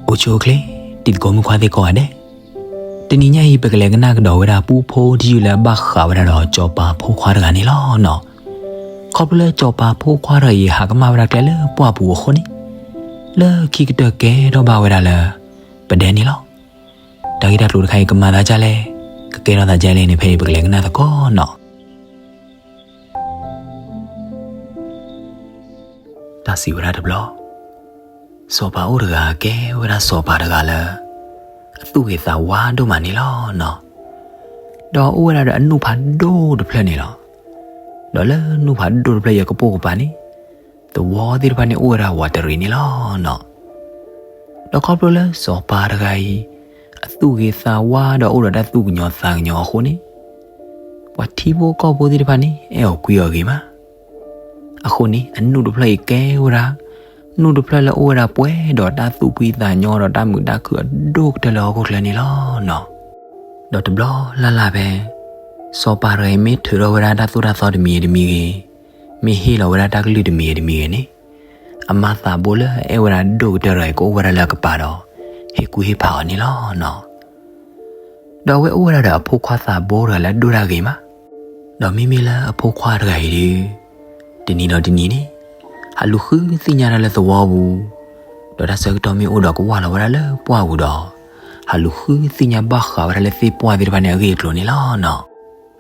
အိၣ်ဆူၣ်အိၣ်ချ့ တံၤသကိးမုၣ်ခွါသ့ၣ်ကိးဂၤဒဲး, တနံၤညါအံၤ ပကလဲၤကနၣ်ကဒီးဝဲဒၣ် ပူဖိတယုၢ်လၢအဘၣ်ဃးဝဲဒၣ်ဒီး စီၤပၤဖိခွါတဂၤန့ၣ်လီၤနီၤ. ခီဖျိလၢစီၤပၤဖိခွါတဂၤအံၤ ဟးကမၣ်ဝဲဒၣ်ကျဲလၢပှၢ်ပူၤအဃိန့ၣ်, လၢခံကတၢၢ်ကဲထီၣ်ဘၣ်ဝဲဒၣ်လၢ ပဒဲန့ၣ်လီၤ. တၢ်ဂ့ၢ်တၢ်ကျိၤတခါအံၤ ကမၤသးဒ်လဲၣ်, ကကဲထီၣ်သးဒ်လဲၣ်န့ၣ် ဖဲအံၤပကလဲၤကနၣ်သကိးနီၤ. တၢ်စံးဝဲဒၣ်တဘျီ, စီၤပၤအိၣ်တဂၤ ကဲဝဲဒၣ်စီၤပၤတဂၤလၢ အသူၣ်ဂ့ၤသးဝါဒိၣ်မးန့ၣ်လီၤနီၤ. ဒီးအိၣ်ဝဲဒၣ်ဒီးအနူၢ်ဖးဒိၣ်တဖျၢၣ်န့ၣ်လီၤ. ဒီးလၢနူၢ်ဖးဒိၣ်တဖျၢၣ်အံၤ အကပိာ်ကပၤန့ၣ်, သဝီသ့ၣ်တဖၣ်န့ၣ် အိၣ်ဝဲဒၣ်ဝးတရံးန့ၣ်လီၤနီၤ. ဒီးခီဖျိလၢစီၤပၤတဂၤအံၤ အသူၣ်ဂ့ၤသးဝါဒီးအိၣ်ဒီးတၢ်သူၣ်ကညီၤသးကညီၤအဃိန့ၣ်, ပှၤထံဖိကီၢ်ဖိသ့ၣ်တဖၣ်န့ၣ် အဲၣ်အီၤကွံအီၤဂ့ၤမး. အဃိန့ၣ် အနူၢ်တဖျၢၣ်အံၤကဲဝဲဒၣ် နူၢ်တဖျၢၣ်လၢအိၣ်ဝဲဒၣ်ပှဲၤဒီးတၢ်သူၣ်ဖှံသးညီဒီးတၢ်မုာ်တၢ်ခုၣ်အဒိၣ်ကတၢၢ်လၢဟီၣ်ခိၣ်ချၢန့ၣ်လီၤနီၤ. ဒီးတဘျီလၢ်လၢ်ဖဲ စီၤပၤတဂၤအံၤ မ့ၢ်ထုးထီၣ်ဝဲဒၣ်တၢ်သိၣ်တၢ်သီတမံၤဂ့ၤတမံၤဂ့ၤ, မ့ၢ်ဟ့ၣ်လီၤဝဲဒၣ်တၢ်ကလုၢ်တမံၤဂ့ၤတမံၤဂ့ၤန့ၣ်, အမါသးဘိလၢအအဲၣ်ဝဲဒၣ်ဒိၣ်ကတၢၢ်တဂၤအံၤ ကအိၣ်ဝဲဒၣ်လၢအကပၤဒီး ဟ့ၣ်ကူၣ်ဟ့ၣ်ဖးအီၤန့ၣ်လီၤနီၤ. ဒီးအဝဲအိၣ်ဝဲဒၣ်ဒီးအဖိခွါသးဘိတဂၤလၢအဒိၣ်တၢ်ဂ့ၤမး. ဒီးမ့မ့ၢ်လၢအဖိခွါတဂၤအံၤဒီး, တနံၤဒီးတနံၤန့ၣ်, ဟးလူၤဃုသ့ၣ်ညါတၢ်လၢသဝီပူၤ, ဒီးတၢ်ဆၢကတီၢ်မ့ၢ်အိၣ်ဒီးကဝၢ်လီၤဝဲဒၣ်လၢပှၢ်ပူၤဒီး, ဟးလူၤဃုသ့ၣ်ညါဘၣ်ဃးဝဲဒၣ်လၢသ့ၣ်ပှၢ်သ့ၣ်တဖၣ်န့ၣ် အဂ့ၢ်အကျိၤန့ၣ်လီၤနီၤ.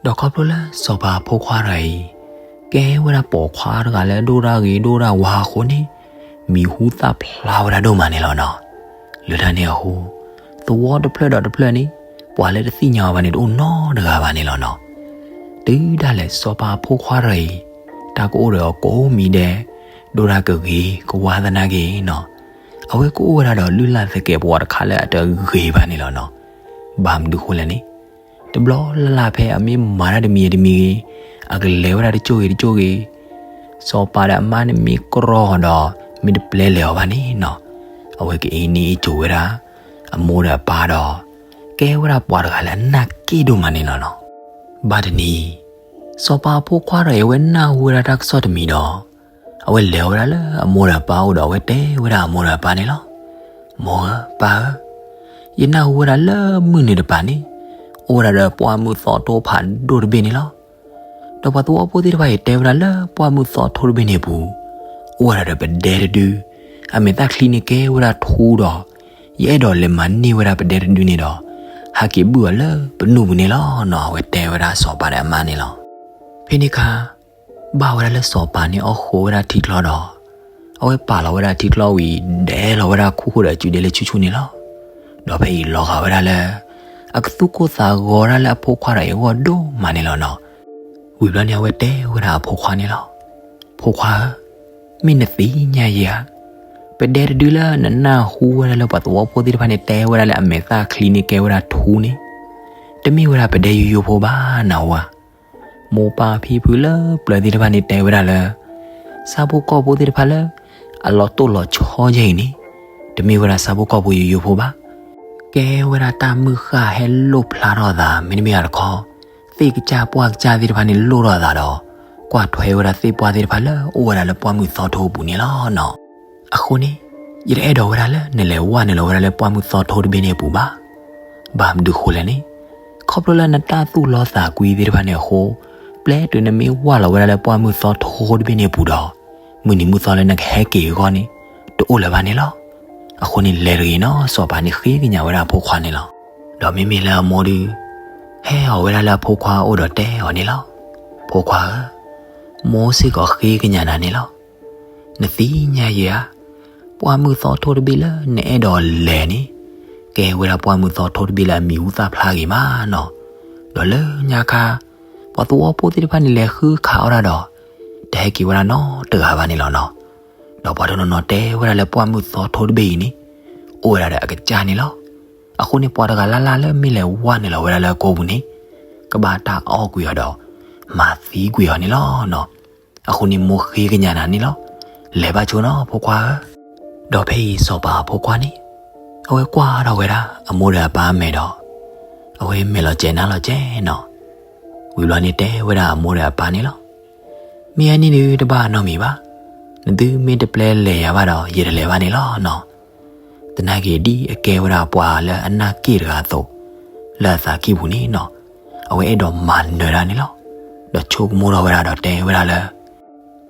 ဒီးခီဖျိလၢစီၤပၤအဖိခွါတဂၤအံၤ ကဲဝဲဒၣ်ပိာ်ခွါတဂၤလၢအဒိၣ်တၢ်ဂ့ၤဒိၣ်တၢ်ဝါအဃိန့ၣ်, မံၤဟူသၣ်ဖျါဝဲဒၣ်ဒိၣ်မးန့ၣ်လီၤနီၤ. လၢတၢ်န့ၣ်အဃိ, သဝီတဖျၢၣ်ဒီးတဖျၢၣ်န့ၣ်, ပှၤလၢတသ့ၣ်ညါအီၤဘၣ်န့ၣ် တအိၣ်နီတဂၤဘၣ်န့ၣ်လီၤနီၤ. တုၤဒၣ်လဲာ်စီၤပၤအဖိခွါတဂၤအံၤ, တၢ်ကအိၣ်ဒီးအီၤကိးမံၤဒဲး, ဒိၣ်တၢ်ကဂ့ၤကဝါသနာ်က့နီၤ, အဝဲကအိၣ်ဝဲဒၣ်ဒီးလုၢ်လၢ်သကဲးပဝးတခါလၢအတဂ့ၤဘၣ်န့ၣ်လီၤနီၤ. ဘၣ်မနုၤဃိလဲၣ်န့ၣ်, တဘျီလၢ်လၢ်ဖဲအမ့ၢ်မၤတၢ်တမံၤဂ့ၤတမံၤဂ့ၤ, အကလဲၤဝဲဒၣ်တစိၢ်ဂ့ၤတစိၢ်ဂ့ၤ, စီၤပၤဒီးအမါန့ၣ်မ့ၢ်ကြီအီၤဒီး, မ့ၢ်တပျဲလဲၤအီၤဘၣ်န့ၣ်နီၤ, အဝဲကအ့ၣ်န့ၢ်အ့ၣ်စိၤဝဲဒၣ် အမိၢ်ဒီးအပၢ်ဒီး, ကဲဝဲဒၣ်ပှၤတဂၤလၢအနၢ်က့ၣ်ဒိၣ်မးန့ၣ်လီၤနီၤ. ဘၣ်တနံၤ, စီၤပၤအဖိခွါဒီးအံၤ အဝဲနၢ်ဟူဝဲဒၣ်တၢ်ကစီၣ်တမံၤဒီး, အဝဲလဲၤဝဲဒၣ်လၢအမိၢ်ဒီးအပၢ်အိၣ်ဒီး အဝဲတဲဝဲဒၣ်အမိၢ်ဒီးအပၢ်န့ၣ်လီၤ. မိၢ်ဧၢပၢ်ဧၢ, ယနၢ်ဟူဝဲဒၣ်လၢမုၢ်နုာ်တပၤန့ၣ်, အိၣ်ဝဲဒၣ်ဒီးပှၢ်မုၢ်သီထိဖးဒိၣ်တဘ့ၣ်န့ၣ်လီၤ. ဒီးပှၤသဝီဖိသ့ၣ်တဖၣ်အံၤတဲဝဲဒၣ်လၢပှၢ်မုၢ်သီထိတဘ့ၣ်န့ၣ်အပူၤ, အိၣ်ဝဲဒၣ်ဒီးပဒဲတဒု, အမဲာ်သၣ်ချံန့ၣ်ကဲဝဲဒၣ်ထူဒီး, ယအဲၣ်ဒိးလဲၤမၤန့ၢ်ဝဲဒၣ်ပဒဲတဒုန့ၣ်ဒီး, ဟးက့ၤဘုၣ်အီၤလၢပနူၢ်ပူၤန့ၣ်လီၤနီၤ. အဝဲတဲဝဲဒၣ်စီၤပၤဒီးအမါန့ၣ်လီၤ. ဖဲန့ၣ်အခါ ဘၣ်ဝဲဒၣ်လၢစီၤပၤန့ၣ်အီၣ်ဃိးဝဲဒၣ်ထံချီဒီး, အဝဲပာ်လီၤဝဲဒၣ်ထံချီဝံၤ ဒဲးလီၤဝဲဒၣ်ခူၣ်ဃိဒီးအစုဒ့လၢဆူၣ်ဆူၣ်န့ၣ်လီၤ. ဒီးဖဲအံၤလီၤဂာ်ဝဲဒၣ်လၢ အကသူၣ်ကိၢ်သးဂီၤဒၣ်လၢအဖိခွါဒီးအဂီၢ်ဒိၣ်မးန့ၣ်လီၤနီၤ. ဝံၤဘျီန့ၣ် အဝဲတဲဝဲဒၣ်အဖိခွါန့ၣ်လီၤ. ဖိခွါဧၢ, မ့ၢ်နသ့ၣ်ညါယဲဧါ, ပဒဲတဒုလၢနနၢ်ဟူဝဲဒၣ်လၢပှၤသဝီဖိသ့ၣ်တဖၣ်န့ၣ် တဲဝဲဒၣ်လၢအမဲာ်သၣ်ချံန့ၣ်ကဲဝဲဒၣ်ထူန့ၣ်, တမ့ၢ်ဝဲဒၣ်ပဒဲယိယိဖိဘၣ်နဝၤ. မိၢ်ပၢ်ဖံဖုလၢပျၢၤသ့ၣ်တဖၣ်န့ၣ်တဲဝဲဒၣ်လၢ ဆၣ်ဖိကီၢ်ဖိသ့ၣ်တဖၣ်လၢ အလီၤတိၢ်လီၤဆီယဲအံၤန့ၣ်, တမ့ၢ်ဝဲဒၣ်ဆၣ်ဖိကီၢ်ဖိယိယိဖိဘၣ်. ကဲဝဲဒၣ်တၢ်မုၢ်ဃၢ်ဟဲလိၣ်ဖျါထီၣ်အသး မ့တမ့ၢ်တခီ, သ့ၣ်ကစၢ်ပှၢ်ကစၢ်သ့ၣ်တဖၣ်န့ၣ်လိၣ်ထီၣ်အသးဒီး ကွၢ်ထွဲဝဲဒၣ်သ့ၣ်ပှၢ်သ့ၣ်တဖၣ်လၢအိၣ်ဝဲဒၣ်လၢပှၢ်မုၢ်သီထိအပူၤန့ၣ်လီၤနီၤ. အဃိန့ၣ်, ယတအဲၣ်ဒိးဝဲဒၣ်လၢနလဲၤဝဲနုာ်လီၤဝဲဒၣ်လၢပှၢ်မုၢ်သီထိတဘ့ၣ်န့ၣ်အပူၤဘၣ်. ဘၣ်မနုၤဃိလဲၣ်န့ၣ်, ခီဖျိလၢနတၢ်သူၣ်လီသးကွံသ့ၣ်တဖၣ်န့ၣ်အဃိ, ပျဲတုၤနမ့ၢ်ဝၢ်လီၤဝဲဒၣ်လၢပှၢ်မုၢ်သီထိတဘ့ၣ်န့ၣ်အပူၤဒီး, မုၢ်နံၤမုၢ်သီလၢနကဟဲက့ၤအဂီၢ်န့ၣ်, တအိၣ်လၢၤဘၣ်န့ၣ်လီၤ. အဃိန့ၣ်လဲၤတဂ့ၤနီၤ, စီၤပၤန့ၣ်ဃ့ကညးဝဲဒၣ်အဖိခွါန့ၣ်လီၤ. ဒီးမ့မ့ၢ်လၢအမိၢ်ဒုး, ဟဲအီၤဝဲဒၣ်လၢအဖိခွါအအိၣ်ဒီးတဲအီၤန့ၣ်လီၤ. ဖိခွါဧၢ, မိၢ်စ့ၢ်ကီးဃ့ကညးနၤန့ၣ်လီၤ. နသ့ၣ်ညါယဲဧါ, ပှၢ်မုၢ်သီထိတဘ့ၣ်လၢနအဲၣ်ဒိးလဲၤန့ၣ်, ကဲဝဲဒၣ်ပှၢ်မုၢ်သီထိတဘ့ၣ်လၢအမံၤဟူသၣ်ဖျါဂ့ၤမးနီၤ. ဒီးလၢညါခါ, ပှၤသဝီဖိသ့ၣ်တဖၣ်န့ၣ်လဲၤဃုခးအီၣ်ဒၣ်ဒီး, တဟဲက့ၤဝဲဒၣ်နီတဂၤဘၣ်န့ၣ်လီၤနီၤ. ဒီးပှၤတနီၤနီၤတဲဝဲဒၣ်လၢပှၢ်မုၢ်သီထိတဘ့ၣ်အံၤန့ၣ်, အိၣ်ဝဲဒၣ်ဒီးအကစၢ်န့ၣ်လီၤ. အဃိန့ၣ်ပှၤတဂၤလၢ်လၢ်လၢမ့ၢ်လဲၤဝၢ်နုာ်လီၤဝဲဒၣ်လၢအကိာ်ပူၤန့ၣ်, ကဘၣ်တၢ်အီၣ်ကွံာ်အီၤဒီး, မၤသံကွံာ်အီၤန့ၣ်လီၤနီၤ. အဃိန့ၣ်မိၢ်ဃ့ကညးနၤန့ၣ်လီၤ. လဲၤဘၣ်ဆိနီၤဖိခွါဧၢ. ဒီးဖဲအံၤစီၤပၤအဖိခွါန့ၣ်, အဝဲကွၢ်ထီၣ်ဝဲဒၣ်အမိၢ်ဒီးအပၢ်အမဲာ်ဒီး, အဝဲမဲာ်လီၤစဲးနါလီၤစဲးနီၤ. ဝံၤဘျီန့ၣ်တဲဝဲဒၣ်အမိၢ်ဒီးအပၢ်န့ၣ်လီၤ. မ့ၢ်အန့ၣ်ဒုးတဘၣ်နီတမံၤဘၣ်. နသုမ့ၢ်တပျဲလဲၤယၤဘၣ်ဒီး ယတလဲၤဘၣ်န့ၣ်လီၤနီၤ. သနာ်က့ဒ်အကဲဝဲဒၣ်ပှၤလၢအနၢ်က့ၣ်တဂၤအသိး လၢအသးကံၢ်ပူၤန့ၣ်နီၤ, အဝဲအဲၣ်ဒိးမၤနၢၤတၢ်န့ၣ်လီၤ. ဒီးဆိကမိၣ်ထီၣ်ဝဲဒၣ်ဒီးတဲဝဲဒၣ်လၢ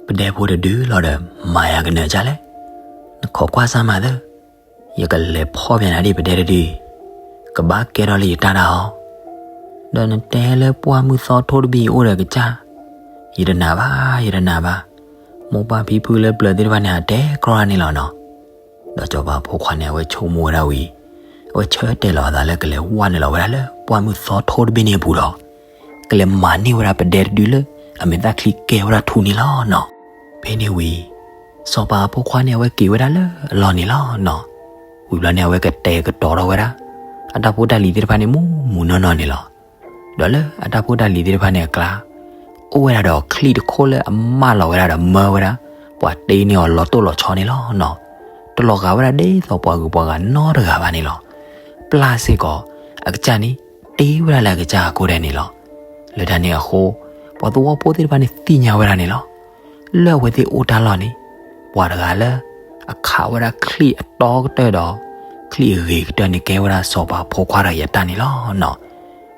ပဒဲဖိတဒုလီၤဒီး မၤယၤကနၢၤဒ်လဲၣ်. နခိးကွၢ်စၢ်မၤသၢ, ယကလဲၤဖီၣ်ပၠးနၤဒ်ပဒဲတဒု, ကဘၣ်ကဲထီၣ်လၢယတၢ်ဒၣ်အီၤ, ဒီးနတဲလၢပှၢ်မုၢ်သီထိတဘ့ၣ်အံၤအိၣ်ဒီးကစၢ်, ယတနာ်ဘၣ်, ယတနာ်ဘၣ်. မိၢ်ပၢ်ဖံဖုလၢပျၢၤသ့ၣ်တဖၣ်န့ၣ် ဟးတဲကြီတၢ်န့ၣ်လီၤနီၤ. ဒီးစီၤပၤအဖိခွါန့ၣ် အဝဲဆိကမိၣ်ဝဲဒၣ်ဝံၤ, အဝဲဆၢတဲာ်လီၤအသးလၢကလဲၤဝဲနုာ်လီၤဝဲဒၣ်လၢပှၢ်မုၢ်သီထိတဘ့ၣ်န့ၣ်အပူၤဒီး ကလဲၤမၤန့ၢ်ဝဲဒၣ်ပဒဲတဒုလၢ အမဲာ်သၣ်ချံကဲဝဲဒၣ်ထူန့ၣ်လီၤနီၤ. ဖဲန့ၣ်ဝံၤ စီၤပၤအဖိခွါန့ၣ် အဝဲက့ၤဝဲဒၣ်လၢအလီၢ်န့ၣ်လီၤနီၤ. ဝံၤဘျီန့ၣ် အဝဲကတဲာ်ကတီၤထီၣ်ဝဲဒၣ် အတၢ်ဖိတၢ်လံၤသ့ၣ်တဖၣ်န့ၣ် မူးမူးနီၢ်နီၢ်န့ၣ်လီၤ. ဒီးလၢအတၢ်ဖိတၢ်လံၤသ့ၣ်တဖၣ်န့ၣ်အကျါ အိၣ်ဝဲဒၣ်ဒီးချံၣ်တခိၣ်လၢအမၢလီၤဝဲဒၣ်ဒီးမၢဝဲဒၣ် ပှၤတ့န့ၢ်အီၤလီၤတိၢ်လီၤဆီန့ၣ်လီၤနီၤ. တလီၤဂာ်ဝဲဒၣ်ဒ်သိးပှၤဂုၤပှၤဂၤနီတဂၤဘၣ်န့ၣ်လီၤ. ပျၢ်စ့ၢ်ကီး အကစၢ်န့ၣ် တ့ဝဲဒၣ်လၢအကစၢ်အကိဒဲးန့ၣ်လီၤ. လၢတၢ်န့ၣ်အဃိ ပှၤသဝီဖိသ့ၣ်တဖၣ်န့ၣ်သ့ၣ်ညါဝဲဒၣ်န့ၣ်လီၤ. လၢအဝဲသ့ၣ်အိၣ်တၢ်လီၢ်န့ၣ် ပှၤတဂၤလၢ အခးဝဲဒၣ်ချံၣ်အတီကတၢၢ်ဒီး ချံၣ်အဂ့ၤကတၢၢ်န့ၣ် ကဲဝဲဒၣ်စီၤပၤအဖိခွါတဂၤအတၢ်န့ၣ်လီၤနီၤ.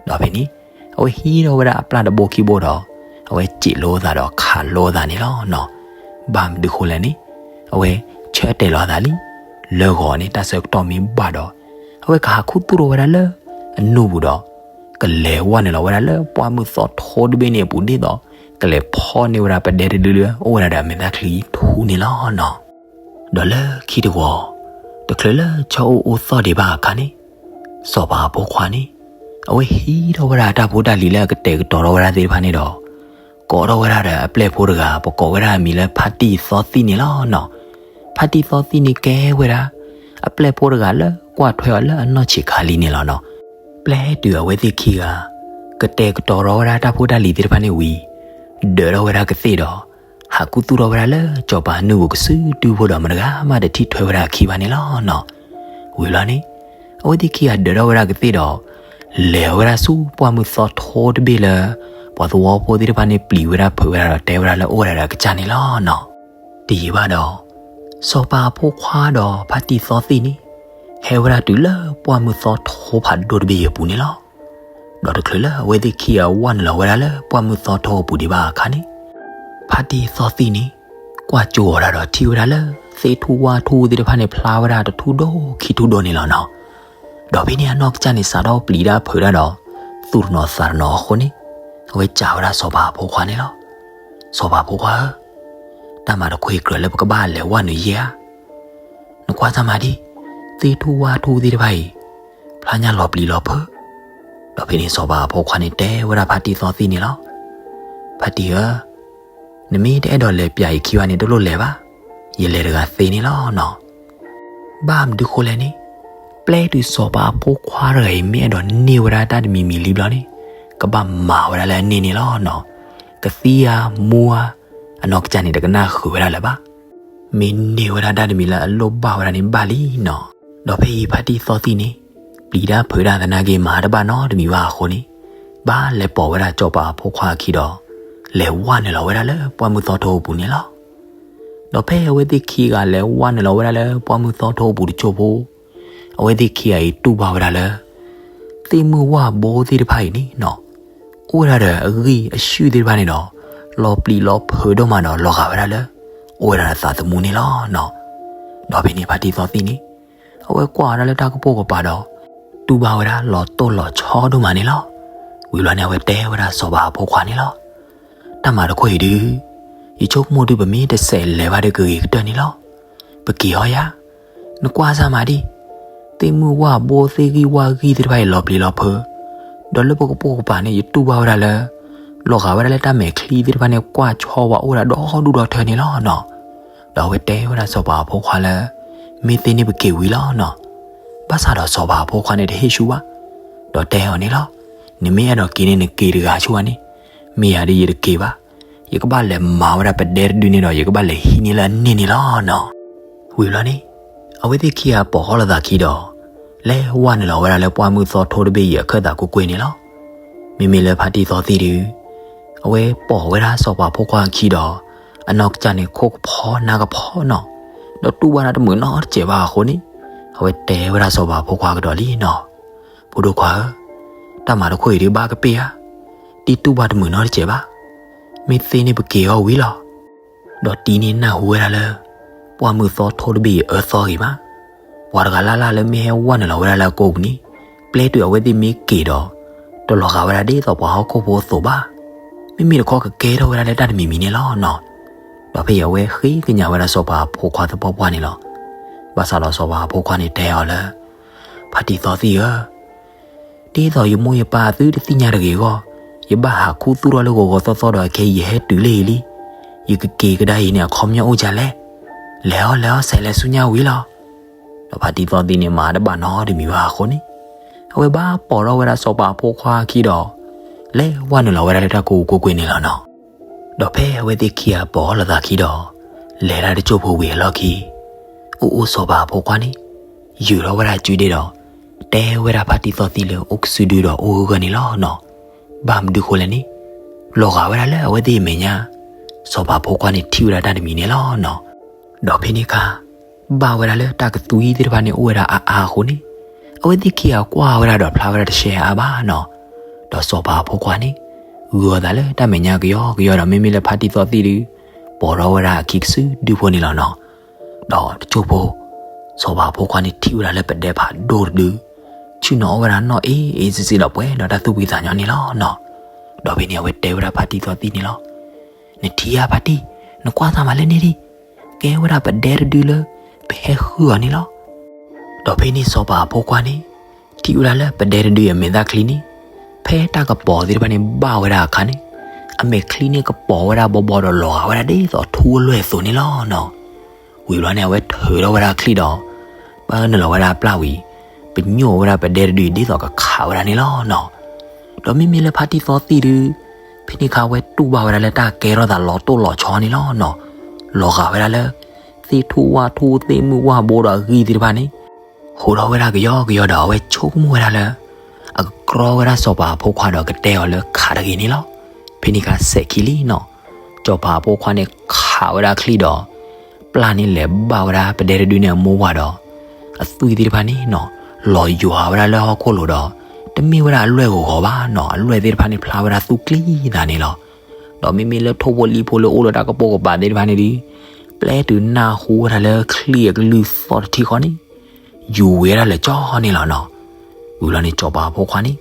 ဒီးဖဲန့ၣ် အဝဲဟံးထီၣ်ဝဲဒၣ်အပျၢ်တဘိခံဘိဒီး အဝဲစံးလိသးဒီးခးလိသးန့ၣ်လီၤနီၤ. ဘၣ်မနုၤဃိလဲၣ်န့ၣ် အဝဲဆၢတဲာ်လီၤအသးလံ လၢဂီၤန့ၣ် တၢ်ဆၢကတီၢ်မ့ၢ်ဘၣ်ဒီး အဝဲကဟးခူသူၣ်ထီၣ်ဝဲဒၣ်လၢအနူၢ်ပူၤဒီး ကလဲၤဝဲနုာ်လီၤဝဲဒၣ်လၢပှၢ်မုၢ်သီထိတဘ့ၣ်န့ၣ်အပူၤဒ်သိး ကလဲၤဖီၣ်န့ၢ်ဝဲဒၣ်ပဒဲတဒုလၢအိၣ်ဝဲဒၣ်ဒီးအမဲာ်သၣ်ချံထူန့ၣ်လီၤနီၤ. ဒီးလၢခံတဝီၤ တချုးလၢဆီအိၣ်အိၣ်သီၣ်ဒံးဘၣ်အခါန့ၣ် စီၤပၤအဖိခွါန့ၣ် အဝဲဟံးထီၣ်ဝဲဒၣ်တၢ်ဖိတၢ်လံၤလၢအကတဲာ်ကတီၤထီၣ်ဝဲဒၣ်သ့ၣ်တဖၣ်န့ၣ်ဒီး ကိးထီၣ်ဝဲဒၣ်ဒီးအပျဲၢ်ဖိတဂၤ ပကိးဝဲဒၣ်အမံၤလၢဖါတံၢ်သီသံၣ်န့ၣ်လီၤနီၤ. ဖါတံၢ်သီသံၣ်န့ၣ်ကဲဝဲဒၣ် အပျဲၢ်ဖိတဂၤလၢကွၢ်ထွဲအီၤလၢအနီၢ်ဆံးခါလံန့ၣ်လီၤနီၤ. ပျဲတုၤအဝဲသ့ၣ်ခံဂၤ ကတဲာ်ကတီၤထီၣ်ဝဲဒၣ်တၢ်ဖိတၢ်လံၤသ့ၣ်တဖၣ်န့ၣ်ဝံၤ ဒၢးထီၣ်ဝဲဒၣ်ကသ့ၣ်ဒီး ဟးခူသူၣ်ထီၣ်ဝဲဒၣ်လၢစီၤပၤအနူၢ်ပူၤကစုဒုဖိဒီး မတဂၤမးတထံၣ်ထွဲဝဲဒၣ်အခံဘၣ်န့ၣ်လီၤနီၤ. ဝံၤဘျီန့ၣ် အဝဲသ့ၣ်ခံဂၤဒၢးထီၣ်ဝဲဒၣ်ကသ့ၣ်ဒီး လဲၤဝဲဒၣ်ဆူပှၢ်မုၢ်သီထိတဘ့ၣ်လၢ ပှၤသဝီဖိသ့ၣ်တဖၣ်န့ၣ်ပျံၤဝဲဒၣ်ဖုးဝဲဒၣ်ဒီးတဲဝဲဒၣ်လၢအိၣ်ဝဲဒၣ်ဒီးအကစၢ်န့ၣ်လီၤနီၤ. တယံာ်ဘၣ်ဒီး စီၤပၤအဖိခွါဒီးဖါတံၢ်သီသံၣ်န့ၣ် ဟဲဝဲဒၣ်တုၤလၢပှၢ်မုၢ်သီထိဖးဒိၣ်တဘ့ၣ်အံၤအပူၤန့ၣ်လီၤ. ဒီးတချုးလၢအဝဲသ့ၣ်ခံဂၤဝဲနုာ်လီၤဝဲဒၣ်လၢပှၢ်မုၢ်သီထိအပူၤဒံးဘၣ်အခါန့ၣ် ဖါတံၢ်သီသံၣ်န့ၣ် ကွၢ်ကၠိအီၤဒၣ်ဒီးထံၣ်ဝဲဒၣ်လၢ သ့ၣ်ထူၣ်ဝၣ်ထူၣ်သ့ၣ်တဖၣ်န့ၣ်ဖျါဝဲဒၣ်တထူၣ်ဒိၣ်ခံထူၣ်ဒိၣ်န့ၣ်လီၤနီၤ. ဒီးဖဲန့ၣ်အနီၢ်ကစၢ်န့ၣ် စးထီၣ်ပျံၤတၢ်ဖုးတၢ်ဒီး သူၣ်တနီၤသးတနီၤအဃိန့ၣ် အဝဲစံးဝဲဒၣ်စီၤပၤအဖိခွါန့ၣ်လီၤ. စီၤပၤအဖိခွါဧၢ, တၢ်မၤတခီအံၤကြၢးလၢပကဘၣ်လဲၤဝဲနုာ်ယဲဧါ. နကွၢ်တၢ်မၤဒံး, သ့ၣ်ထူၣ်ဝၣ်ထူၣ်သ့ၣ်တဖၣ်အံၤ ဖျါညါလီၤပျံၤလီၤဖုး. ဒီးဖဲန့ၣ်စီၤပၤအဖိခွါန့ၣ်တဲဝဲဒၣ်ဖါတံၢ်သီသံၣ်န့ၣ်လီၤ. ဖါတံၢ်ဧၢ, နမ့ၢ်တအဲၣ်ဒိးလဲၤပၠးယခံဘၣ်န့ၣ် တလိၣ်လဲၤဘၣ်, ယလဲၤတဂၤသ့န့ၣ်လီၤနီၤ. ဘၣ်မနုၤဃိလဲၣ်န့ၣ်, ပျဲတုၤစီၤပၤအဖိခွါတဂၤအံၤမ့ၢ်အဲၣ်ဒိးန့ၢ်ဝဲဒၣ်တၢ်တမံၤမံၤလံဘျီန့ၣ်, ကဘၣ်မၤဝဲဒၣ်လၢအန့ၢ်န့ၣ်လီၤနီၤ. ကသံဧါမူဧါ, အနီၢ်ကစၢ်န့ၣ် တကနၣ်ဃုာ်ဝဲဒၣ်လၢၤဘၣ်. မ့ၢ်န့ၢ်ဝဲဒၣ်တၢ်တမံၤလၢအလိၣ်ဘၣ်ဝဲဒၣ်န့ၣ်ဘၣ်လံနီၤ. ဒီးဖဲအံၤဖါတံၢ်သီသံၣ်န့ၣ် ပျံၤတၢ်ဖုးတၢ်သနာ်က့ မၤတဘၣ်နီတမံၤဘၣ်အဃိန့ၣ်, ဘၣ်လဲၤပိာ်ဝဲဒၣ်စီၤပၤအဖိခွါအခံဒီး လဲၤဝဲနုာ်လီၤဝဲဒၣ်လၢပှၢ်မုၢ်သီထိအပူၤန့ၣ်လီၤ. ဒီးဖဲအဝဲသ့ၣ်ခံဂၤလဲၤဝဲနုာ်လီၤဝဲဒၣ်လၢပှၢ်မုၢ်သီထိအပူၤတစိၢ်ဖိ, အဝဲသ့ၣ်ခံဂၤအံၤတူၢ်ဘၣ်ဝဲဒၣ်လၢ သ့ၣ်မုၢ်ဝၣ်ဘိသ့ၣ်တဖၣ်အံၤန့ၣ်နီၤ, အိၣ်ဝဲဒၣ်ဒီးအဂံၢ်အဆူၣ်သ့ၣ်တဖၣ်န့ၣ်ဒီး လီၤပျံၤလီၤဖုးဒိၣ်မးဒီးလီၤဂာ်ဝဲဒၣ်လၢ အိၣ်ဝဲဒၣ်ဒီးသးသမူန့ၣ်လီၤနီၤ. ဒီးဖဲန့ၣ်ဖါတံၢ်သီသံၣ်န့ၣ် အဝဲကွၢ်ဝဲဒၣ်လၢတၢ်ကပိာ်ကပၤဒီး တူၢ်ဘၣ်ဝဲဒၣ်လီၤတိၢ်လီၤဆီဒိၣ်မးန့ၣ်လီၤ. ဝံၤဘျီန့ၣ် အဝဲတဲဝဲဒၣ်စီၤပၤအဖိခွါန့ၣ်လီၤ. တၢ်မၤတခီအံၤဒုး, ယဆိကမိၣ်ဒုး ပမ့ၢ်တစဲးလဲၤဘၣ်ဒီးကဂ့ၤကတၢၢ်န့ၣ်လီၤ. ပက့ၤအီၤယၤ, နကွၢ်စၢ်မၤဒံး, သ့ၣ်မုၢ်ဝၣ်ဘိသ့ၣ်ဂံၢ်ဝၣ်ဂံၢ်သ့ၣ်တဖၣ်အံၤလီၤပျံၤလီၤဖုး, ဒီးလၢပကပိာ်ကပၤန့ၣ် ယတူၢ်ဘၣ်ဝဲဒၣ်လၢ လီၤဂာ်ဝဲဒၣ်လၢတၢ်မဲာ်ချံသ့ၣ်တဖၣ်န့ၣ် ကွၢ်ဆီဝဲအိၣ်ဝဲဒၣ်ဒီဒူၣ်ဒီထၢန့ၣ်လီၤနီၤ. ဒီးအဝဲတဲဝဲဒၣ်စီၤပၤအဖိခွါလၢ မ့ၢ်သ့န့ၣ်ပက့ၤဝံၤလီၤနီၤ. ဘၣ်ဆၣ်ဒီးစီၤပၤအဖိခွါန့ၣ်တဟ့ၣ်ဆူၣ်ဘၣ်, ဒီးတဲအီၤန့ၣ်လီၤ. နမ့ၢ်အဲၣ်ဒိးက့ၤန့ၣ် နက့ၤတဂၤဆူၣ်ဘၣ်န့ၣ်, မ့ၢ်ယၤဒီးယတက့ၤဘၣ်. ယကဘၣ်လဲၤမၤဝဲဒၣ်ပဒဲတဒုန့ၣ်ဒီး ယကဘၣ်လဲၤဟံးန့ၢ်လၢအန့ၢ်န့ၣ်လီၤနီၤ. ဝံၤဘျီန့ၣ် အဝဲသ့ၣ်ခံဂၤပိာ်ဃီလိာ်သးခံဒီး လဲၤဝဲနုာ်လီၤဝဲဒၣ်လၢပှၢ်မုၢ်သီထိတဘ့ၣ်အံၤအခၢၣ်သးကွ့ၢ်ကွ့ၢ်န့ၣ်လီၤ. မ့မ့ၢ်လၢဖါတံၢ်သီသံၣ်ဒုး အဝဲပိာ်ဝဲဒၣ်စီၤပၤဖိခွါအခံဒီး အနီၢ်ကစၢ်န့ၣ် ခိၣ်ကဖီနါကဖီနီၤ, ဒီးတူၢ်ဘၣ်တၢ်တမုာ်နီတစဲးဘၣ်အဃိန့ၣ်, အဝဲတဲဝဲဒၣ်စီၤပၤဖိခွါကဒီးလံနီၤ, ဖိဒိၣ်ခွါဧၢ, တၢ်မၤတခိၣ်အံၤဒုးဘၣ်ကပ့ၢ်ဧါ, တံတူၢ်ဘၣ်တမုာ်နီတစဲးဘၣ်, မ့ၢ်သ့န့ၣ်ပက့ၤအီၤဝံၤလီၤ. ဒီးတံန့ၣ်နၢ်ဟူဝဲဒၣ်လၢ ပှၢ်မုၢ်သီထိတဘ့ၣ်အံၤအၢသီဂ့ၤမး, ပှၤတဂၤလၢ်လၢ်လၢမ့ၢ်ဟဲဝဲနုာ်လီၤဝဲဒၣ်လၢအကိာ်ပူၤန့ၣ်, ပျဲတုၤအဝဲသ့ၣ်မ့ၢ်က့ၤဒီး တလီၤဂာ်ဝဲဒၣ်ဒ်သိးပှၤဟီၣ်ခိၣ်ဖိအသိးဘၣ်, မ့မ့ၢ်တခီကကဲထီၣ်ဝဲဒၣ်လၢတၢ်တမံၤမံၤန့ၣ်လီၤနီၤ. ဒီးဖဲအံၤအဝဲဃ့ကညးဝဲဒၣ်စီၤပၤဖိခွါသပှၢ်ပှၢ်န့ၣ်လီၤ. ဘၣ်ဆၣ်ဒီးစီၤပၤဖိခွါန့ၣ်တဲအီၤလၢ ဖါတံၢ်သီသံၣ်ဧၢ, ဒ်သိးယမိၢ်ယပၢ်အသုတသ့ၣ်ညါတဂ့ၤအဂီၢ်, ယဘၣ်ဟးခူသူၣ်ထီၣ်လၢဂီၤဂီၤသီသီဒီးအခဲအံၤယဟဲတုၤလၢအံၤလံ. ယကက့ၤကဒါအံၤန့ၣ် အခီပညီအိၣ်ဒ်လဲၣ်. လဲၤအီၤ လဲၤအီၤ ဆဲးလဲၤဆူညါဝံၤလီၤ. ဒီးဖါတံၢ်သီသံၣ်န့ၣ် မၤတဘၣ်နီတမံၤဘၣ်အဃိန့ၣ်, အဝဲဘၣ်ပိာ်ထီၣ်ဝဲဒၣ်စီၤပၤဖိခွါအခံဒီး လဲၤဝဲနုာ်လီၤဝဲဒၣ်လၢတၢ်ကိးပူၤကွ့ၢ်ကွ့ၢ်န့ၣ်လီၤနီၤ. ဒီးဖဲအဝဲသ့ၣ်ခံဂၤပိာ်လိာ်သးခံဒီး လဲၤဒၣ်တစိၢ်ဖိဝံၤအလီၢ်ခံ, အိၣ်အိၣ်စီၤပၤဖိခွါန့ၣ် ယုာ်ထီၣ်ဝဲဒၣ်အစုဒ့ဒီး တဲဝဲဒၣ်ဖါတံၢ်သီသံၣ်လၢအိၣ်ကစုဒုဒီးအိၣ်ဂၢၢ်ဂၢၢ်န့ၣ်လီၤနီၤ. ဘၣ်မနုၤဃိလဲၣ်န့ၣ်, လီၤဂာ်ဝဲဒၣ်လၢအဝဲသ့ၣ်အမဲာ်ညါ, စီၤပၤဖိခွါန့ၣ်ထံၣ်ဝဲဒၣ်တၢ်တမံၤန့ၣ်လီၤနီၤ. ဒီးဖဲန့ၣ်အခါ ဘၣ်ဝဲဒၣ်လၢတၢ်ကသွံသ့ၣ်တဖၣ်န့ၣ်အိၣ်ဝဲဒၣ်အါအါအဃိန့ၣ်, အဝဲသ့ၣ်ခံဂၤကွၢ်ဝဲဒၣ်ဒီးဖျါဝဲဒၣ်တရှဲအါအါဘၣ်နီၤ. ဒီးစီၤပၤဖိခွါန့ၣ် ဂုာ်အသးလၢတၢ်မဲာ်ညါကယီကယီဒီး မ့မ့ၢ်လၢဖါတံၢ်သီသံၣ်ဒုး ပိာ်ထီၣ်ဝဲဒၣ်အခံကစုဒုဖိန့ၣ်လီၤနီၤ. ဒီးတစိၢ်ဖိ စီၤပၤဖိခွါန့ၣ်ထံၣ်ဝဲဒၣ်လၢပဒဲဖးဒိၣ်တဒု ဆ့ၣ်နီၤအီၣ်ဝဲဒၣ်နီၣ်အ့အ့စ့စ့ဒီးပှဲၤဒီးတၢ်သူၣ်ဖှံသးညီန့ၣ်လီၤနီၤ. ဒီးဖဲန့ၣ်အဝဲတဲဝဲဒၣ်ဖါတံၢ်သီသံၣ်န့ၣ်လီၤ. နထံၣ်ဧါဖါတံၢ်, နကွၢ်သးမးလၢန့ၣ်ဒံး, ကဲဝဲဒၣ်ပဒဲတဒုလၢ ပဟဲဃုအီၤန့ၣ်လီၤ. ဒီးဖဲန့ၣ်စီၤပၤဖိခွါန့ၣ် ထံၣ်ဝဲဒၣ်လၢပဒဲတဒုအမဲာ်သၣ်ချံန့ၣ်, ဖဲတၢ်ကပီၤသ့ၣ်တဖၣ်န့ၣ်ဘၣ်ဝဲဒၣ်အခါန့ၣ်, အမဲာ်ချံန့ၣ်ကပီၤဝဲဒၣ်ဘီဘီဒီးလီၤဂာ်ဝဲဒၣ်ဒ်သိးထူအလွဲၢ်အသိးန့ၣ်လီၤနီၤ. ဝံၤဘျီန့ၣ် အဝဲထုးထီၣ်ဝဲဒၣ်ချံဒီး ပာ်နုာ်လီၤဝဲဒၣ်ပျၢ်ဝံၤ, ပညိၣ်ဝဲဒၣ်ပဒဲတဒုအံၤဒ်သိးကခးဝဲဒၣ်န့ၣ်လီၤနီၤ. ဒီးမ့မ့ၢ်လၢဖါတံၢ်သီသံၣ်ဒုး, ဖဲန့ၣ်အခါဝဲတူၢ်ဘၣ်ဝဲဒၣ်လၢတၢ်ကဲထီၣ်သးလီၤတိၢ်လီၤဆီန့ၣ်လီၤနီၤ. လီၤဂာ်ဝဲဒၣ်လၢ သ့ၣ်ထူၣ်ဝၣ်ထူၣ်သ့ၣ်မုၢ်ဝၣ်ဘိဒီးအဂံၢ်သ့ၣ်တဖၣ်န့ၣ် ဟူးထီၣ်ဝဲဒၣ်ကယီကယီဒီး အဝဲဆိကမိၣ်ဝဲဒၣ်လၢ အကကြီဝဲဒၣ်စီၤပၤအဖိခွါဒီးကတဲအီၤလၢခးတဂ့ၤန့ၣ်လီၤ. ဖဲန့ၣ်အခါစဲးခံလံနီၤ, စီၤပၤအဖိခွါန့ၣ်ခးဝဲဒၣ်ချံဒီး ပျၢ်န့ၣ်လဲၤဘၣ်ဝဲဒၣ်ပဒဲတဒုန့ၣ်အမိၢ်ဝၤဒီး အသွံၣ်သ့ၣ်တဖၣ်န့ၣ်နီၤ လီၤယွၤဝဲဒၣ်လၢဟီၣ်ခိၣ်လိၤဒီး တမ့ၢ်ဝဲဒၣ်အလွဲၢ်ဂီၤဂီၤဘၣ်နီၤ, အလွဲၢ်သ့ၣ်တဖၣ်န့ၣ်ဖျါဝဲဒၣ်သူကျံသးန့ၣ်လီၤ. ဒီးမ့မ့ၢ်လၢထိၣ်ဖိလံၣ်ဖိလၢအိၣ်ဒီးတၢ်ကပိာ်ကပၤသ့ၣ်တဖၣ်န့ၣ်ဒုး ပျဲတုၤနၢ်ဟူဝဲဒၣ်လၢချံအကလုၢ်သီၣ်တထံၣ်ဃီန့ၣ် ယူၤဝဲဒၣ်လၢာ်ကၠီန့ၣ်လီၤနီၤ. ဝံၤလီၤန့ၣ် စီၤပၤအဖိခွါန့ၣ်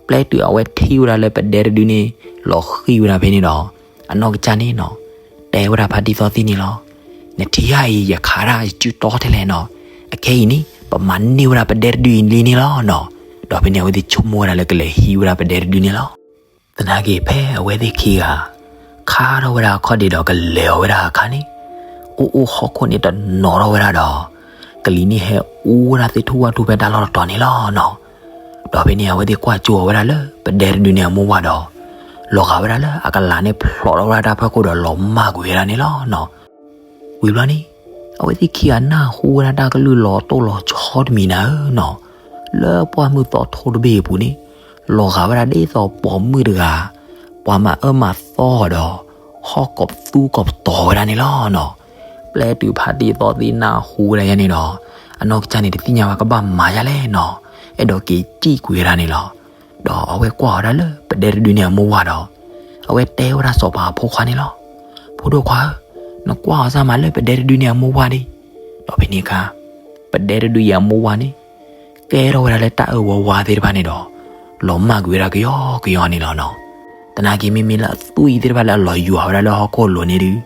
ပျဲတုၤအဝဲထံၣ်ဝဲဒၣ်လၢပဒဲတဒုန့ၣ် လီၤဃံၤဝဲဒၣ်ဖဲန့ၣ်ဒီး အနီၢ်ကစၢ်န့ၣ်နီၤ တဲဝဲဒၣ်ဖါတံၢ်သီသံၣ်န့ၣ်လီၤ. နထံၣ်ဧါအံၤ ယခးတၢ်ယစုတီထဲလဲၣ်နီၤ, အခဲအံၤန့ၣ် ပမၤန့ၢ်ဝဲဒၣ်ပဒဲတဒုအံၤလံန့ၣ်လီၤနီၤ. ဒီးဖဲန့ၣ် အဝဲသ့ၣ်ဆိကမိၣ်ဝဲဒၣ်လၢကလဲၤဟံးဝဲဒၣ်ပဒဲတဒုန့ၣ်လီၤ. သနာ်က့ဖဲအဝဲသ့ၣ်ခံဂၤ ခါထီၣ်ဝဲဒၣ်အခီၣ်ဒ့ဒီးကလဲၤအီၤဝဲဒၣ်အခါန့ၣ်, အိၣ်အိၣ်ဟီၣ်ခိၣ်န့ၣ်တနီၤထီၣ်ဝဲဒၣ်ဒီး ကလံၤန့ၣ်ဟဲအူဝဲဒၣ်သ့ၣ်ထူၣ်ဝၣ်ထူၣ်ဖဲတၢ်လီၢ်တတီၤန့ၣ်လီၤနီၤ. ဒီးဖဲန့ၣ် အဝဲသ့ၣ်ကွၢ်ကၠိအီၤဝဲဒၣ်လၢ ပဒဲတဒုန့ၣ်အမိၢ်ဝၤဒီး လီၤဂာ်ဝဲဒၣ်လၢအကလၤန့ၣ်ဖျိးထီၣ်ဝဲဒၣ်တၢ်ဖီခိၣ်ဒီးလီၤမၢ်ကွံာ်ဝဲဒၣ်န့ၣ်လီၤနီၤ. ဝံၤဘျီန့ၣ် အဝဲသ့ၣ်ခံဂၤနၢ်ဟူဝဲဒၣ်တၢ်ကလုၢ်လီၤတိၢ်လီၤဆီတမံၤနၤဧၢနီၤ, လၢပှၢ်မုၢ်သီထိတဘ့ၣ်အပူၤန့ၣ် လီၤဂာ်ဝဲဒၣ်ဒ်သိးပိာ်မုၣ်တဂၤ ပှၤမၤအၢမၤသီဒီး ဟီၣ်ကိးပသူကိးပတီၤဝဲဒၣ်န့ၣ်လီၤနီၤ. ပျဲတုၤဖါတံၢ်သီသံၣ်နၢ်ဟူဝဲဒၣ်ယဲန့ၣ်ဒီး အနီၢ်ကစၢ်န့ၣ်တသ့ၣ်ညါဘၣ်ကဘၣ်မၤယါလဲၣ်နီၤ, အဲၣ်ဒိးက့ၤစံၣ်ကွံာ်ဝဲဒၣ်န့ၣ်လီၤ. ဒီးအဝဲကွၢ်ဝဲဒၣ်လၢပဒဲတဒုန့ၣ်အမိၢ်ဝၤဒီး အဝဲတဲဝဲဒၣ်စီၤပၤအဖိခွါန့ၣ်လီၤ. ဖိဒိၣ်ခွါဧၢ, နကွၢ်အီၤစၢ်မးလၢပဒဲတဒုန့ၣ်အမိၢ်ဝၤဒံး. ဒီးဖဲန့ၣ်အခါ ပဒဲတဒုအံၤအမိၢ်ဝၤန့ၣ် ကဲထီၣ်ဝဲဒၣ်လၢတၢ်အၢဝီဝါသ့ၣ်တဖၣ်န့ၣ်ဒီး လီၤမၢ်ကွံာ်ဝဲဒၣ်ကယီကယီန့ၣ်လီၤနီၤ. သနာ်က့မ့မ့ၢ်လၢအသွံၣ်သ့ၣ်တဖၣ်လၢအလီၤယွၤဝဲဒၣ်လၢဟီၣ်ခိၣ်လိၤန့ၣ်ဒုး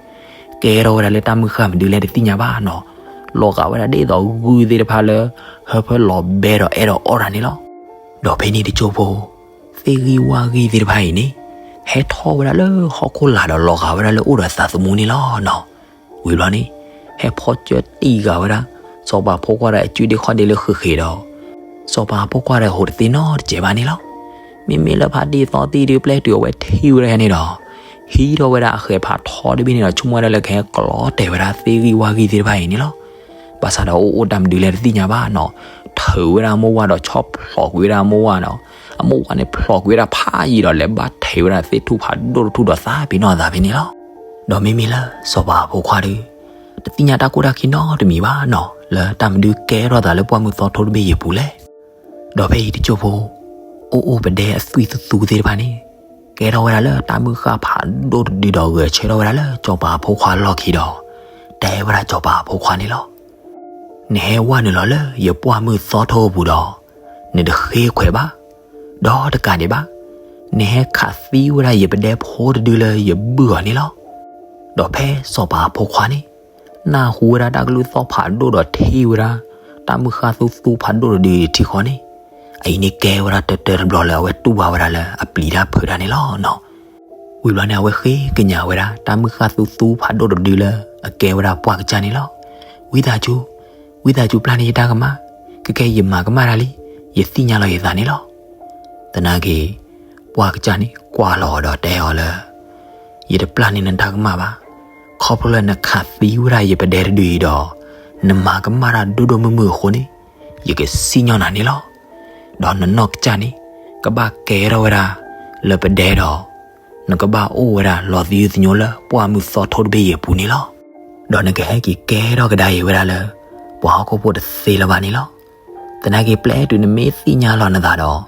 ကဲထီၣ်ဝဲဒၣ်လၢတၢ်မုၢ်ဃၢ်မနုၤလဲၣ်တသ့ၣ်ညါဘၣ်နီၤ. လီၤဂာ်ဝဲဒၣ်ဒ်သိးဂုၢ်သ့ၣ်တဖၣ်လၢ ဟၢဖၢလီၤဘဲဒီးအဲၣ်ဒိးအီၣ်တၢ်န့ၣ်လီၤ. ဒီးဖဲန့ၣ်တစိၢ်ဖိ သ့ၣ်ဂံၢ်ဝၣ်ဂံၢ်သ့ၣ်တဖၣ်အံၤန့ၣ် ဟဲထီၣ်ဝဲဒၣ်လၢဟီၣ်ခိၣ်လာ်ဒီးလီၤဂာ်ဝဲဒၣ်လၢအိၣ်ဒီးသးသမူန့ၣ်လီၤနီၤ. ဝံၤဘျီန့ၣ် ဟဲဖီကၢတံၢ်ဂာ်ဝဲဒၣ် စီၤပၤဖိခွါဒီးအစုဒ့ခီၣ်ဒ့လၢဃ့ၢ်ဃ့ၢ်ဒီး စီၤပၤဖိခွါဒီးဟူးတသ့နီတစဲးဘၣ်န့ၣ်လီၤ. မ့မ့ၢ်လၢဖါတံၢ်သီသံၣ်ဒုး ပျဲတုၤအဝဲထံၣ်ဝဲဒၣ်န့ၣ်ဒီး ဟံးထီၣ်ဝဲဒၣ်အဃဲးဖးထီတဘ့ၣ်န့ၣ်ဒီး ဆိကမိၣ်ဝဲဒၣ်လၢကဟဲကျီတဲာ်ဝဲဒၣ်သ့ၣ်ဂံၢ်ဝၣ်ဂံၢ်သ့ၣ်တဖၣ်အံၤန့ၣ်လီၤ. ဘၣ်ဆၣ်ဒီးအိၣ်အိၣ်တၢ်မနုၤလဲၣ်တသ့ၣ်ညါဘၣ်နီၤ. ထုးဝဲဒၣ်အမိၢ်ဝၤဒီးဆီဖျိးကွံာ်ဝဲဒၣ်အမိၢ်ဝၤဒီး အမိၢ်ဝၤန့ၣ်ဖျိးကွံာ်ဝဲဒၣ်ဖးယံာ်ဒီး လဲၤဘၣ်ထဲးဝဲဒၣ်သ့ၣ်ထူၣ်ဖးဒိၣ်တထူၣ်ဒီးသးဖဲနီၢ်သးဖဲန့ၣ်လီၤ. ဒီးမ့မ့ၢ်လၢစီၤပၤဖိခွါဒီး တသ့ၣ်ညါတၢ်ကိၢ်တၢ်ခံနီတမံၤဘၣ်နီၤ. လၢတၢ်မနုၤကဲထီၣ်သးလၢပှၢ်မုၢ်သီထိတဘ့ၣ်အံၤအပူၤလဲၣ်. ဒီးဖဲအံၤတစိၢ်ဖိ အိၣ်အိၣ်ပဒဲအသွံၣ်သူသူသ့ၣ်တဖၣ်န့ၣ် ကဲထီၣ်ဝဲဒၣ်လၢတၢ်မုၢ်ဃၢ်ဖးဒိၣ်တဒုဒီးဂဲၤဆၢထၢၣ်ဝဲဒၣ်လၢစီၤပၤအဖိခွါအလီၢ်ခံဒီး တဲဝဲဒၣ်စီၤပၤအဖိခွါန့ၣ်လီၤ. နဟဲဝဲနုာ်လီၤလၢယပှၢ်မုၢ်သီထိအပူၤဒီး နတဃ့ခွဲးဘၣ်, ဒီးတကးဒံးဘၣ်, နဟဲခးသံဝဲဒၣ်ယပဒဲဖိတဒုလၢယဘုၣ်အီၤန့ၣ်လီၤ. ဒီးဖဲစီၤပၤအဖိခွါန့ၣ် နၢ်ဟူဝဲဒၣ်တၢ်ကလုၢ်သီၣ်ဖးဒိၣ်ဒီးထံၣ်ဝဲဒၣ် တၢ်မုၢ်ဃၢ်သူသူဖးဒိၣ်တဒုထံဃီန့ၣ်, အအံၤန့ၣ်ကဲဝဲဒၣ်တၢတၢတဘျီလၢအဝဲတူၢ်ဘၣ်ဝဲဒၣ်လၢအပျံၤတၢ်ဖုးတၢ်န့ၣ်လီၤနီၤ. ဝံၤဘျီန့ၣ် အဝဲဃ့ကညးဝဲဒၣ် တၢ်မုၢ်ဃၢ်သူသူဖးဒိၣ်တဒုလၢအကဲဝဲဒၣ်ပှၢ်ကစၢ်န့ၣ်လီၤ. ဝံသးစူၤ, ဝံသးစူၤပျၢ်န့ၢ်ယတၢ်ကမၣ်, ခဲကဲယမၤကမၣ်တၢ်လံ, ယသ့ၣ်ညါလီၤယသးန့ၣ်လီၤ. သနာ်က့ ပှၢ်ကစၢ်န့ၣ်ကွၢ်လီၤအီၤဒီးတဲအီၤလၢ ယတပျၢ်န့ၢ်နတၢ်ကမၣ်ဘၣ်. ခီဖျိလၢနခးသံဝဲဒၣ်ယပဒဲတဒုအံၤဒီး နမၤကမၣ်တၢ်ဒိၣ်ဒိၣ်မုၢ်မုၢ်အဃိန့ၣ်, ယကစံၣ်ညီၣ်နၤန့ၣ်လီၤ. ဒီးနနီၢ်ကစၢ်န့ၣ် ကဘၣ်ကဲထီၣ်ဝဲဒၣ်လၢပဒဲဒီး နကဘၣ်အိၣ်ဝဲဒၣ်လီၤသယုၢ်သညိလၢပှၢ်မုၢ်သီထိတဘ့ၣ်အံၤအပူၤန့ၣ်လီၤ. ဒီးနကဟဲက့ၤကဲထီၣ်ကဒါအံၤဝဲဒၣ်လၢ ပှၤဟီၣ်ခိၣ်ဖိတသ့လၢၤဘၣ်န့ၣ်လီၤ. သနာ်က့ပျဲတုၤနမ့ၢ်သ့ၣ်ညါလီၤနသးဒီး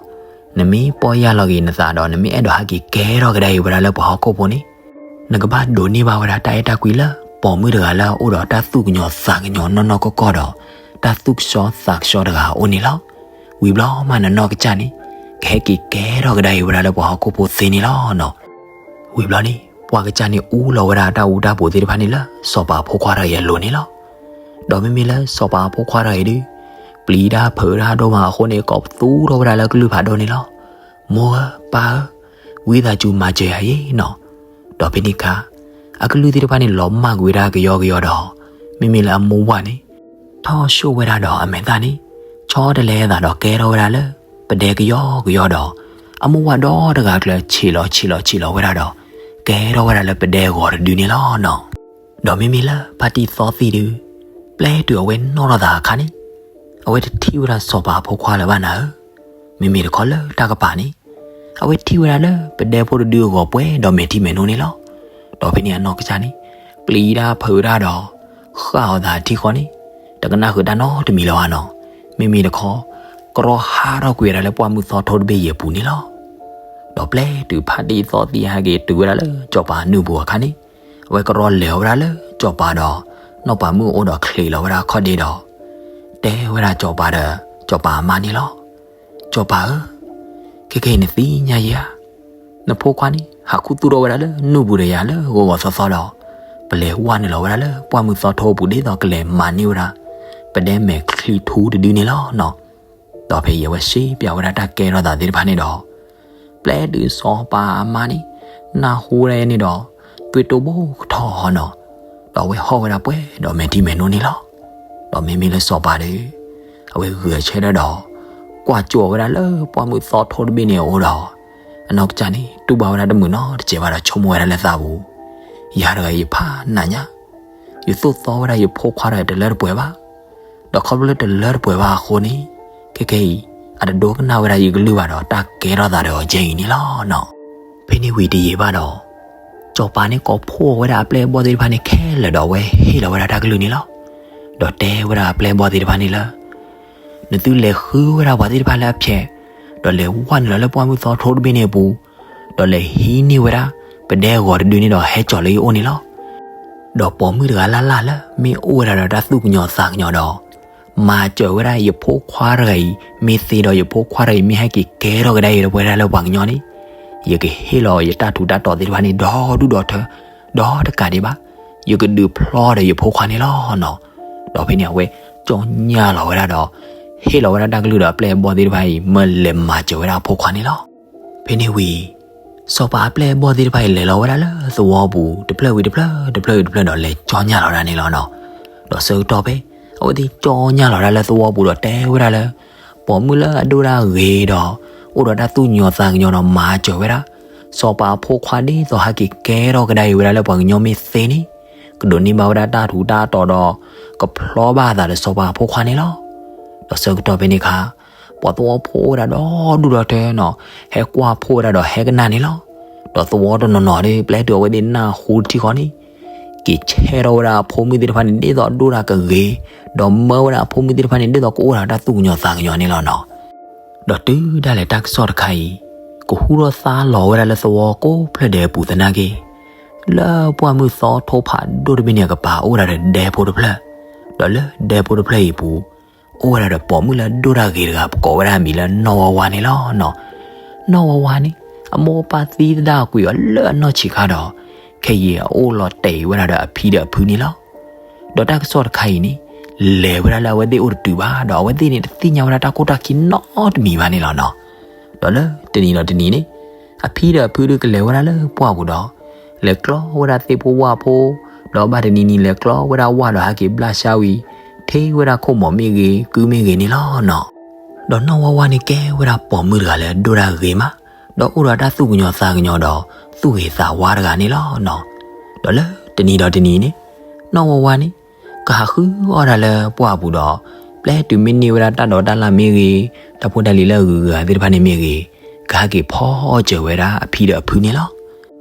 နမ့ၢ်ပီၢ်ယၢ်လီၤက့ၤနသးဒီး နမ့ၢ်အဲၣ်ဒိးဟဲက့ၤကဲထီၣ်ကဒါအံၤဝဲဒၣ်လၢပှၤဟီၣ်ခိၣ်ဖိန့ၣ်, နကဘၣ်ဒိးန့ၢ်ဘၣ်ဝဲဒၣ်တၢ်အဲၣ်တၢ်ကွံလၢ ပိာ်မုၣ်တဂၤလၢအအိၣ်ဒီးတၢ်သူၣ်ကညီၤသးကညီၤနီၢ်နီၢ်ကီၢ်ကီၢ်ဒီး တၢ်သူၣ်ကဆှီသးကဆှီတဂၤအအိၣ်န့ၣ်လီၤ. ဝံၤဘျီမးနနီၢ်ကစၢ်န့ၣ် ကဟဲက့ၤကဲထီၣ်ကဒါအံၤဝဲဒၣ်လၢပှၤဟီၣ်ခိၣ်ဖိသ့န့ၣ်လီၤနီၤ. ဝံၤဘျီန့ၣ် ပှၢ်ကစၢ်န့ၣ်အူလီၤဝဲဒၣ်တၢ်အူတၢ်ပူၤသ့ၣ်တဖၣ်န့ၣ်လၢ စီၤပၤအဖိခွါတဂၤအံၤအလိၤန့ၣ်လီၤ. ဒီးမ့မ့ၢ်လၢစီၤပၤအဖိခွါတဂၤအံၤဒုး ပျံၤတၢ်ဖုးတၢ်ဒိၣ်မးအဃိန့ၣ် ကိးပသူထီၣ်ဝဲဒၣ်လၢကလုၢ်ဖးဒိၣ်န့ၣ်လီၤ. မိၢ်ဧၢ ပၢ်ဧၢ, ဝံသးစူၤမၤစၢၤယၤအံၤနီၤ. ဒီးဖဲန့ၣ်အခါ အကလုၢ်သ့ၣ်တဖၣ်န့ၣ် လီၤမၢ်ကွံာ်ဝဲဒၣ်ကယီကယီဒီး မ့မ့ၢ်လၢအမိၢ်ဝၢ်န့ၣ် ထီၣ်ဆိၣ်ဝဲဒၣ်ဒီးအမဲာ်သၣ်န့ၣ် ဆီတလဲအသးဒီးကဲထီၣ်ဝဲဒၣ်လၢ ပဒဲကယီကယီဒီး အမိၢ်ဝၢ်ဒီတဂၤကျၢၤ ဆံးလီၤဆံးလီၤဆံးလီၤဝဲဒၣ်ဒီး ကဲထီၣ်ဝဲဒၣ်လၢပဒဲဂီၤတဒုန့ၣ်လီၤနီၤ. ဒီးမ့မ့ၢ်လၢဖါတံၢ်သီသံၣ်ဒုး ပျဲတုၤအဝဲနီၣ်ထီၣ်သးအခါန့ၣ် အဝဲတထံၣ်ဝဲဒၣ်စီၤပၤအဖိခွါလၢၤဘၣ်နၤဧၢ, မ့မ့ၢ်တခီလၢတၢ်ကပၤန့ၣ် အဝဲထံၣ်ဝဲဒၣ်လၢပဒဲဖိတဒုအဂီၤပှဲၤဒီးမဲာ်ထံမဲာ်နိန့ၣ်လီၤ. ဒီးဖဲန့ၣ်အနီၢ်ကစၢ်န့ၣ် ပျံၤတၢ်ဖုးတၢ်ဒီး ဃၣ်အီၤသးထံဃီန့ၣ် တကနၣ်ဃုာ်တၢ်နီတမံၤလၢၤဘၣ်နီၤ. မ့မ့ၢ်တခီ ကရီဟးထီၣ်ကွံာ်ဝဲဒၣ်လၢပှၢ်မုၢ်သီထိတဘ့ၣ်အံၤအပူၤန့ၣ်လီၤ. ဒီးပျဲတုၤဖါတံၢ်သီသံၣ်ဟဲက့ၤတုၤဝဲဒၣ်လၢစီၤပၤအနုၢ်ပူၤအခါန့ၣ် အဝဲကရီလဲၤဝဲဒၣ်လၢစီၤပၤဒီး နီၢ်ပၤမုၣ်အိၣ်ဒီးချံးလီၤဝဲဒၣ်ခီၣ်ဒ့ဒီး တဲဝဲဒၣ်စီၤပၤဒီး စီၤပၤအမါန့ၣ်လီၤ. စီၤပၤဧၢ, ခဲကနံၣ်အံၤနသ့ၣ်ညါယဲဧါ, နဖိခွါန့ၣ် ဟးခူသူၣ်ထီၣ်ဝဲဒၣ်လၢနုၢ်ပူၤဒီးယၤလၢဂီၤဂီၤသီသီဒီး ပလဲၤဝဲနုာ်လီၤဝဲဒၣ်လၢပှၢ်မုၢ်သီထိအပူၤဒ်သိးကလဲၤမၤန့ၢ်ဝဲဒၣ် ပဒဲမဲာ်ချံထူတဒုန့ၣ်လီၤနီၤ. ဒီးဖဲအံၤအဝဲစံးပၠးဝဲဒၣ်တၢ်ကဲထီၣ်သးသ့ၣ်တဖၣ်န့ၣ်ဒီး ပျဲတုၤစီၤပၤအမါန့ၣ် နၢ်ဟူဝဲဒၣ်န့ၣ်ဒီး သွံၣ်တိၢ်ဘိကထီၣ်နီၤ. ဒီးအဝဲဟီၣ်ဝဲဒၣ်ပှဲၤဒီးမဲာ်ထံမဲာ်နိန့ၣ်လီၤ. ဒီးမ့မ့ၢ်လၢစီၤပၤဒီး အဝဲဂဲၤဆၢထၢၣ်ဒီး ကွၢ်ကၠိဝဲဒၣ်လၢပှၢ်မုၢ်သီထိတဘ့ၣ်န့ၣ်အအိၣ်ဒီး အနီၢ်ကစၢ်န့ၣ် တူၢ်ဘၣ်ဝဲဒၣ်တမုာ်နီတစဲးဘၣ်ဒီး ဆိကမိၣ်ဝဲဒၣ်လၢသးပူၤ, ယၤတဂၤအံၤယဖးနးညါ, ယသိၣ်သီဝဲဒၣ်ယဖိခွါတဂၤတလၢတပှဲၤဘၣ်. ဒီးခီဖျိလၢတလၢတပှဲၤဘၣ်အဃိန့ၣ် ခဲကနံၣ်အံၤ အတဒိကနၣ်ဝဲဒၣ်ယကလုၢ်ဘၣ်ဒီး တၢ်ကဲထီၣ်သးဒီးအီၤကဲအံၤန့ၣ်လီၤနီၤ. ဖဲန့ၣ်ဝံၤတယံာ်ဘၣ်ဒီး စီၤပၤန့ၣ်ကိးဖှိၣ်ဝဲဒၣ်အပျဲၢ်အဘီၣ်သ့ၣ်တဖၣ်န့ၣ်ခဲလၢာ်ဒီး အဝဲဟ့ၣ်လီၤဝဲဒၣ်တၢ်ကလုၢ်န့ၣ်လီၤ. ဒီးတဲဝဲဒၣ်အပျဲၢ်အဘီၣ်သ့ၣ်တဖၣ်န့ၣ်လၢ နသုလဲၤဃုဝဲဒၣ်ပှၤသ့ၣ်တဖၣ်လၢအဖျဲး, ဒီးလဲၤဝဲနုာ်လီၤလၢပှၢ်မုၢ်သီထိတဘ့ၣ်န့ၣ်အပူၤ, ဒီးလဲၤဟံးန့ၢ်ဝဲဒၣ် ပဒဲဂီၤတဒုန့ၣ်ဒီးဟဲကၠီၤလၢယအိၣ်န့ၣ်လီၤ. ဒီးပိာ်မုၣ်တဂၤလၢ်လၢ်လၢမ့ၢ်အိၣ်ဝဲဒၣ်ဒီးတၢ်သူၣ်ကညီၤသးကညီၤဒီး မၤစၢၤဝဲဒၣ်ယဖိခွါတဂၤအံၤ မ့ၢ်သ့ဒီးယဖိခွါတဂၤအံၤ မ့ၢ်ဟဲက့ၤကဲထီၣ်ကဒါအံၤလၢပှဲၤဒၣ်လၢပှၤကညီန့ၣ်, ယကဟ့ၣ်လီၤယတၢ်ထူးတၢ်တီၤသ့ၣ်တဖၣ်န့ၣ် ဒီဒူၣ်ဒီထၢ ဒီးတကးဒံးဘၣ်, ယကဒုးဖျီဒီးယဖိခွါန့ၣ်လီၤနီၤ. ဒီးဖဲန့ၣ်အဝဲ ကၠီညၣ်လီၤဝဲဒၣ်ဒီး ဟ့ၣ်လီၤဝဲဒၣ်တၢ်ကလုၢ်ဒီးအပျဲၢ်အဘီၣ်သ့ၣ်တဖၣ်အံၤ မၢလဲၤမၤစၢၤဝဲဒၣ်အဖိခွါန့ၣ်လီၤ. ဖဲန့ၣ်ဝံၤ စီၤပၤအပျဲၢ်အဘီၣ်သ့ၣ်တဖၣ်အံၤ လဲၤလီၤဝဲဒၣ်လၢသဝီပူၤ တဖျၢၣ်ဝံၤတဖျၢၣ် တဖျၢၣ်ဝံၤတဖျၢၣ်ဒီး လဲၤကၠီညၣ်လီၤဝဲဒၣ်န့ၣ်လီၤနီၤ. ဒီးဆၢကတီၢ်ဖဲ အဝဲသ့ၣ်ကၠီညၣ်လီၤဝဲဒၣ်လၢသဝီပူၤဒီးတဲဝဲဒၣ်လၢ ပိာ်မုၣ်လၢအဒိၣ်ဒၣ်ဂ့ၤဒီး အိၣ်ဒီးတၢ်သူၣ်ကညီၤသးကညီၤဒီးမၤစၢၤဝဲဒၣ် စီၤပၤအဖိခွါဒ်သိးဟဲက့ၤကဲထီၣ်ကဒါအံၤဝဲဒၣ်လၢပှၤကညီမ့ၢ်သ့န့ၣ် ကဒိးန့ၢ်ဘၣ်ဝဲဒၣ်တၢ်ထူးတၢ်တီၤဒီး ကဖျီဘၣ်အသးဒီးစီၤပၤအဖိခွါန့ၣ်လီၤ. ဒီးဆၢကတီၢ်ဖဲန့ၣ်အခါ ပှၤသဝီဖိအိၣ်ဝဲဒၣ်ဒီဒူၣ်ဒီထၢနီၤ ဟဲကွၢ်ဖှိၣ်ဝဲဒၣ်ဒီးဟဲကနၣ်န့ၣ်လီၤ. ဒီးသဝီတနီၤနီၤဒီး ပျဲတုၤအဝဲသ့ၣ်နၢ်ဟူတထံၣ်ဃီန့ၣ် က့ၤဆဲးထီၣ်ဝဲဒၣ်အဖိမုၣ်သ့ၣ်တဖၣ်န့ၣ် ဒ်သိးဒိၣ်တၢ်ကဂ့ၤ, ဒီးမၢဝဲဒၣ်အဖိမုၣ်သ့ၣ်တဖၣ်န့ၣ် ဒ်သိးကအိၣ်ဒီးတၢ်သူၣ်ကညီၤသးကညီၤန့ၣ်လီၤနီၤ. ဒီးတုၤဒၣ်လဲာ်တၢ်ကစီၣ်တခါအံၤ ကဟူထီၣ်သါလီၤဝဲဒၣ်လၢသဝီကိးဖျၢၣ်ဒဲးအပူၤသနာ်က့ လၢပှၢ်မုၢ်သီထိဖးဒိၣ်တဘ့ၣ်န့ၣ်အကပၤ အိၣ်ဝဲဒၣ်ဒီးဒဲဖိတဖျၢၣ်, ဒီးလၢဒဲဖိတဖျၢၣ်အံၤအပူၤ အိၣ်ဝဲဒၣ်ဒီးပိာ်မုၣ်လၢဒိၣ်တၢ်ဂ့ၤတဂၤ ပကိးဝဲဒၣ်အမံၤလၢနီၢ်ဝါဝါန့ၣ်လီၤနီၤ. နီၢ်ဝါဝါန့ၣ် အမိၢ်အပၢ်သံသဒၣ်ကွံာ်အီၤလၢအနီၢ်ဆံးခါဒီး ခဲအံၤအအိၣ်လီၤတဲာ်ဝဲဒၣ်ဒီးအဖံဒီးအဖုန့ၣ်လီၤ. ဒီးတၢ်ကစီၣ်တခါအံၤန့ၣ် လဲၤဝဲဒၣ်လၢအဝဲသ့ၣ်အိၣ်တတုၤဘၣ်, ဒီးအဝဲသ့ၣ်န့ၣ် တသ့ၣ်ညါဝဲဒၣ်တၢ်ကိၢ်တၢ်ခံနီတမံၤဘၣ်န့ၣ်လီၤနီၤ. ဒီးလၢတနံၤဒီးတနံၤန့ၣ် အဖံဒီးအဖုဒုးကလဲၤဝဲဒၣ်လၢပှၢ်ပူၤဒီး လဲၤကျီဝဲဒၣ်သ့ၣ်ဖိဝၣ်ဖိ, ဒီးဘၣ်တနံၤနံၤလဲၤကျီဝဲဒၣ်ဝၣ်ဒီးဟဲက့ၤဘျၣ်ဆှါဝံၤ ထ့ဝဲဒၣ်ခိၣ်မီၤမ့ၢ်ဂ့ၤ ကုမ့ၢ်ဂ့ၤန့ၣ်လီၤနီၤ. ဒီးနီၢ်ဝါဝါန့ၣ်ကဲဝဲဒၣ်ပိာ်မုၣ်တဂၤလၢဒိၣ်တၢ်ဂ့ၤမး, ဒီးအိၣ်ဒီးတၢ်သူၣ်ကညီၤသးကညီၤဒီး သူၣ်ဂ့ၤသးဝါတဂၤန့ၣ်လီၤနီၤ. ဒီးလၢတနံၤဒီးတနံၤန့ၣ် နီၢ်ဝါဝါန့ၣ် ကဟးဃုအီၣ်တၢ်လၢပှၢ်ပူၤဒီး ပျဲတုၤမ့ၢ်န့ၢ်ဝဲဒၣ်တၢ်ဒိးတၢ်လၣ်မ့ၢ်ဂ့ၤ, တၢ်ဖိတၢ်လံၤလၢအဂုၤအဂၤသ့ၣ်တဖၣ်န့ၣ်မ့ၢ်ဂ့ၤ, ကဟဲက့ၤဖီအီၣ်စၢၤဝဲဒၣ်အဖံဒီးအဖုန့ၣ်လီၤ.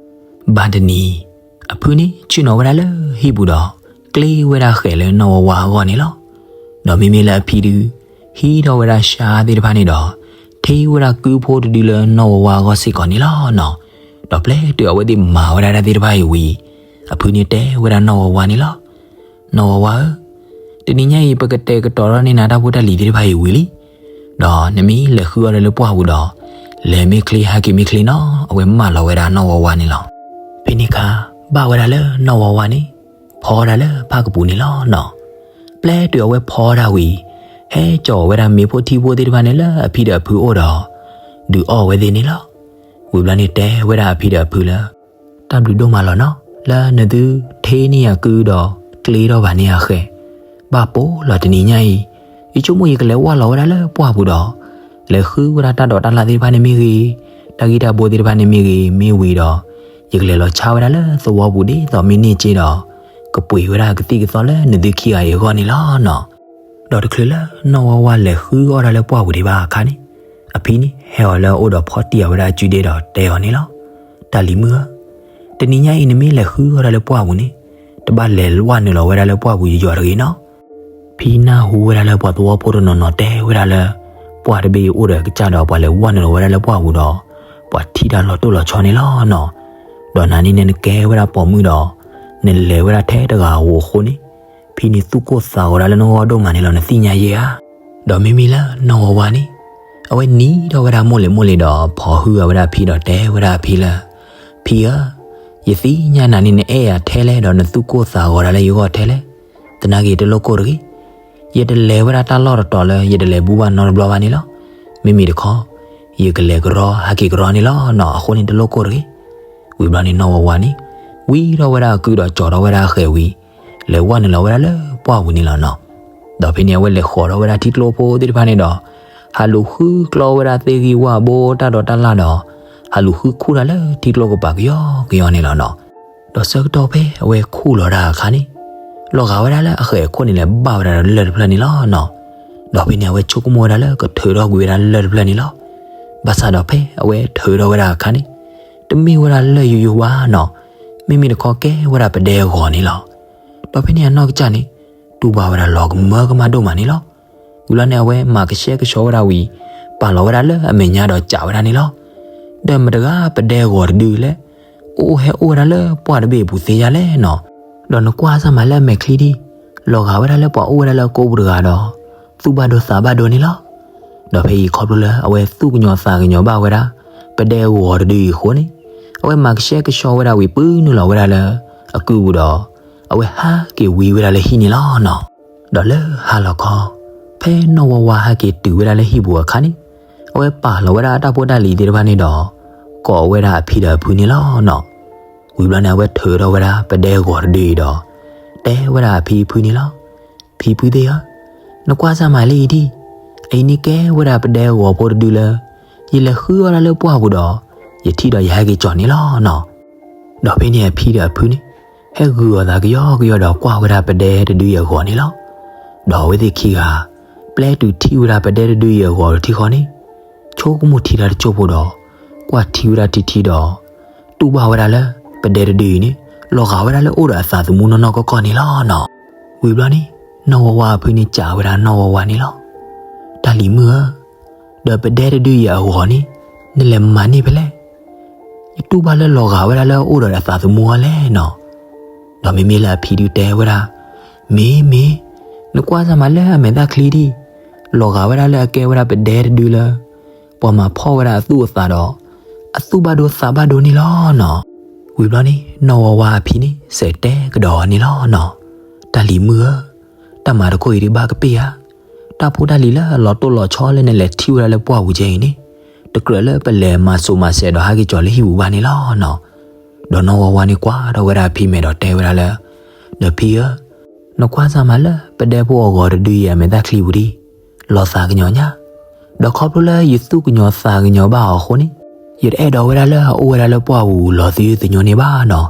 ဘၣ်တနံၤ အဖုန့ၣ်ဆ့ၣ်နီၤဝဲဒၣ်လၢဟံၣ်ပူၤဒီး ကျ့ဝဲဒၣ်ဃဲးလၢနီၢ်ဝါဝါအဂီၢ်န့ၣ်လီၤ. ဒီးမ့မ့ၢ်လၢအဖံဒုး ဟံးထီၣ်ဝဲဒၣ်ဆှါသ့ၣ်တဖၣ်န့ၣ်ဒီး ထ့ဝဲဒၣ်ကုဖိတဒုလၢနီၢ်ဝါဝါအဂီၢ်စ့ၢ်ကီးန့ၣ်လီၤနီၤ. ဒီးပျဲတုၤအဝဲသ့ၣ်မၤဝဲဒၣ်တၢ်သ့ၣ်တဖၣ်အံၤဝံၤ အဖုန့ၣ်တဲဝဲဒၣ်နီၢ်ဝါဝါန့ၣ်လီၤ. နီၢ်ဝါဝါဧၢ, တနံၤညါအံၤ ပကတဲာ်ကတီၤထီၣ်န့ၢ်နၤတၢ်ဖိတၢ်လံၤသ့ၣ်တဖၣ်အံၤဝံၤလံ. ဒီးနမ့ၢ်လဲၤဃုအီၣ်တၢ်လၢပှၢ်ပူၤဒီး လဲၤမ့ၢ်ချ့ ဟဲက့ၤမ့ၢ်ချ့နီၤ, အဝဲမၢလီၤဝဲဒၣ်နီၢ်ဝါဝါန့ၣ်လီၤ. ဖဲန့ၣ်အခါ ဘၣ်ဝဲဒၣ်လၢနီၢ်ဝါဝါန့ၣ် ဖီဒၣ်လၢဖၣ်ကပူၤန့ၣ်လီၤနီၤ. ပျဲတုၤအဝဲဖီဒၣ်ဝံၤ ဟဲစိာ်ဝဲဒၣ်မ့ၤဖိထံဖိသ့ၣ်တဖၣ်န့ၣ်လၢအဖံဒီးအဖုအိၣ်ဒီး ဒုးအီၣ်ဝဲသ့ၣ်န့ၣ်လီၤ. ဝံၤဘျီန့ၣ်တဲဝဲဒၣ်အဖံဒီးအဖုလၢ တၢ်ဘျုးဒိၣ်မးလီၤနီၤ, လၢနသုထ့န့ၢ်ယၤကုဒီး ကျ့ထီၣ်ဘၣ်န့ၢ်ယၤဃဲး, ဘၣ်ပိာ်လီၤတနံၤညါအံၤ, ယဆိကမိၣ်ယကလဲၤဝၢ်လီၤဝဲဒၣ်လၢပှၢ်ပူၤဒီး လဲၤဃုဝဲဒၣ်တၢ်ဒိးတၢ်လၣ်သ့ၣ်တဖၣ်န့ၣ်မ့ၢ်ဂ့ၤ, တၢ်ဂံၢ်တၢ်ဘိသ့ၣ်တဖၣ်န့ၣ်မ့ၢ်ဂ့ၤ, မ့ၢ်ဝံၤဒီး ယကလဲၤလီၤဆါဝဲဒၣ်လၢသဝီပူၤဒ်သိးမ့ၢ်န့ၢ်က့ဒီး ကပှ့ၤဝဲဒၣ်ကသံၣ်ကသီလၢနသုခံဂၤအံၤအဂီၢ်န့ၣ်လီၤနီၤ. ဒီးတချုးလၢနီၢ်ဝါဝါလဲၤဃုအီၣ်တၢ်လၢပှၢ်ပူၤဒံးဘၣ်အခါန့ၣ်, အဖံန့ၣ်ဟဲအီၤလၢအအိၣ်ဒီးဖီတံၢ်အဝဲဒၣ်အစုဒ့ဒီးတဲအီၤန့ၣ်လီၤ. တၢ်လံၤမုၣ်ဧၢ, တနံၤညါအံၤနမ့ၢ်လဲၤဃုအီၣ်တၢ်လၢပှၢ်ပူၤန့ၣ်, တဘၣ်လဲၤဝၢ်နုာ်လီၤဝဲဒၣ်လၢပှၢ်ပူၤယယီၤတဂ့ၤနီၤ. ဖံနၢ်ဟူဝဲဒၣ်လၢပှၤသဝီဖိတနီၤနီၤတဲဝဲဒၣ်လၢ ပှၢ်တဘ့ၣ်အံၤအိၣ်ဒီးအကစၢ်ဒီး ပှၤလဲၤဝၢ်နုာ်လီၤဝဲဒၣ်လၢပှၢ်ပူၤဒီး ပှၤထံၣ်တၢ်လီၤတိၢ်လီၤဆီန့ၣ်လီၤနီၤ. ဒီးနၤန့ၣ်နကဲဝဲဒၣ်ပိာ်မုၣ်ဒီး နလဲၤဝဲဒၣ်ထဲတဂၤဧိၤအဃိန့ၣ်, ဖံန့ၣ်သူၣ်ကိၢ်သးဂီၤဒၣ်လၢနဂီၢ်ဒိၣ်မးန့ၣ်လီၤ နသ့ၣ်ညါယဲဧါ. ဒီးမ့မ့ၢ်လၢနီၢ်ဝါဝါန့ၣ်, အဝဲနံၤထီၣ်ဝဲဒၣ်မိၢ်လ့ၤမိၢ်လ့ၤဒီး ဖိးဟုအဝဲဒၣ်ဖံဒီးတဲဝဲဒၣ်အဖံလၢ, ဖံဧၢ, ယသ့ၣ်ညါနၤန့ၣ် နအဲၣ်ယၤထဲလဲၣ်ဒီးနသူၣ်ကိၢ်သးဂီၤဒၣ်လၢယဂီၢ်ထဲလဲၣ်. သနာ်က့တလိၣ်ကိၢ်တဂ့ၤ. ယတလဲၤဝဲဒၣ်တၢ်လီၢ်တတီၤလၢယတလဲၤဘူၣ်ဘၣ်နီတဘျီဘၣ်န့ၣ်လီၤ. မ့မ့ၢ်တခီ, ယကလဲၤကရီဟဲက့ၤကရီန့ၣ်လီၤနီၤ, အဃိန့ၣ်တလိၣ်ကိၢ်တဂ့ၤ. ဝံၤဘျီန့ၣ်နီၢ်ဝါဝါန့ၣ်, ဝံထီၣ်ဝဲဒၣ်အကုဒီးကၠီၤထီၣ်ဝဲဒၣ်အဃဲးဝံၤ, လဲၤဝၢ်နုာ်လီၤဝဲဒၣ်လၢပှၢ်ပူၤန့ၣ်လီၤနီၤ. ဒီးဖဲန့ၣ်အဝဲလဲၤဃီၤထီၣ်ဝဲဒၣ်ထံကျိဖိသ့ၣ်တဖၣ်န့ၣ်ဒီး, ဟးလူၤဃုကျီဝဲဒၣ်သ့ၣ်ဂံၢ်ဝၣ်ဘိတၢ်ဒိးတၢ်လၣ်ဒီး, ဟးလူၤဃုခူၣ်တၢ်လၢထံကျိကပၤကယီကယီန့ၣ်လီၤနီၤ. ဒီးဆၢကတီၢ်ဖဲအဝဲခူၣ်လီၤတၢ်အခါန့ၣ်, လီၤဂာ်ဝဲဒၣ်လၢအဃဲးအခိၣ်န့ၣ် လဲၤဘၣ်ဝဲဒၣ်ဒီးလၢၢ်တဖျၢၣ်န့ၣ်လီၤနီၤ. ဒီးဖဲန့ၣ်အဝဲဆိကမိၣ်ဝဲဒၣ်လၢကထုးထီၣ်ကွံာ်ဝဲဒၣ်လၢၢ်တဖျၢၣ်န့ၣ်လီၤ. ဘၣ်ဆၣ်ဒီးဖဲအဝဲထုးထီၣ်ဝဲဒၣ်အခါန့ၣ်, တမ့ၢ်ဝဲဒၣ်လၢၢ်ယိယိဘၣ်နီၤ, မ့မ့ၢ်တခီကဲဝဲဒၣ်ပဒဲဂီၤန့ၣ်လီၤ. ဒီးဖဲန့ၣ်အနီၢ်ကစၢ်န့ၣ်, တူၢ်ဘၣ်ဝဲဒၣ်လီၤကမၢကမၣ်ဒိၣ်မးန့ၣ်လီၤ. ဝံၤလီၤန့ၣ်အဝဲမၤကဆှဲကဆှီဝဲဒၣ်ဝံၤ, ပာ်လီၤဝဲဒၣ်လၢအမဲာ်ညါဒီးစံးဝဲဒၣ်န့ၣ်လီၤ. ဒီးမတၤတဂၤပဒဲဂီၤတဒုလဲၣ်, အိၣ်ဟဲအိၣ်ဝဲဒၣ်လၢပှၢ်တဘ့ၣ်အပူၤသ့ယါလဲၣ်နီၤ. ဒီးနကွၢ်စၢ်မးလၢအမဲာ်ချံဒံး, လီၤဂာ်ဝဲဒၣ်လၢပှၤအိၣ်ဝဲဒၣ်လၢအကိးပူၤတဂၤဒီး, သူၣ်ဘၣ်ဒိသးဘၣ်ဒိန့ၣ်လီၤ. ဒီးဖဲအံၤခီဖျိလၢအဝဲသူၣ်ကညီၤသးကညီၤဘၣ်ဝဲဒၣ်, ပဒဲဂီၤတဒုအံၤအဃိန့ၣ်, အဝဲမၤကဆှဲကဆှီဝဲဒၣ်ဝံၤ ပုၢ်နုာ်လီၤဝဲဒၣ်လၢအကုပူၤဒီး, အဝဲဟးက့ၤဝံဝဲဒၣ်လၢဟံၣ်န့ၣ်လီၤနီၤ. ဒီးလၢဟါလီၤခီ, ဖဲနီၢ်ဝါဝါဟဲက့ၤတုၤဝဲဒၣ်လၢဟံၣ်ပူၤအခါန့ၣ်, အဝဲပာ်လီၤဝဲဒၣ်အတၢ်ဖိတၢ်လံၤသ့ၣ်တဖၣ်န့ၣ်ဒီး, ကိးဝဲဒၣ်အဖံဒီးအဖုန့ၣ်လီၤနီၤ. ဝံၤဘျီန့ၣ် အဝဲထုးထီၣ်ဝဲဒၣ်ပဒဲဂီၤတဒုအံၤဒီး, တဲဝဲဒၣ်အဖံအဖုန့ၣ်လီၤ. ဖံဖုသ့ၣ်ဧၢ, နကွၢ်စၢ်မးလၢအံၤဒံး, အအံၤန့ၣ်ကဲဝဲဒၣ်ပဒဲဂီၤဖိတဒုလၢ, ယလဲၤဃုအီၣ်ဒၣ်လၢပှၢ်ပူၤဒီး, ယထံၣ်ဒီးယဟဲက့ၤကၠီၤန့ၣ်လီၤနီၤ. ဒီးဖဲန့ၣ်အဖံဒီးအဖုန့ၣ်, ဟဲဂုာ်အီၤသးကယီကယီဒီးကွၢ်ဝဲဒၣ်ပဒဲတဒုအံၤအဂီၤန့ၣ်လီၤ. ဒီးအဝဲသ့ၣ်ခံဂၤ, ပျဲတုၤထံၣ်ဝဲဒၣ်ပဒဲတဒုအံၤအဂီၤတထံၣ်ဃီန့ၣ်, ဆိကမိၣ်ထံတၢ်တစိၢ်ဖိဒီး, ကွၢ်ထံဝဲဒၣ်ထံထံဒီး, တူၢ်ဘၣ်ဝဲဒၣ်လၢပဒဲတဒုအံၤန့ၣ်, လီၤဂာ်ဝဲဒၣ်လၢအိၣ်ဒီးအသးသမူနီၢ်နီၢ်ကီၢ်ကီၢ်န့ၣ်လီၤနီၤ. ဝံၤဘျီန့ၣ် နီၢ်ဝါဝါအဖုန့ၣ်စံးဝဲဒၣ်နီၢ်ဝါဝါန့ၣ်လီၤ. တၢ်လံၤမုၣ်ဧၢ, ဒီးပဒဲတဒုအံၤအဂီၤန့ၣ် နလဲၤမၤန့ၢ်ဖဲလဲၣ်. ယတူၢ်ဘၣ်လၢလီၤဂာ်ဝဲဒၣ်လၢအအိၣ်ဒီးအသးသမူအီၤလဲၣ်နီၤ. ဒီးမ့မ့ၢ်လၢအဖံဒုတဲဝဲဒၣ်, မ့ၢ်မ့ၢ်, နကွၢ်စၢ်မးလၢအမဲာ်သၣ်ချံဒံး, လီၤဂာ်ဝဲဒၣ်လၢအကဲဝဲဒၣ်ပဒဲတဒုလၢ ပှၤမၤဖီၣ်ဝဲဒၣ်အသူၣ်အသးဒီး အသူၣ်ဘၣ်ဒိသးဘၣ်ဒိန့ၣ်လီၤနီၤ. ဝံၤဘျီန့ၣ် နီၢ်ဝါဝါအဖံန့ၣ် စဲးတဲကဒီးအီၤန့ၣ်လီၤနီၤ. တၢ်လံၤမုၣ်ဧၢ, တၢ်မၤတခိၣ်အံၤဒုးဘၣ်ကပ့ၢ်ဧါ. တၢ်ဖိတၢ်လံၤလၢအလီၤတိၢ်လီၤဆီလၢနလဲၤထံၣ်ဝဲဒၣ်လၢပှၢ်ပူၤကဲအံၤန့ၣ် တကြၢးလၢပလဲၤမၤစိာ်မၤစဲးဒီးဟးက့ၤကၠီၤလၢဟံၣ်ပူၤဘၣ်န့ၣ်လီၤနီၤ. ဒီးနီၢ်ဝါဝါန့ၣ်ကွၢ်ထီၣ်ဝဲဒၣ်အဖံမဲာ်ဒီးတဲဝဲဒၣ်လၢ, ဒီးဖံဧၢ, နကွၢ်စၢ်မးလၢ ပဒဲဖိအဂီၤတဒုအံၤအမဲာ်သၣ်ချံပူၤဒံး, လီၤသးကညီၤညါ, ဒီးခီဖျိလၢယသူၣ်ကညီၤသးကညီၤဘၣ်အီၤအဃိန့ၣ်, ယတအဲၣ်ဒိးဝဲဒၣ်လၢအအိၣ်ဝဲဒၣ်လၢပှၢ်ပူၤလီၤသယုၢ်သညိန့ၣ်ဘၣ်နီၤ.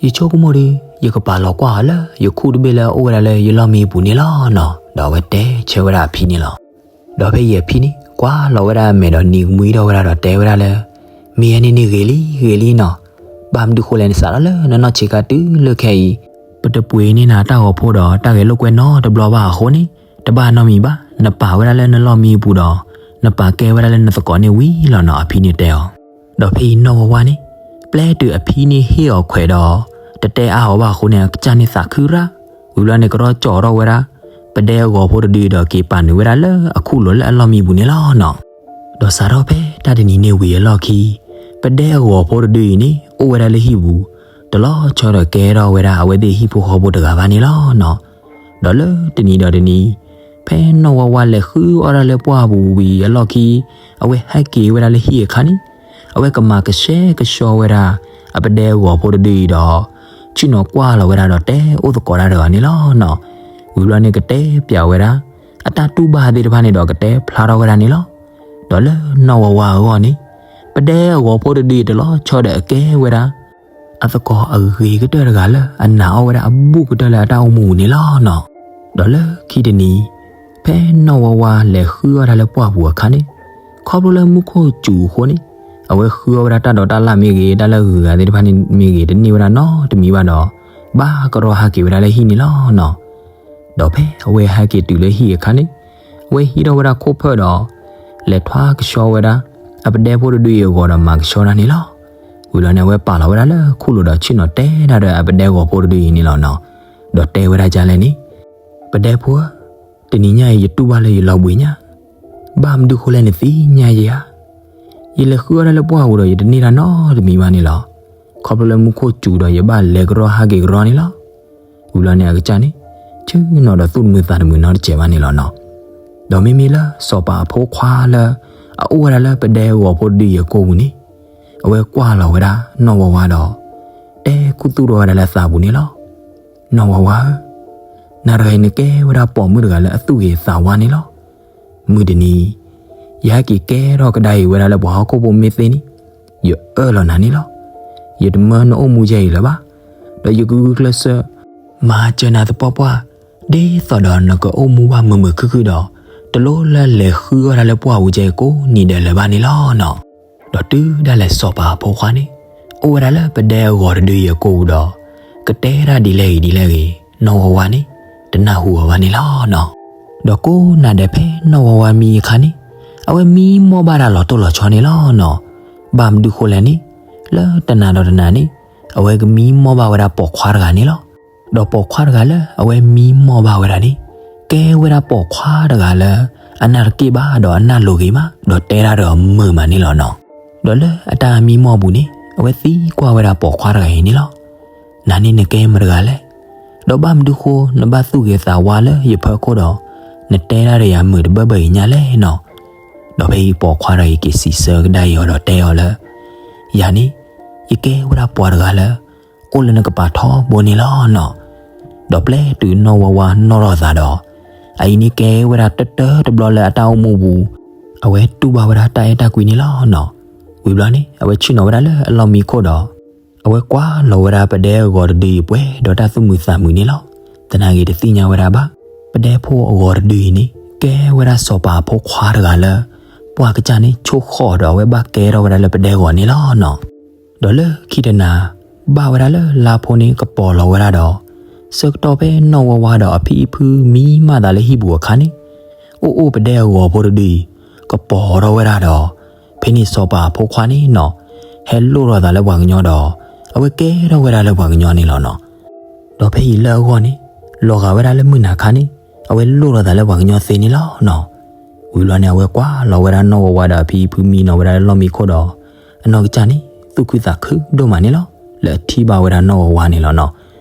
ယဆိကမိၣ်ဒီး ယကပာ်လီၤကွၢ်အီၤလၢယခူၣ်တဘ့ၣ်လၢအအိၣ်ဝဲဒၣ်လၢယလီၢ်မံပူၤန့ၣ်လီၤနီၤ. ဒီးအဝဲတဲဆၢဝဲဒၣ်အဖံန့ၣ်လီၤ. ဒီးဖဲအံၤအဖံန့ၣ် ကွၢ်လီၤဝဲဒၣ်အမဲာ်ဒီးနံၤကမှံထီၣ်ဝဲဒၣ်ဒီးတဲဝဲဒၣ်လၢ, မ့ၢ်ယဲန့ၣ်န့ၣ်ဂ့ၤလံဂ့ၤလံနီၤ. ဘၣ်မနုၤဃိလဲၣ် နစးထီၣ်လၢနနီၢ်ဆံးခါတုၤလၢခဲအံၤ, ပတပှ့ၤန့ၢ်နၤတၢ်ဂီၤဖိဒီး တၢ်ဂဲၤလိာ်ကွဲနီတဘျီဘၣ်အဃိန့ၣ်, တဘၣ်နီတမံၤဘၣ်, နပာ်ဝဲဒၣ်လၢနလီၢ်မံအပူၤဒီး နပာ်ကဲဝဲဒၣ်လၢနသကိးန့ၣ်ဝံၤလီၤနီၤ, အဖံန့ၣ်တဲအီၤ. ဒီးဖဲအံၤနီၢ်ဝါဝါန့ၣ် ပျဲတုၤအဖံန့ၣ်ဟ့ၣ်အီၤခွဲးဒီး တတဲအါအီၤဘၣ်အဃိန့ၣ် အကစၢ်န့ၣ်သးခုရၣ်, ဝံၤဘျီန့ၣ် ကရီကၠီထီၣ်ဝဲဒၣ် ပဒဲအဂီၤဖိတဒုအံၤဒီးက့ၤပာ်နုာ်ဝဲဒၣ်လၢအခူၣ်လိၤလၢအလီၢ်မံပူၤန့ၣ်လီၤနီၤ. ဒီးစးထီၣ်ဖဲတၢ်တနံၤန့ၣ်ဝံၤအလီၢ်ခံ, ပဒဲအဂီၤဖိတဒုအံၤန့ၣ် အိၣ်ဝဲဒၣ်လၢဟံၣ်ပူၤ, တလီၤဆီဒီးကဲထီၣ်ဝဲဒၣ်အဝဲသ့ၣ်ဟံၣ်ဖိဃီဖိတဂၤဘၣ်န့ၣ်လီၤနီၤ. ဒီးလၢတနံၤဒီးတနံၤ, ဖဲနီၢ်ဝါဝါလဲၤဃုအီၣ်ဒၣ်လၢပှၢ်ပူၤဝံၤအလီၢ်ခံ, အဝဲဟဲက့ၤဝဲဒၣ်လၢဟံၣ်အခါန့ၣ်, အဝဲကမၤကဆှဲကဆှီဝဲဒၣ် အပဒဲအဂီၤဖိတဒုအံၤဒီး ဆ့ၣ်နီၤကွၢ်လီၤဝဲဒၣ်ဒီးတဲအိၣ်သကိးတၢ်တဂၤန့ၣ်လီၤနီၤ. ဝံၤဘျီန့ၣ်ကတဲပျးဝဲဒၣ် အတၢ်တူၢ်ဘၣ်သ့ၣ်တဖၣ်န့ၣ်ဒီးကတဲဖျါထီၣ်ဝဲဒၣ်န့ၣ်လီၤ. ဒီးလၢနီၢ်ဝါဝါအဂီၢ်န့ၣ်, ပဒဲအဂီၤဖိတဒုအံၤတလီၤဆီဒီးအကဲဝဲဒၣ် အသကိးအဂ့ၤကတၢၢ်တဂၤလၢအနာ်အီၣ်ဝဲဒၣ်အဘူးကတၢၢ်လၢအတၢ်အိၣ်မူပူၤန့ၣ်လီၤနီၤ. ဒီးလၢခံတနံၤ, ဖဲနီၢ်ဝါဝါလဲၤဃုအီၣ်တၢ်လၢပှၢ်ပူၤအခါန့ၣ်, ခီဖျိလၢမူခိၣ်စူၤအဃိန့ၣ်, အဝဲဃုအီၣ်ဝဲဒၣ်တၢ်ဒိးတၢ်လၣ်မ့ၢ်ဂ့ၤ, တၢ်လၢဂုၤဂၤသ့ၣ်တဖၣ်န့ၣ်မ့ၢ်ဂ့ၤ, တန့ၢ်ဝဲဒၣ်နီတမံၤဘၣ်ဒီး, ဘၣ်ကရီဟးက့ၤဝဲဒၣ်လၢဟံၣ်န့ၣ်လီၤနီၤ. ဒီးဖဲအဝဲဟဲက့ၤတုၤလၢဟံၣ်အခါန့ၣ်, အဝဲဟံးထီၣ်ဝဲဒၣ်ခိၣ်ဖၢၣ်ဒီး လဲၤထွါကဆှီဝဲဒၣ် အပဒဲဖိတဒုအံၤအဂီၤဒီးမၤကဆှီတၢ်န့ၣ်လီၤ. ဝံၤလီၤန့ၣ် အဝဲပာ်လီၤဝဲဒၣ်လၢခူၣ်လိၤဒီးဆ့ၣ်နီၤတဲဒၣ်ဒီးအပဒဲဂီၤဖိတဒုအံၤန့ၣ်လီၤနီၤ. ဒီးတဲဝဲဒၣ်ဒ်လဲၣ်န့ၣ်, ပဒဲဖိဧၢ, တနံၤညါအံၤယတူၢ်ဘၣ်လၢယလီၤဘှံးညါ, ဘၣ်မနုၤဃိလဲၣ်နသ့ၣ်ညါယၤဧါ. ယလဲၤဃုအီၣ်တၢ်လၢပှၢ်ပူၤဒီးယတန့ၢ်တၢ်နီတမံၤဘၣ်န့ၣ်လီၤ. ခီဖျိလၢမူခိၣ်စူၤဒီးယဘၣ်လဲၤကရီဟးက့ၤကရီန့ၣ်လီၤ. ဝံၤလီၤန့ၣ် အကစၢ်န့ၣ် ဆ့ၣ်နီၤဒီးသူၣ်တမုာ်သးတမုာ်နီတစဲးဘၣ်န့ၣ်လီၤနီၤ. ဒီးမ့မ့ၢ်လၢစီၤပၤအဖိခွါလၢ အအိၣ်ဝဲဒၣ်လၢပဒဲဂီၤဖိတဒုအံၤအကိာ်ပူၤန့ၣ်, အဝဲကွၢ်လီၤဝဲဒၣ်နီၢ်ဝါဝါဒီး တဲခူသူၣ်ထီၣ်ဝဲဒၣ်လၢအသးပူၤန့ၣ်လီၤ. နီၢ်ဝါဝါဧၢ, နၤတဂၤအံၤနကဲဝဲဒၣ်ပိာ်မုၣ်တဂၤလၢအသူၣ်ဂ့ၤသးဝါန့ၣ်လီၤ. မုၢ်တနံၤ ယဟဲက့ၤကဲထီၣ်ကဒါအံၤဝဲဒၣ်လၢပှၤဟီၣ်ခိၣ်ဖိမ့ၢ်သ့န့ၣ်, ယအၢၣ်လီၤနၤန့ၣ်လီၤ. ယတမၢနအိၣ်မူယဲအံၤလၢၤဘၣ်. ဒီးယကဂုာ်ကျဲးစၢး မၤစၢၤနၤသပှၢ်ပှၢ်, ဒ်သိးဒီးနကအိၣ်မူဘၣ်မုာ်မုာ်ခုၣ်ခုၣ်ဒီး တလိၣ်လၢလဲၤဃုအီၣ်တၢ်လၢပှၢ်ပူၤကဲအံၤကိးနံၤဒဲးလၢၤဘၣ်န့ၣ်လီၤနီၤ. ဒီးတုၤဒၣ်လဲာ်စီၤပၤအဖိခွါန့ၣ် အိၣ်ဝဲဒၣ်လၢပဒဲအဂီၤတဒုအံၤအကိာ်ပူၤဒီး ကတဲတၢ်ဒ်လဲၣ်ဂ့ၤဒ်လဲၣ်ဂ့ၤ နီၢ်ဝါဝါန့ၣ် တနၢ်ဟူအီၤဘၣ်န့ၣ်လီၤနီၤ. ဒီးကိးနၤဒဲးဖဲနီၢ်ဝါဝါမံအခါန့ၣ် အဝဲမံမီၢ်ဘၣ်တၢ်လီၤတိၢ်လီၤဆီန့ၣ်လီၤနီၤ. ဘၣ်မနုၤဃိလဲၣ်န့ၣ် လၢတနၤဒီးတနၤန့ၣ် အဝဲကမံမီၢ်ဘၣ်ဝဲဒၣ်ပိာ်ခွါတဂၤန့ၣ်လီၤ. ဒီးပိာ်ခွါတဂၤလၢအဝဲမံမီၢ်ဘၣ်ဝဲဒၣ်န့ၣ် ကဲဝဲဒၣ်ပိာ်ခွါတဂၤလၢ အနၢ်တက့ၢ်ဘၣ်ဒီးအနၢ်လိၤဂ့ၤမး ဒီးတဲတၢ်ဒီးမုာ်မးန့ၣ်လီၤနီၤ. ဒီးလၢအတၢ်မံမီၢ်ပူၤန့ၣ် အဝဲသံကွၢ်ဝဲဒၣ်ပိာ်ခွါတဂၤအံၤန့ၣ်လီၤ. နၤန့ၣ်နကဲမတဂၤလဲၣ်. ဒီးဘၣ်မနုၤဃိနဘၣ်သူၣ်ဂ့ၤသးဝါလၢယဖီခိၣ်ဒီး နတဲတၢ်ဒီးယၤမုာ်တဘၢဘၢအံၤညါလဲၣ်နီၤ. ဒီးဖဲအံၤပိာ်ခွါတဂၤအံၤက့ၤစံးဆၢကဒါအီၤဒီးတဲအီၤလၢ ယၤန့ၣ် ယကဲဝဲဒၣ်ပှၤတဂၤလၢ အိၣ်လၢနကပၤထီဘိန့ၣ်လီၤနီၤ. ဒီးပျဲတုၤနီၢ်ဝါဝါနီၣ်ထီၣ်သးဒီး အအံၤန့ၣ်ကဲဝဲဒၣ်တတၢတဘျီလၢအတၢ်အိၣ်မူပူၤ အဝဲတူၢ်ဘၣ်ဝဲဒၣ်တၢ်အဲၣ်တၢ်ကွံန့ၣ်လီၤနီၤ. ဝံၤဘျီန့ၣ် အဝဲဆ့ၣ်နီၤဝဲဒၣ်လၢအလီၢ်မံခိၣ်ဒီး အဝဲကွၢ်လီၤဝဲဒၣ်ပဒဲအဂီၤတဒုအံၤပှဲၤဒီးတၢ်သူၣ်မုာ်သးမုာ်န့ၣ်လီၤ. သနာ်က့တသ့ၣ်ညါဝဲဒၣ်ဘၣ် ပဒဲဖိအဂီၤတဒုအံၤန့ၣ် ကဲဝဲဒၣ်စီၤပၤအဖိခွါတဂၤလၢ ပှၢ်ကစၢ်န့ၣ်ဆိၣ်ဃီၤဒီးအဝဲဘၣ်ကဲထီၣ်ဝဲဒၣ်လၢပဒဲဂီၤန့ၣ်လီၤနီၤ. ဒီးလၢခံတနၤ ဘၣ်ဝဲဒၣ်လၢလါဖိန့ၣ်ကပီၤလီၤဝဲဒၣ်ဒီး, ဆၢကတီၢ်ဖဲနီၢ်ဝါဝါဒီးအဖံအဖုမံမၢ်သးလၢဟံၣ်ပူၤအခါန့ၣ်, အိၣ်အိၣ်ပဒဲအဂီၤဖိတဒုအံၤ, ကပီၤထီၣ်ဝဲဒၣ်ဒီး, ဖဲန့ၣ်စီၤပၤအဖိခွါန့ၣ်နီၤ, ဟဲလိၣ်ထီၣ်သးလၢပှၤကညီဒီး, အဝဲကဲထီၣ်ဝဲဒၣ်လၢပှၤကညီန့ၣ်လီၤနီၤ. ဒီးဖဲအံၤလၢအဂီၢ်န့ၣ်, လီၤဂာ်ဝဲဒၣ်လၢမုၢ်နၤခါန့ၣ်, အဝဲလိၣ်ထီၣ်သးလၢပှၤကညီသ့န့ၣ်လီၤနီၤ. ဝံၤဘျီန့ၣ် အဝဲကွၢ်လီၤဝဲဒၣ်နီၢ်ဝါဝါဒီးအဖံအဖုမံနီၤဝဲဒၣ်လၢလီၢ်မံခိၣ်ဒီး, အနီၢ်ကစၢ်န့ၣ် သူၣ်ခုသးခုဒိၣ်မးန့ၣ်လီၤ. လၢအထံၣ်ဘၣ်ဝဲဒၣ်နီၢ်ဝါဝါန့ၣ်လီၤနီၤ.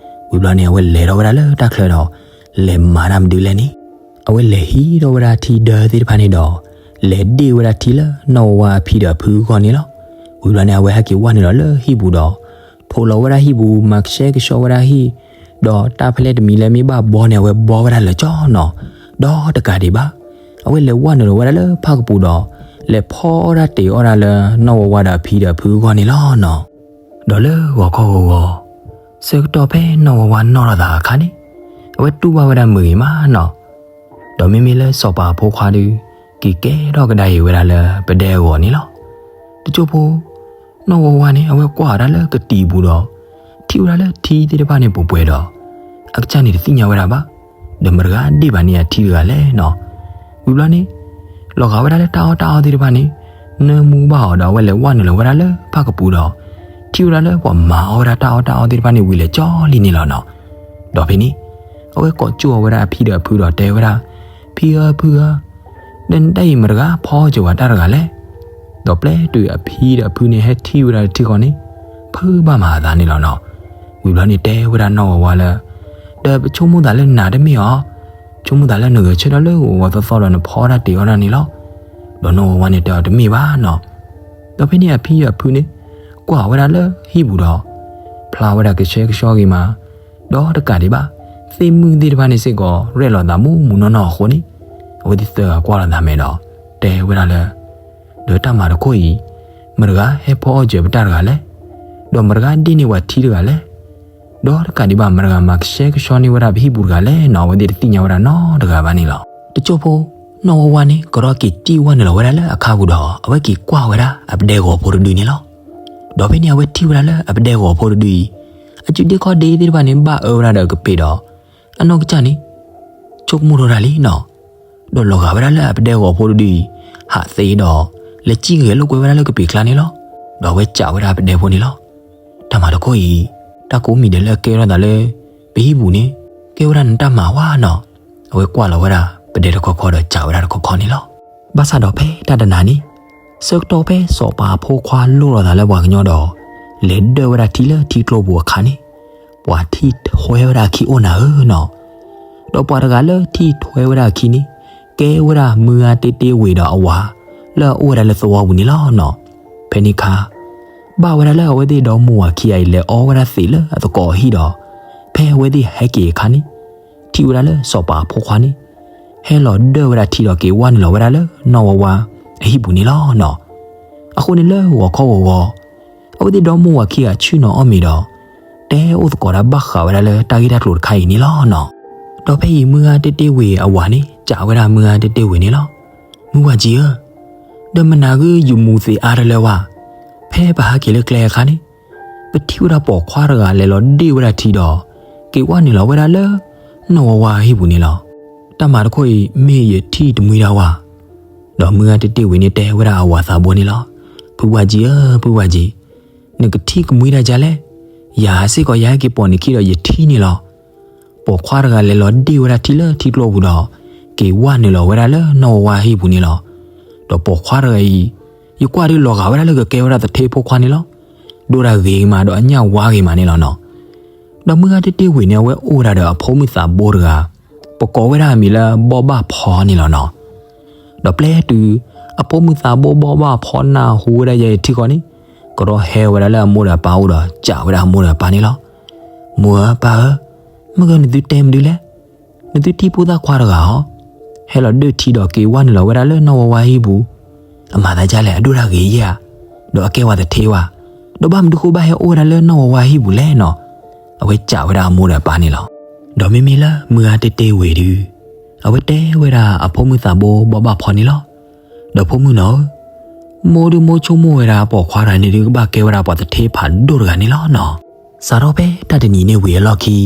ဝံၤဘျီန့ၣ် အဝဲလဲၤထီၣ်ဝဲဒၣ်လၢတၢ်ချၢဒီး, လဲၤမၤတၢ်မနုၤလဲၣ်န့ၣ်, အဝဲလဲၤဟံးထီၣ်ဝဲဒၣ်ထံဒၢသ့ၣ်တဖၣ်န့ၣ်ဒီး, လဲၤဒ့ၣ်ဝဲဒၣ်ထံလၢနီၢ်ဝါဝါအဖံဒီးအဖုအဂီၢ်န့ၣ်လီၤ. ဝံၤဘျီန့ၣ် အဝဲဟဲက့ၤဝၢ်နုာ်လီၤလၢဟံၣ်ပူၤဒီး, ထိးလီၤဝဲဒၣ်ဟံၣ်ပူၤ မၤကဆှဲကဆှီဝဲဒၣ်ဟံၣ်, ဒီးတၢ်ဖဲလဲၣ်တမံၤလၢမ့ၢ်ဘၣ်ဘီန့ၣ် အဝဲဘီဝဲဒၣ်လၢာ်ကၠီနီၤ. ဒီးတကးဒံးဘၣ်, အဝဲလဲၤဝၢ်နုာ်လီၤဝဲဒၣ်လၢဖၣ်ကပူၤဒီး, လဲၤဖီအီၣ်တၢ်တ့ၤအီၣ်တၢ်လၢနီၢ်ဝါဝါဒီးအဖံဒီးအဖုအဂီၢ်န့ၣ်လီၤနီၤ. ဒီးလၢဂီၤခီဂီၤဂီၤ, ဆၢကတီၢ်ဖဲနီၢ်ဝါဝါနီၣ်ထီၣ်သးအခါန့ၣ်, အဝဲတူၢ်ဘၣ်ဝဲဒၣ်မုာ်ဂ့ၤမးနီၤ. ဒီးမ့မ့ၢ်လၢစီၤပၤအဖိခွါဒီး, က့ၤကဲထီၣ်ကဒါအံၤဝဲဒၣ်လၢပဒဲအဂီၤန့ၣ်လီၤ. တစိၢ်ဖိ, နီၢ်ဝါဝါန့ၣ် အဝဲကွၢ်ဝဲဒၣ်လၢကတံၤပူၤဒီး, ထံၣ်ဝဲဒၣ်လၢထံသ့ၣ်တဖၣ်န့ၣ်ပှဲၤပှဲၤဒီး, အကစၢ်န့ၣ်တသ့ၣ်ညါဝဲဒၣ်ဘၣ်, ဒီးမတၤတဂၤဒ့ၣ်ဘၣ်န့ၢ်အထံတဂၤလဲၣ်နီၤ. ဝံၤဘျီန့ၣ်, လီၤဂာ်ဝဲဒၣ်လၢတၢ်အီၣ်တၢ်အီသ့ၣ်တဖၣ်န့ၣ်, နၢမူဘၣ်အီၤဒီးအဝဲလဲၤဝၢ်နုာ်လီၤဝဲဒၣ်လၢဖၣ်ကပူၤဒီး, ထံၣ်ဝဲဒၣ်လၢပှၤမၤအီၣ်ဝဲဒၣ်တၢ်အီၣ်တၢ်အီသ့ၣ်တဖၣ်န့ၣ်ဝံၤလၢာ်ကၠီလံန့ၣ်လီၤနီၤ. ဒီးဖဲန့ၣ်, အဝဲကိးကၠိအီၤဝဲဒၣ်အဖံဒီးအဖုဒီးတဲဝဲဒၣ်, ဖံဧၢဖုဧၢ, ဒီးနတၢ်အံၤမတၤတဂၤဖီအီၣ်စၢၤဝဲတၢ်တဂၤလဲၣ်. ဒီးပျဲတုၤအဖံဒီးအဖုန့ၣ်ဟဲထံၣ်ဝဲဒၣ်တထံၣ်ဃီန့ၣ်, ဖုးဘၣ်မၤအသးန့ၣ်လီၤနီၤ. ဝံၤဘျီန့ၣ်တဲဝဲဒၣ်နီၢ်ဝါဝါလၢ, ဒီးပဆိကမိၣ်သးလၢနၤတမ့ၢ်အီၤ, ဆိကမိၣ်သးလၢနဂဲၤဆၢထၢၣ်လၢဂီၤဂီၤသီသီဒီးနဖီတၢ်တ့ၤအီၣ်တၢ်န့ၣ်လီၤ. ဒီးနီၢ်ဝါဝါန့ၣ်တဲအီၤတမ့ၢ်ဘၣ်နီၤ. ဒီးဖဲန့ၣ်အဖံအဖုန့ၣ်, ကွၢ်ဝဲဒၣ်လၢဟံၣ်ပူၤဒီး, ဖျါဝဲဒၣ်ကဆှဲကဆှီဂ့ၤမး, ဒီးတကးဒံးဘၣ်, သ့ၣ်မုၣ်သ့ၣ်တဖၣ်န့ၣ်စ့ၢ်ကီးရဲၣ်လီၤသးမူးမူးနီၢ်နီၢ်အဃိန့ၣ်, အဝဲသ့ၣ်သၢဂၤကွၢ်လီၤသးမဲာ်ဒီး, တဲဝဲဒၣ်လၢ, ဒီးတၢ်မၤတခီအံၤ, မတၤတဂၤဟဲဖီအီၣ်စၢၤပတၢ်တဂၤလဲၣ်. ဒီးမတၤတဂၤဒ့ၣ်န့ၢ်ပှၤထံတဂၤလဲၣ်. ဒီးတကးဒံးဘၣ် မတၤတဂၤမၤကဆှဲကဆှီန့ၢ်ဝဲဒၣ်ပဟံၣ်ပူၤတဂၤလဲၣ်နီၤ. အဝဲသ့ၣ်တသ့ၣ်ညါဝဲဒၣ်နီတဂၤဘၣ်န့ၣ်လီၤ. တစိၢ်ဖိ, နီၢ်ဝါဝါန့ၣ် ကရီက့ၤတံၢ်ဝၢ်နုာ်လီၤဝဲဒၣ်လၢအခါပူၤဒီး အဝဲက့ၤကွၢ်ဝဲဒၣ်အပဒဲဂီၤဖိတဒုန့ၣ်လီၤ. ဒီးဖဲန့ၣ်အဝဲထံၣ်ဝဲဒၣ်လၢအပဒဲဂီၤဖိတဒုအံၤ, အစုဒ့ၣ်ခီၣ်ဒ့ၣ်သ့ၣ်တဖၣ်န့ၣ် ဘၣ်အၢဝဲဒၣ်ဒီးအကပ့ၤဒီး, အနီၢ်ကစၢ်န့ၣ် ဆိကမိၣ်ထီၣ်တၢ်လံနီၤ. ဒီးလီၤဂာ်ဝဲဒၣ်လၢအပဒဲဂီၤဖိတဒုအံၤ, ဟးသ့ဒီး, လဲၤစံၣ်ဂဲၤလိာ်ကွဲဝဲဒၣ်လၢကပ့ၤကျါန့ၣ်လီၤ. ဒီးအဝဲစံးဝဲဒၣ်ပဒဲဖိန့ၣ်လီၤ. တၢ်မၤတခီအံၤ, တၢ်ကိးမံၤဒဲးလၢအကဲထီၣ်သးလၢပဟံၣ်ပူၤန့ၣ်, ကဲဝဲဒၣ်နတၢ်မၤဝဲနီၤ. အဝဲကွၢ်လီၤဝဲဒၣ်ပဒဲတခီခီဒီးစံးဝဲဒၣ်တခီခီန့ၣ်လီၤ. ဘၣ်ဆၣ်ဒီးဖဲတၢ်တနၤန့ၣ်, ဆၢကတီၢ်ဖဲစီၤပၤအဖိခွါလိၣ်လီၤသးလၢပှၤကညီဒီး, လဲၤဒၢၣ်ဝဲဒၣ်ထံလၢထံကျိပူၤအခါန့ၣ်, ပှၤထံၣ်ထွဲဝဲဒၣ်အခံအိၣ်နၤဧၢနီၤ. ဒီးပှၤတဂၤလၢထံၣ်ထွဲဝဲဒၣ်အခံန့ၣ်, ကဲဝဲဒၣ်မုၢ်ဂၤတ့တ့ဝ့ၤဒီးအဝၤ, လၢအအိၣ်ဝဲဒၣ်လၢသဝီပူၤန့ၣ်လီၤနီၤ. ဖဲန့ၣ်အခါ ဘၣ်ဝဲဒၣ်လၢအဝဲသ့ၣ်ဒီမိၢ်ဝၤခံဂၤအံၤ လဲၤအီဝဲဒၣ်သံးလၢအသကိးအဟံၣ်ဒီး, ဖဲအဝဲသ့ၣ်ဟဲက့ၤအခါန့ၣ်, ထံၣ်ဝဲဒၣ်လၢစီၤပၤအဖိခွါန့ၣ်, ဟဲလီၤဒၢၣ်ဝဲဒၣ်ထံဒီးက့ၤဝၢ်နုာ်လီၤဝဲဒၣ်လၢနီၢ်ဝါဝါအဟံၣ်ပူၤန့ၣ်လီၤနီၤ. အဃိန့ၣ်လၢဂီၤခီဂီၤဂီၤ, အဝဲသ့ၣ်ဒီမိၢ်ဝၤခံဂၤဆ့ၣ်နီၤအီၣ်မ့ၤဒီး, တဲအိၣ်သကိးတၢ်ဘၣ်ဃးဝဲဒၣ်လၢတၢ်ဂ့ၢ်တၢ်ကျိၤတခါအံၤန့ၣ်လီၤနီၤ. ဒီးဖဲအံၤမုၢ်ဂၤတ့တ့ဝ့ၤအဝၤန့ၣ် စံးဝဲဒၣ်မုၢ်ဂၤတ့တ့ဝ့ၤန့ၣ်လီၤ. မုၢ်ဝၤကၠံဧၢ, ဒီးမနၤဂ့ၤယမူၤသံးအါတလၢဝဲ, ဖဲပဟဲက့ၤလၢကျဲအခါန့ၣ်, ပထံၣ်ဝဲဒၣ်ပိာ်ခွါတဂၤလဲၤလီၤဒ့ၣ်ဝဲဒၣ်ထံဒီး, က့ၤဝၢ်နုာ်လီၤဝဲဒၣ်လၢနီၢ်ဝါဝါအဟံၣ်ပူၤန့ၣ်လီၤ. တၢ်မၤတခီအံၤမ့ၢ်ယထံၣ်တမှံဒၣ်ဝဲ, ဒီးမုၢ်ဂၤတ့တ့ဝ့ၤန့ၣ်တဲဝဲဒၣ်အဝၤသးဘိန့ၣ်လီၤ. ဖုဝၤကၠံဧၢ, ဖုဝၤကၠံ, နကထံၣ်ကမှံဒၣ်ဒ်လဲၣ်, ယၤစ့ၢ်ကီးယဟဲက့ၤပိာ်နခံဒီးယထံၣ်န့ၣ်လီၤ. ပိာ်ခွါတဂၤလဲၤလီၤဒ့ၣ်ဝဲဒၣ်ထံလၢထံကျိပူၤဒီး, က့ၤဝၢ်နုာ်လီၤဝဲဒၣ်လၢနီၢ်ဝါဝါအဟံၣ်ပူၤန့ၣ်လီၤ. ဒီးပိာ်ခွါတဂၤအံၤ, ယကွၢ်ဒုးလီၤဂာ်ဝဲဒၣ်လၢကကဲဝဲဒၣ်သထ့ဖိခွါန့ၣ်လီၤ. ဒိၣ်တၢ်ဂ့ၤမးဒီးအညၣ်ဝါဂ့ၤမးန့ၣ်လီၤနီၤ. ဒီးမုၢ်ဂၤတ့တ့ဝ့ၤန့ၣ် အဝဲအိၣ်ဝဲဒၣ်ဒီးအဖိမုၣ်သးဘိတဂၤ, ပကိးဝဲဒၣ်အမံၤလၢဘီဘၣ်ဖီန့ၣ်လီၤနီၤ. ဒီးပျဲတုၤအဖိမုၣ်သးဘိဘီဘၣ်ဖီနၢ်ဟူဝဲဒၣ်ယဲအံၤထံဃီန့ၣ်, ကရီဟဲဝဲဒၣ်လၢအမိၢ်ဒီးအပၢ်အိၣ်ဒီး စံးဝဲဒၣ်အမိၢ်ဒီးအပၢ်န့ၣ်လီၤ. မိၢ်ဧၢပၢ်ဧၢ, မ့ၢ်ဂ့ၤနသုတဲမနုၤလဲၣ်. နသုထံၣ်ဖိသၣ်ခွါတဂၤဧါ, ဟဲလီၤဒၢၣ်ထံဒီးက့ၤဝၢ်နုာ်လီၤဝဲဒၣ်လၢနီၢ်ဝါဝါဟံၣ်ပူၤ, အမၤသးဒ်လဲၣ် အဒိၣ်တၢ်ဂ့ၤယဲဧါ, ဒီးအကဲဝဲသထ့ဝဲ, ဒီးဘၣ်မနုၤဃိဘၣ်ဟဲအိၣ်ဝဲဒၣ်လၢနီၢ်ဝါဝါဟံၣ်ပူၤလဲၣ်နီၤ. အဝဲစံးဝဲဒၣ်အမိၢ်ဒီးအပၢ်န့ၣ်လီၤ. ဒီးမ့မ့ၢ်လၢမုၢ်ဂၤတ့တ့ဝ့ၤဒုး, အဝဲတဲဝဲဒၣ်အဖိမုၣ်သးဘိဘီဘၣ်ဖီန့ၣ်လီၤ. ဒီးဖိမုၣ်နီၤဧၢ, မိၢ်ဒုးမိၢ်ဆိကမိၣ်ဝဲဒၣ်ပိာ်ခွါတဂၤန့ၣ်ဒုးကဘၣ်ကဲဝဲဒၣ်ပှၤသထ့ဖးဒိၣ်တဂၤန့ၣ်လီၤနီၤ. စးထီၣ်ဖဲတၢ်တနံၤန့ၣ်ဝံၤအလီၢ်ခံ,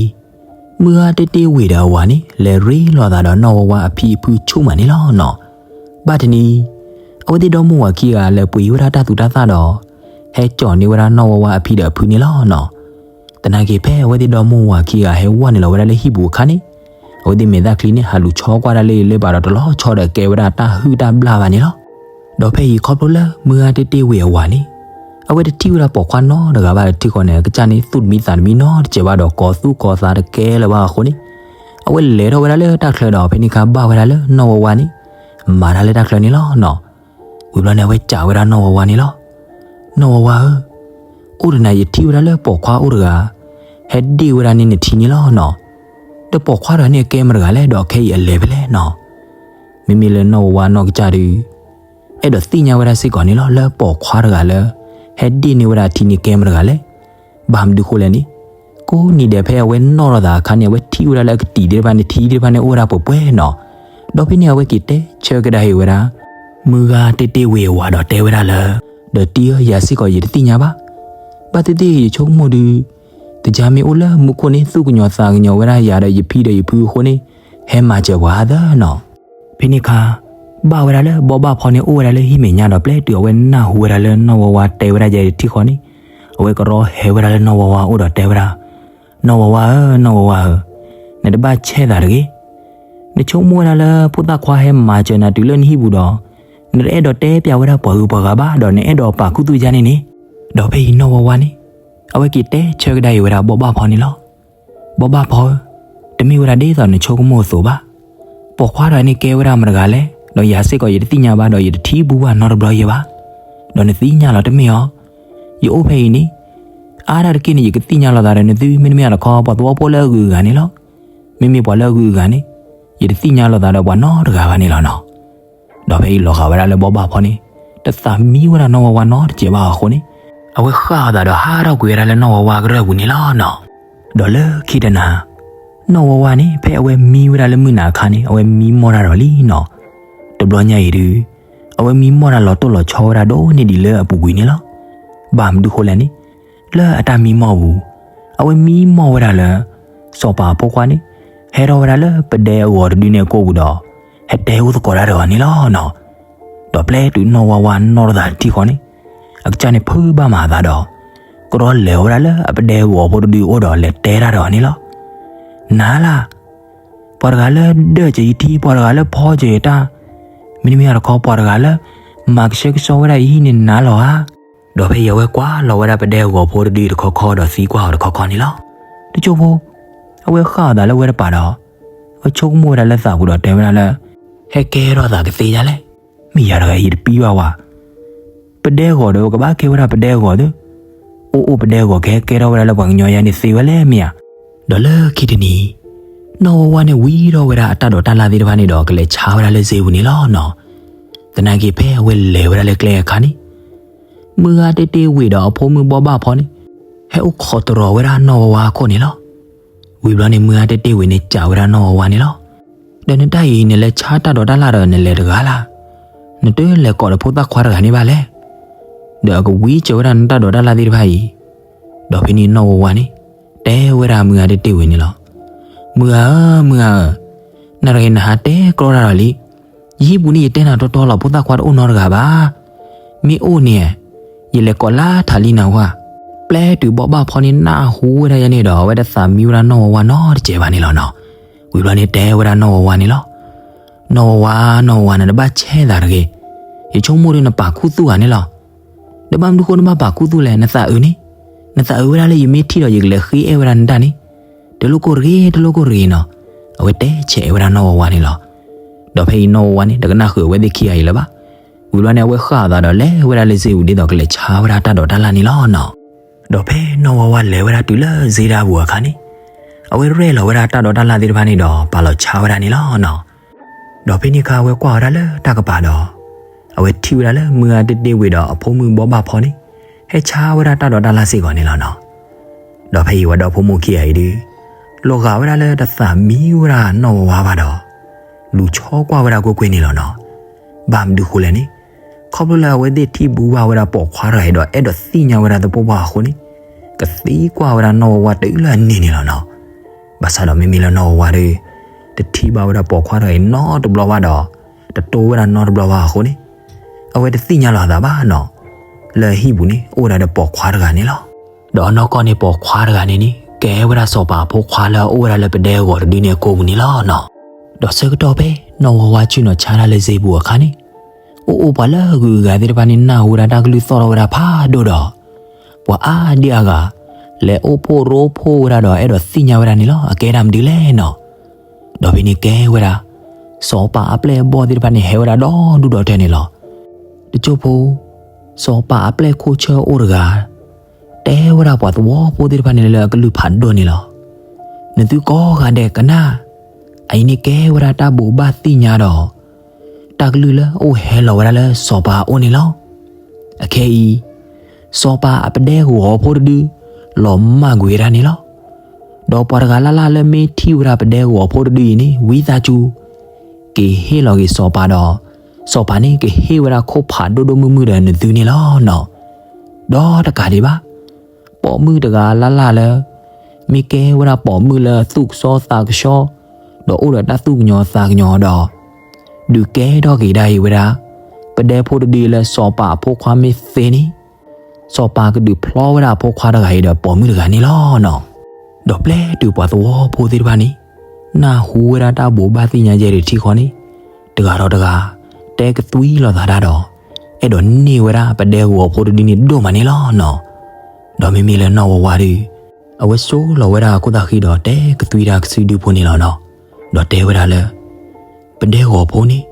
မုၢ်ဂၤတ့တ့ဝ့ၢ်ဒီးအဝၤန့ၣ် လဲၤရ့လိာ်သးဒီးနီၢ်ဝါဝါအဖံအဖုဆိကမိၣ်န့ၣ်လီၤနီၤ. ဘၣ်တနံၤ, အဝဲသ့ၣ်ဒီမါဝၤခံဂၤလဲၤပှ့ၤဝဲဒၣ်တၢ်သူတၢ်သၣ်ဒီး ဟဲကၠီၣ်န့ၢ်ဝဲဒၣ်နီၢ်ဝါဝါအဖံဒီးအဖုန့ၣ်လီၤနီၤ. သနာ်က့ဖဲအဝဲသ့ၣ်ဒီမါဝၤခံဂၤဟဲဝဲနုာ်လီၤဝဲဒၣ်လၢဟံၣ်ပူၤအခါန့ၣ်, အဝဲသ့ၣ်မဲာ်သၣ်ချံန့ၣ် ဟးလူၤဆီကွၢ်ဒၣ်လၢအံၤလၢဘၣ်ဒီးတလီၤဆီဒီးကဲဝဲဒၣ်တၢ်ဟုၣ်တၢ်ဘျၣ်ဘၣ်န့ၣ်လီၤ. ဒီးဖဲအံၤခီဖျိလၢမုၢ်ဂၤတ့တ့ဝ့ၢ်အဝၤန့ၣ်, အဝဲတထံၣ်ဝဲဒၣ်ပိာ်ခွါနီတဂၤဘၣ်တထံဃီန့ၣ် အကစၢ်န့ၣ်သူၣ်တမံသးတမံနီတစဲးဘၣ်ဒီး ကိးသူၣ်ကိးသးတကဲလၢၤဘၣ်အဃိန့ၣ်, အဝဲလဲၤထီၣ်ဝဲဒၣ်လၢတၢ်ချၢဒီး ဖဲန့ၣ်အခါဘၣ်ဝဲဒၣ်လၢနီၢ်ဝါဝါန့ၣ် မၤတၢ်လၢတၢ်ချၢန့ၣ်လီၤနီၤ. ဝံၤဘျီန့ၣ် အဝဲစံးဝဲဒၣ်နီၢ်ဝါဝါန့ၣ်လီၤ. နီၢ်ဝါဝါဧၢ, အိၣ်တနၤယထံၣ်ဝဲဒၣ်လၢပိာ်ခွါအိၣ်တဂၤ ဟဲဒ့ၣ်ဝဲဒၣ်န့ၣ်နထံန့ၣ်လီၤနီၤ. ဒီးပိာ်ခွါတဂၤန့ၣ်ကဲမတဂၤလဲၣ် ဒီးခဲအံၤအလဲၤဖဲလဲၣ်နီၤ. မ့မ့ၢ်လၢနီၢ်ဝါဝါနီၢ်ကစၢ်ဒီး အဲၣ်ဒိးသ့ၣ်ညါဝဲဒၣ်စ့ၢ်ကီးန့ၣ်လီၤ လၢပိာ်ခွါတဂၤလၢ ဟဲဒ့ၣ်န့ၢ်ဝဲဒၣ်အထံန့ၣ်ကဲမတဂၤလဲၣ်. ဘၣ်မနုၤဃိလဲၣ်န့ၣ်, ကိးနံၤဒဲးဖဲအဝဲနီၣ်ထီၣ်သးအခါန့ၣ် အဝဲထံၣ်ဝဲဒၣ်လၢအကတံာ်သ့ၣ်တဖၣ်န့ၣ် ထံသ့ၣ်တဖၣ်န့ၣ်အိၣ်ဝဲဒၣ်ပှဲၤပှဲၤနီၤ. ဒီးဖဲန့ၣ်အဝဲက့ၤတဲဆၢကဒါက့ၤဝဲဒၣ် မုၢ်ဂၤတ့တ့ဝ့ၢ်အဝၤဒီးတဲဝဲဒၣ်လၢ, ဒီးတံၤဧၢ ယၤစ့ၢ်ကီးယတသ့ၣ်ညါဘၣ်. ဘၣ်သ့ၣ်သ့ၣ်ယဆိကမိၣ်ဒုး, တယၤမ့ၢ်အိၣ်လၢမူခိၣ်န့ၣ် သူၣ်ကညီၤသးကညီၤဝဲဒၣ်ယၤဒီးယဖံဒီးယဖုအဃိန့ၣ်, ဟဲမၤစၢၤပှၤသၢနီၤ. ဖဲန့ၣ်အခါ, ဘၣ်ဝဲဒၣ်လၢဘီဘၣ်ဖီန့ၣ်အိၣ်ဝဲဒၣ်လၢဟံၣ်မဲာ်ညါဒီး ပျဲတုၤအဝဲနၢ်ဟူဝဲဒၣ်လၢနီၢ်ဝါဝါတဲဝဲဒၣ်ယဲတထံဃီန့ၣ်, အဝဲကရီဟဲဝဲဒၣ်လၢနီၢ်ဝါဝါအိၣ်ဒီးတဲဝဲဒၣ်, နီၢ်ဝါဝါဧၢ, နီၢ်ဝါဝါဧၢ, နတဘၣ်ဆဲးသးတဂ့ၤ. နဆိကမိၣ်ဝဲဒၣ်လၢဖိသၣ်ခွါဟဲမၤစၢၤနၤတုၤလၢနဟံၣ်ပူၤဒီး, နတအဲၣ်ဒိးတဲပျးဝဲဒၣ်ပှၤဂုၤပှၤဂၤဘၣ် ဒီးနအဲၣ်ဒိးပာ်ခူသူၣ်ယါန့ၣ်န့ၣ်. ဒီးဖဲအံၤနီၢ်ဝါဝါန့ၣ်, အဝဲက့ၤတဲဆၢကဒါက့ၤဝဲဒၣ်ဘီဘၣ်ဖီန့ၣ်လီၤ. ဘီဘၣ်ဖီဧၢ, တမ့ၢ်ဝဲဒၣ်ဒ်သိးနဆိကမိၣ်အသိးဘၣ်. ပိာ်ခွါတဂၤန့ၣ်ကဲဝဲဒၣ်မတဂၤလဲၣ်, ဒီးယၤစ့ၢ်ကီးယတသ့ၣ်ညါဘၣ်ဒီးယတထံၣ်ဘူးဘၣ်နီတဘျီယဲဘၣ်. ဒီးနသ့ၣ်ညါလီၤတမ့ၢ်အီၤ, ယအိၣ်ဖဲအံၤန့ၣ်, အါဒၣ်တက့ၢ်န့ၣ် ယကသ့ၣ်ညါလီၤသးဒီးနသု မ့တမ့ၢ်အတခီ ပှၤသဝီဖိလၢအဂုၤအဂၤန့ၣ်လီၤ. မ့မ့ၢ်ပှၤလၢအဂုၤအဂၤန့ၣ်, ယတသ့ၣ်ညါလီၤသးဒီးပှၤနီတဂၤဘၣ်န့ၣ်လီၤနီၤ. ဒီးဖဲအံၤလီၤဂာ်ဝဲဒၣ်လၢဘီဘၣ်ဖီန့ၣ်, တသးမံဝဲဒၣ်နီၢ်ဝါဝါနီတစဲးဘၣ်အဃိန့ၣ်, အဝဲဃၣ်အသးဒီးဟးထီၣ်ကွံာ်ဝဲဒၣ်လၢနီၢ်ဝါဝါကရၢၢ်ပူၤန့ၣ်လီၤနီၤ. ဒီးလၢခံတနၤ, နီၢ်ဝါဝါန့ၣ် ဖဲအဝဲမံဝဲဒၣ်လၢမုၢ်နၤအခါန့ၣ် အဝဲမံမီၢ်တၢ်ဒီးလံနီၤ. တဘျီညါအံၤဒုး, အဝဲမံမီၢ်တၢ်လီၤတိၢ်လီၤဆီဝဲဒၣ်ဒိၣ်န့ၢ်ဒံးလၢအပူၤကွံာ်န့ၣ်လီၤ. ဘၣ်မနုၤဃိလဲၣ်န့ၣ်, လၢအတၢ်မံမီၢ်ပူၤ, အဝဲမံမီၢ်ဝဲဒၣ်လၢ စီၤပၤအဖိခွါန့ၣ် ဟဲထီၣ်ဝဲဒၣ်လၢပဒဲအဂီၤတဒုန့ၣ်အကိာ်ပူၤဒီး ဟဲတဲအိၣ်သကိးတၢ်ဒီးအီၤန့ၣ်လီၤနီၤ. ဒီးပျဲတုၤနီၢ်ဝါဝါနီၣ်ထီၣ်သးတထံၣ်ဃီန့ၣ်, အကစၢ်န့ၣ်ဖုးဘၣ်မၤအသးဒီး ကဒီးလဲၤဝဲဒၣ်လၢအပဒဲအဂီၤဖိတဒုအအိၣ်ဒီးလဲၤတဲတၢ်ဒီးအီၤန့ၣ်လီၤ. နၤလၢ ပှၤတဂၤလၢဒၢၣ်စၢၤယထံ, ပှၤတဂၤလၢဖီစၢၤယတၢ်, မ့တမ့ၢ်အတခီ ပှၤတဂၤလၢ မၤကဆှဲကဆှီဝဲဒၣ်ယဟံၣ်န့ၣ်နၤလီၤဧါ. ဒီးဖဲအံၤအဝဲကွၢ်လီၤဝဲဒၣ်ပဒဲအဂီၤဖိတဒုတခီခီဒီးသံကွၢ်အီၤတခီခီန့ၣ်လီၤ. တစိၢ်ဖိ, အဝဲဃၣ်အသးလၢဝဲတပၤဒီး အဝဲဆိကမိၣ်ဝဲဒၣ်လၢသးပူၤဒီးတဲဝဲဒၣ်လၢ ဟဲကဲထီၣ်သးကသ့ဒ်လဲၣ်. မ့ၢ်ယၤတဂၤအံၤတပံဘၣ်ဝဲ. ပဒဲဂီၤဒီး ကဘၣ်ကဲဝဲဒၣ်ပဒဲဂီၤသ့, အိၣ်အိၣ်ပဒဲဂီၤကဟဲကဲထီၣ်ဝဲဒၣ်လၢပှၤကညီယါန့ၣ်သ့ဝဲလဲၣ်မ့ၢ်ဧါ. ဒီးလၢခံတနံၤ, နီၢ်ဝါဝါန့ၣ် ဝံထီၣ်ဝဲဒၣ်အတၢ်ဒိးတၢ်လၣ်သ့ၣ်တဖၣ်န့ၣ်ဒီး ကလဲၤဆါဝဲဒၣ်လၢစ့ပူၤန့ၣ်လီၤနီၤ. သနာ်က့ဖဲအဝဲလဲၤဝဲဒၣ်လၢကျဲအခါန့ၣ်, မုၢ်ဂၤတ့တ့ဝ့ၢ်ဒီးအဖိမုၣ်ဘီဘၣ်ဖီန့ၣ် ဟဲအိၣ်ခိးတရီၤဝဲဒၣ်နီၢ်ဝါဝါအခိၣ်န့ၣ်လီၤ. ဝံၤဘျီန့ၣ် မုၢ်ဂၤတ့တ့ဝ့ၢ်န့ၣ် စံးဝဲဒၣ်နီၢ်ဝါဝါန့ၣ်လီၤ. ဒီးနတၢ်အံၤ နလဲၤဆါတၢ်ဒိးတၢ်လၣ်ဒီးနလဲၤတဂၤလၢ်. နတလဲၤကိးဒီးဖိသၣ်ခွါတဂၤန့ၣ်ဘၣ်လဲၣ်. ဒီးအကဝံစၢၤဝဲဒၣ်နတၢ်ဒိးတၢ်လၣ်သ့ၣ်တဖၣ်အံၤ. ဒီးဖဲန့ၣ်နီၢ်ဝါဝါန့ၣ် တဲဝဲဒၣ်မုၢ်ဂၤတ့တ့ဝ့ၢ်န့ၣ်လီၤ. မုၢ်ဂၤဧၢ, မုၢ်ဂၤဧၢ, နတဂၤအံၤနဟးတဲကြီတၢ်ဒီးလံ. ယဟံၣ်ပူၤန့ၣ် ယတဲနၤတီတီလီၤ ဖိသၣ်ခွါတအိၣ်နီတဂၤဘၣ်. မ့ၢ်အိၣ်န့ၣ် ယလဲၤကိးလၢထးလံနၤဝဲ. ပျဲတုၤဘီဘၣ်ဖီန့ၣ် နၢ်ဟူဝဲဒၣ်ယဲန့ၣ်ဒီး အဝဲတသးမံဝဲဒၣ်နီၢ်ဝါဝါနီတစဲးဘၣ်န့ၣ်လီၤနီၤ. ဝံၤဘျီန့ၣ်တဲဝဲဒၣ်နီၢ်ဝါဝါန့ၣ်လီၤ. နီၢ်ဝါဝါ, နီၢ်ဝါဝါ, နတဘၣ်ဆဲးသးတဂ့ၤ. ယဆိကမိၣ်ဒီးနပာ်ခူသူၣ်ဂၤန့ၣ်လီၤ. ဒီးဘၣ်မနုၤဃိနဘၣ်ပာ်ခူသူၣ်လဲၣ်, နသးအုးန့ၣ်, နသးအုးဝဲဒၣ်လၢယမ့ၢ်ထံၣ်ဒီးယကလဲၤဃ့အဲၣ်ဝဲဒၣ်နတၢ်န့ၣ်, တလိၣ်ကိၢ်တဂ့ၤ, တလိၣ်ကိၢ်တဂ့ၤနီၤ. အဝဲတဲဆဲးဝဲဒၣ်နီၢ်ဝါဝါန့ၣ်လီၤ. ဒီးဖဲအံၤနီၢ်ဝါဝါန့ၣ် တကနၣ်ဃုာ်အဝဲသ့ၣ်ခံဂၤအံၤလၢၤဘၣ်. ဝံၤဘျီန့ၣ် အဝဲဃၣ်အသးဒီးလဲၤဝဲဒၣ်လၢစ့ပူၤဒ်သိးကလဲၤဆါဝဲဒၣ်တၢ်ဒိးတၢ်လၣ်န့ၣ်လီၤနီၤ. ဒီးဖဲနီၢ်ဝါဝါလဲၤဝဲဒၣ်တုၤလၢစ့ဒၢပူၤအခါန့ၣ်, အဝဲရဲၣ်လီၤဝဲဒၣ်တၢ်ဒိးတၢ်လၣ်သ့ၣ်တဖၣ်န့ၣ်ဒီး ပာ်လီၤဆါဝဲဒၣ်န့ၣ်လီၤနီၤ. ဒီးဖဲန့ၣ်အခါအဝဲကွၢ်ဝဲဒၣ်လၢတၢ်ကပၤဒီး, အဝဲထံၣ်ဝဲဒၣ်လၢမုၢ်ဂၤတ့တ့ဝ့ၢ်ဒီးအဖိမုၣ်ဘီဘၣ်ဖီန့ၣ်, ဟဲဆါဝဲဒၣ်တၢ်ဒိးတၢ်လၣ်စ့ၢ်ကီးန့ၣ်လီၤနီၤ. ဒီးဖဲအံၤဝဲဒီဖိမိၢ်ခံဂၤအံၤဒုး, လီၤဂာ်ဝဲဒၣ်လၢတသးမံဝဲဒၣ်နီၢ်ဝါဝါဘၣ်ဒီး, လူၤဆီကွၢ်ဝဲဒၣ်ကွ့ၢ်ကွ့ၢ်န့ၣ်လီၤနီၤ. ဘၣ်မနုၤဃိလဲၣ်န့ၣ်, ခီဖျိလၢအဝဲသ့ၣ်ထံၣ်ဘူးဘၣ်ဝဲဒၣ်ပိာ်ခွါတဂၤအံၤဒီး အဲၣ်ဒိးသ့ၣ်ညါဝဲဒၣ်သပှၢ်ပှၢ်အဃိန့ၣ်, ကသံကွၢ်ဝဲဒၣ်နီၢ်ဝါဝါတုၤလၢအန့ၢ်န့ၣ်လီၤနီၤ. ဘၣ်ဆၣ်ဒီးမ့မ့ၢ်လၢနီၢ်ဝါဝါဒီး တထံၣ်ဘၣ်ဝဲဒၣ်ပိာ်ခွါတဂၤအံၤနီတဘျီဘၣ်ဒီး တတိၢ်ဝဲဒၣ်နီတဘျီဘၣ်အဃိန့ၣ် အဝဲတသ့ၣ်ညါလီၤအသးဘၣ်နီၤ လၢအဟံၣ်ပူၤန့ၣ် အိၣ်ဝဲဒၣ်ဒီးပိာ်ခွါတဂၤန့ၣ်လီၤ. ဒီးနီၢ်ကီၢ်န့ၣ်ပိာ်ခွါတဂၤန့ၣ်န့ၣ် ကဲဝဲဒၣ်စီၤပၤအဖိခွါလၢအအိၣ်ဝဲဒၣ်လၢပဒဲဂီၤတဒုန့ၣ်အကိာ်ပူၤန့ၣ်လီၤနီၤ. ဒီးဆၢကတီၢ်ဖဲနီၢ်ဝါဝါဆ့ၣ်နီၤဆါတၢ်လၢစ့ပူၤအခါန့ၣ် အိၣ်အိၣ်ပှၤလၢအဂုၤအဂၤသ့ၣ်တဖၣ်န့ၣ် နၢ်ဟူဝဲဒၣ်တၢ်ကလုၢ်သီၣ်ထီၣ်ဝဲဒၣ်ဖးဒိၣ်ဒီး ပှၤအါဒံအါဂၤ လဲၤအိၣ်ဖှိၣ်ရိဖှိၣ်ဝဲဒၣ်ဒီး အဲၣ်ဒိးသ့ၣ်ညါဝဲဒၣ်န့ၣ်လီၤ အကဲဒၣ်မနုၤလဲၣ်နီၤ. ဒီးဖဲန့ၣ်ကဲဝဲဒၣ် စီၤပၤအပျဲၢ်အဘီၣ်သ့ၣ်တဖၣ်န့ၣ် ဟဲဝဲဒၣ်ဒီဒူၣ်ဒီထၢန့ၣ်လီၤ. တစိၢ်ဖိ စီၤပၤအပျဲၢ်ခိၣ်ဆၢအိၣ်တဂၤ တဲဝဲဒၣ်ပှၤသဝီဖိသ့ၣ်တဖၣ်န့ၣ်လၢအကလုၢ်ဖးဒိၣ်န့ၣ်လီၤ. နသုကိးဂၤဒဲးကနၣ်, အအံၤန့ၣ်ကဲဝဲဒၣ်တၢ်ဘိးဘၣ်သ့ၣ်ညါဒီး တၢ်ကလုၢ်လၢအအိၣ်ဟဲလီၤဝဲဒၣ်လၢစီၤပၤအအိၣ်န့ၣ်လီၤ. အခဲအံၤ စီၤပၤအပဒဲဂီၤဖိတဒု လီၤမၢ်ကွံာ်ဝဲဒၣ်န့ၣ်လီၤ. ဒီးပှၤတဂၤလၢ်လၢ်လၢမ့ၢ်ထံၣ်ဝဲဒၣ်ပဒဲဂီၤဖိတဒုအံၤန့ၣ် ဝံသးစူၤ က့ၤဟ့ၣ်လီၤက့ၤစီၤပၤဒီး စီၤပၤန့ၣ်ကဟ့ၣ်ဝဲဒၣ်ခိၣ်ဖးဒိၣ်ဒိၣ်မုၢ်မုၢ်ဒီးနသုန့ၣ်လီၤနီၤ. ဒီးတကးဒံးဘၣ် ပိာ်မုၣ်တဂၤလၢ်လၢ်လၢ မ့ၢ်ကဲဝဲဒၣ်ပိာ်မုၣ်လၢသူၣ်ကဆှီသးကဆှီ ဒီးအိၣ်ဒီးတၢ်သူၣ်ကညီၤသးကညီၤဒီး ဒုးကဲထီၣ်က့ၤဒၣ်အံၤဝဲဒၣ် ပဒဲဖိတဒုလၢစီၤပၤအဖိခွါမ့ၢ်သ့န့ၣ် စီၤပၤကဒုးဖျီဝဲဒၣ်အဖိခွါတဂၤအံၤဒီးပိာ်မုၣ်တဂၤန့ၣ်လီၤနီၤ. ဒီးပျဲတုၤပှၤသဝီဖိသ့ၣ်တဖၣ်န့ၣ် နၢ်ဟူဝဲဒၣ်တၢ်ဘိးဘၣ်သ့ၣ်ညါယဲၢ်တထံဃီန့ၣ် တဂၤဒီးတဂၤ တဲကသွံလီၤသးတၢ်ဒီး အဲၣ်ဒိးန့ၢ်ဝဲဒၣ်ပဒဲဂီၤဖိတဒုန့ၣ်ဒိၣ်မးန့ၣ်လီၤနီၤ. ဒီးမ့မ့ၢ်လၢနီၢ်ဝါဝါဒီး အဝဲဆိလီၤဝဲဒၣ်အခိၣ်သၣ်ဃံဒီးတဲကသွံတၢ်ကစုဒုဖိန့ၣ်လီၤနီၤ. ဒီးတဲဝဲဒၣ်လၢ ပဒဲဂီၤဖိန့ၣ်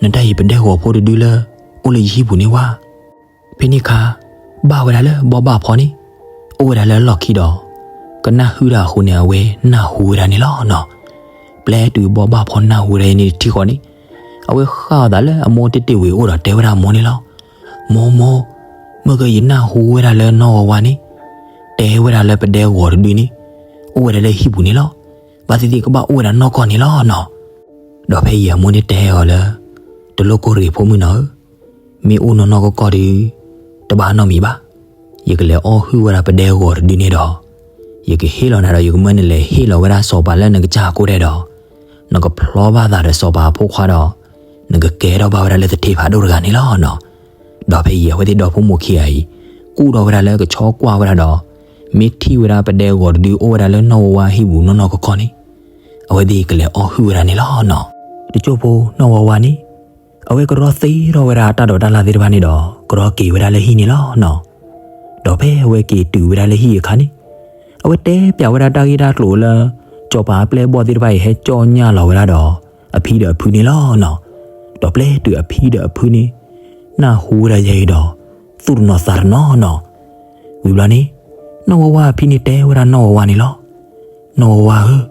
နတၢ်အံၤပဒဲဂီၤဖိတဒုလၢ အိၣ်လၢယဟံၣ်ပူၤန့ၣ်ဝဲ ဖဲန့ၣ်အခါ ဘၣ်ဝဲဒၣ်လၢဘီဘၣ်ဖီန့ၣ် အိၣ်ဝဲဒၣ်လၢအလီၢ်ခံဒီး ကနၢ်ဟုၣ်တၢ်အဃိန့ၣ် အဝဲနၢ်ဟူဝဲဒၣ်န့ၣ်လီၤနီၤ. ပျဲတုၤဘီဘၣ်ဖီနၢ်ဟူဝဲဒၣ်အံၤန့ၣ်တထံဃီန့ၣ် အဝဲဃၣ်အီၤသးလၢအမိၢ်တ့ၢ်တ့ၢ်ဝံၤအိၣ်ဒီးတဲဝဲဒၣ်အမိၢ်န့ၣ်လီၤ. မိၢ်မိၢ်, မ့ၢ်ကယနၢ်ဟူဝဲဒၣ်လၢနီၢ်ဝါဝါန့ၣ် တဲဝဲဒၣ်လၢပဒဲဂီၤတဒုန့ၣ် အိၣ်ဝဲဒၣ်လၢဟံၣ်ပူၤန့ၣ်လီၤ. ဘၣ်သ့ၣ်သ့ၣ်ကဘၣ်အိၣ်ဝဲဒၣ်နီၢ်ကီၢ်န့ၣ်လီၤနီၤ. ဒီးဖဲအံၤအမိၢ်န့ၣ်တဲအီၤလၢ တလိၣ်ကိၢ်ရ့ၣ်ဖိမုၣ်နီၤဧၢ, မ့ၢ်အိၣ်နီၢ်နီၢ်ကီၢ်ကီၢ်ဒီး တဘၣ်နီတမံၤဘၣ်. ယကလဲၤအီၣ်ဟုၣ်ဝဲဒၣ်ပဒဲဂီၤတဒုန့ၣ်ဒီး ယကဟ့ၣ်လီၤနၤဒီး ယကမၢနလဲၤဟ့ၣ်လီၤဝဲဒၣ်စီၤပၤလၢနကစၢ်ကိၢ်ဒဲးဒီး နကဖျီဘၣ်သးဒီးစီၤပၤအဖိခွါဒီး နကကဲထီၣ်ဘၣ်ဝဲဒၣ်လၢသထ့ဖးဒိၣ်တဂၤန့ၣ်လီၤနီၤ. ဒီးဖဲအံၤအဝဲသ့ၣ်ဒီဖိမိၢ်ခံဂၤအံၤ ကူၣ်ထီၣ်ဝဲဒၣ်လၢကဆီကွၢ်ဝဲဒၣ်ဒီး မ့ၢ်ထံၣ်ဝဲဒၣ်ပဒဲဂီၤတဒုအိၣ်ဝဲဒၣ်လၢနီၢ်ဝါဝါဟံၣ်ပူၤနီၢ်နီၢ်ကီၢ်ကီၢ်န့ၣ် အဝဲသ့ၣ်ကလဲၤအီၣ်ဟုၣ်ဝဲဒၣ်န့ၣ်လီၤနီၤ. တစိၢ်ဖိနီၢ်ဝါဝါန့ၣ် အဝဲကရီသ့ထီၣ်ဝဲဒၣ်အတၢ်ဒိးတၢ်လၢ်သ့ၣ်တဖၣ်န့ၣ်ဒီး ကရီက့ၤဝဲဒၣ်လၢဟံၣ်န့ၣ်လီၤနီၤ. ဒီးဖဲအဝဲက့ၤတုၤဝဲဒၣ်လၢဟံၣ်အခါန့ၣ် အဝဲတဲပျးဝဲဒၣ်တၢ်ဂ့ၢ်တၢ်ကျိၤလၢ စီၤပၤအပျဲၢ်အဘီၣ်သ့ၣ်တဖၣ်အံၤဟဲကၠီၣ်ညၣ်လီၤဝဲဒၣ်ဒီး အဖံဒီးအဖုန့ၣ်လီၤနီၤ. ဒီးပျဲတုၤအဖံဒီးအဖုန့ၣ် နၢ်ဟူဝဲဒၣ်ယဲအံၤဒီး သူၣ်တနီၤသးတနီၤနီၤ. ဝံၤဘျီန့ၣ် နီၢ်ဝါဝါအဖံန့ၣ်တဲဝဲဒၣ်နီၢ်ဝါဝါန့ၣ်လီၤ. နီၢ်ဝါဝါဧၢ,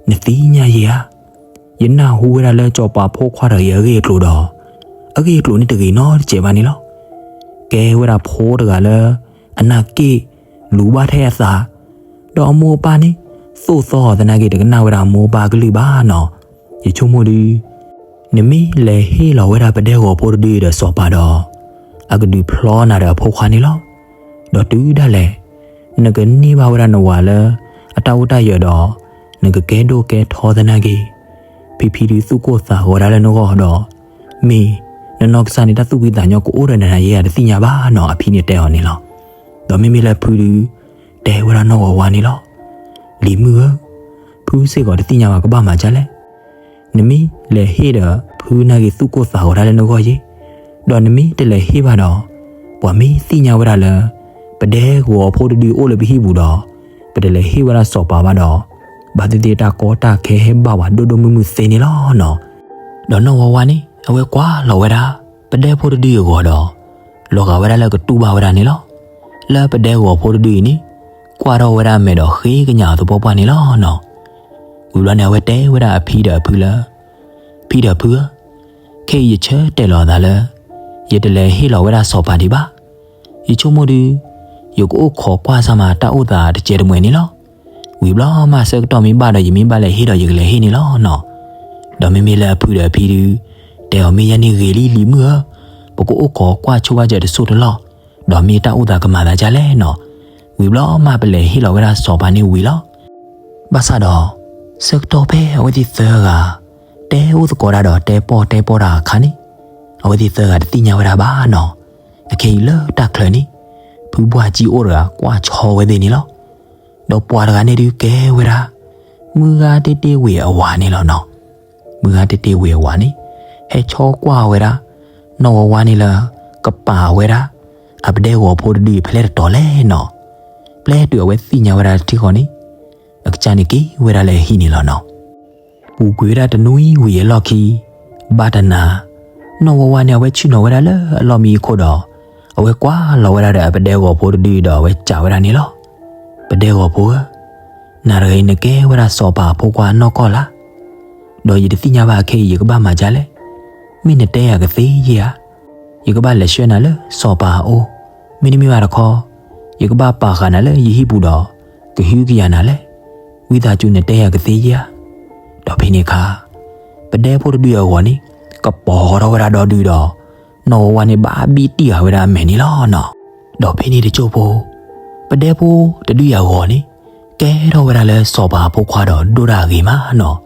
နသ့ၣ်ညါယဲဧါ. ယနၢ်ဟူဝဲဒၣ်လၢစီၤပၤဖိခွါတဂၤအံၤအဂ့ၢ်အကျိၤဒီး အဂ့ၢ်အကျိၤန့ၣ်တဂ့ၤနီတစဲးဘၣ်န့ၣ်လီၤ. ကဲဝဲဒၣ်ဖိတဂၤလၢ အနၢ်က့ၣ်လူၤဘၣ်ထဲအသး, ဒီးအမိၢ်အပၢ်န့ၣ် သိၣ်သီအီၤသနာ်က့ တကနၣ်ဝဲဒၣ်အမိၢ်အပၢ်အကလုၢ်ဘၣ်နီၤ. ယဆိကမိၣ်ဒုး နမ့ၢ်လဲၤဟ့ၣ်လီၤဝဲဒၣ်ပဒဲဂီၤဖိတဒုဒီးစီၤပၤဒီး အကဒုးဖျီနၤဒီးအဖိခွါန့ၣ်လီၤ. ဒီးတုၤဒၣ်လဲာ် နကန့ၢ်ဘၣ်ဝဲဒၣ်နဝၤလၢအတၢ်အိၣ်တၢ်ယၢၤဒီး နကကဲဒိၣ်ကဲထီသနာ်က့ ဖံဖံဒုးသူၣ်ကိၢ်သးဂီၤဒၣ်လၢနဂီၢ်ဒီး မ့ၢ်နနီၢ်ကစၢ်န့ၣ် တၢ်သူၣ်ဖှံသးညီကအိၣ်ဒီးနၤယဲဧါတသ့ၣ်ညါဘၣ်နီၤ အဖံန့ၣ်တဲအီၤန့ၣ်လီၤ. ဒီးမ့မ့ၢ်လၢဖုဒုး တဲဝဲဒၣ်နီၢ်ဝါဝါန့ၣ်လီၤ. လံၤမုၣ်ဧၢ, ဖုစ့ၢ်ကီးတသ့ၣ်ညါဘၣ်ကဘၣ်မၤဒ်လဲၣ်. နမ့ၢ်လဲၤဟ့ၣ်ဒီးဖုနာ်က့ၤသူၣ်ကိၢ်သးဂီၤဒၣ်လၢနဂီၢ်ယဲ, ဒီးနမ့ၢ်တလဲၤဟ့ၣ်ဘၣ်ဒီး ပှၤမ့ၢ်သ့ၣ်ညါဝဲဒၣ်လၢ ပဒဲဂီၤဖိတဒုအိၣ်လၢပဟံၣ်ပူၤဒီး ပတလဲၤဟ့ၣ်ဝဲဒၣ်စီၤပၤဘၣ်ဒီး ဘၣ်သ့ၣ်သ့ၣ်တၢ်ကီတၢ်ခဲဟဲဘၣ်ဝဲဒိၣ်ဒိၣ်မုၢ်မုၢ်သ့န့ၣ်လီၤနီၤ. ဒီးနီၢ်ဝါဝါန့ၣ် အဝဲကွၢ်လီၤဝဲဒၣ် ပဒဲဖိတဒုအဂီၤဒီး လီၤဂာ်ဝဲဒၣ်လၢကတူၢ်ဘၣ်ဝဲဒၣ်န့ၣ်လီၤ. လၢပဒဲဂီၤဖိတဒုအံၤန့ၣ် ကွၢ်ထီၣ်ဝဲဒၣ်အမဲာ်ဒီးဃ့ကညးအသပှၢ်ပှၢ်န့ၣ်လီၤနီၤ. ဝံၤဘျီန့ၣ် အဝဲတဲဝဲဒၣ်အဖံဒီးအဖုလၢ ဖံဒီးဖုဧၢ, ခဲအံၤယဆၢတဲာ်လီၤအသးလၢ ယတလဲၤဟ့ၣ်လီၤဝဲဒၣ်စီၤပၤဒံးဘၣ်. ယဆိကမိၣ်ဒုး ယကအိၣ်ခိးကွၢ်ဆၢမၤတၢ်အိၣ်သးတစဲးတမှဲၤန့ၣ်လီၤ. ဝံၤဘျီမးဆၢကတီၢ်မ့ၢ်ဘၣ်ဒီး ယမ့ၢ်ဘၣ်လဲၤဟ့ၣ်ဒီးယကလဲၤဟ့ၣ်န့ၣ်လီၤနီၤ. ဒီးမ့မ့ၢ်လၢအဖုဒီးအဖံဒုး တဲအီၤမ့ၢ်ယဲန့ၣ်ဂ့ၤလံလံၤမုၣ်ဧၢ, ပကအိၣ်ခိးကွၢ်ဆိဘၣ်စၢၤတစိၢ်တလီၢ်, ဒီးမ့ၢ်တၢ်အိၣ်သးကမၤသးဒ်လဲၣ်နီၤ. ဝံၤဘျီမး ပလဲၤဟ့ၣ်လီၤဝဲဒၣ်စီၤပၤန့ၣ်ဝံၤလီၤ. ဘၣ်ဆၣ်ဒီး ဆၢကတီၢ်ဖဲအဝဲသ့ၣ်သၢဂၤ တဲအိၣ်သကိးတၢ်ဒီး တဲပီၣ်တဲပီၣ်တၢ်အခါန့ၣ်, အဝဲသ့ၣ်သၢဂၤတသ့ၣ်ညါဝဲဒၣ်ဘၣ်နီၤ. အခဲအံၤလၢတၢ်ချၢန့ၣ် ဖုဘှၢ်ကၠံအိၣ်တဂၤကွၢ်ဆီဝဲသ့ၣ်န့ၣ်လီၤ. ဒီးပှၤတဂၤန့ၣ်ဒုးကဲဝဲဒၣ် မုၢ်ဂၤတ့ၢ်တ့ၢ်ဝံၤအဝၤန့ၣ်လီၤနီၤ. မုၢ်ဂၤတ့ၢ်တ့ၢ်ဝံၤအဝၤန့ၣ် ဟဲဆီကွၢ်ဝဲဒၣ် နီၢ်ဝါဝါန့ၣ်လၢ ကပာ်ဝဲဒၣ် အပဒဲဂီၤဖိတဒုအံၤဖဲလဲၣ်တတီၤလဲၣ်နီၤ. ပျဲတုၤအဝဲသ့ၣ်ညါဝဲဒၣ်တထံၣ်ဃီန့ၣ် အကစၢ်န့ၣ်က့ၤဝဲဒၣ်လၢအဟံၣ်န့ၣ်လီၤနီၤ. ပူၤကွံာ်ဝဲဒၣ်တနွံဝံၤအလီၢ်ခံ ဘၣ်တနၤ နီၢ်ဝါဝါန့ၣ် အဝဲဆ့ၣ်နီၤဝဲဒၣ်လၢအလီၢ်မံအခိၣ်ဒီး အဝဲကွၢ်လီၤဝဲဒၣ်ဒီးအပဒဲဂီၤဖိတဒုအံၤဒီး အဝဲစံးဝဲဒၣ်န့ၣ်လီၤ. ပဒဲဂီၤဖိဧၢ, နၤတဂၤအံၤနကဲဝဲဒၣ်စီၤပၤအဖိခွါနီၢ်ကီၢ်လၢ် ဒီးယတသ့ၣ်ညါဘၣ်အခဲအံၤ ယကဘၣ်မၤဒ်လဲၣ်. မ့ၢ်နတဲယၤကသ့ဧါ, ယကဘၣ်လဲၤဆှၢနၤလၢစီၤပၤအအိၣ်, မ့တမ့ၢ်ဘၣ်တခီ ယကဘၣ်ပာ်ဃာ်နၤလၢယဟံၣ်ပူၤဒီး ကဟုကယာ်နၤလဲၣ်. ဝံသးစူၤနတဲယၤကသ့ဧါ. ဒီးဖဲန့ၣ်အခါ ပဒဲဖိတဒုအဂီၤန့ၣ် ကပီၤထီၣ်ဝဲဒၣ်ဒီဒုဒီး နီၢ်ဝါဝါန့ၣ် ဘၣ်ဘံၣ်တံၢ်ဃာ်ဝဲဒၣ်အမဲာ်န့ၣ်လီၤနီၤ. ဒီးဖဲန့ၣ်တစိၢ်ဖိ ပဒဲဖိတဒုအဂီၤန့ၣ် ကဲထီၣ်ဝဲဒၣ်လၢစီၤပၤအဖိခွါဒီးဒိၣ်တၢ်အဂ့ၤမးနီၤ.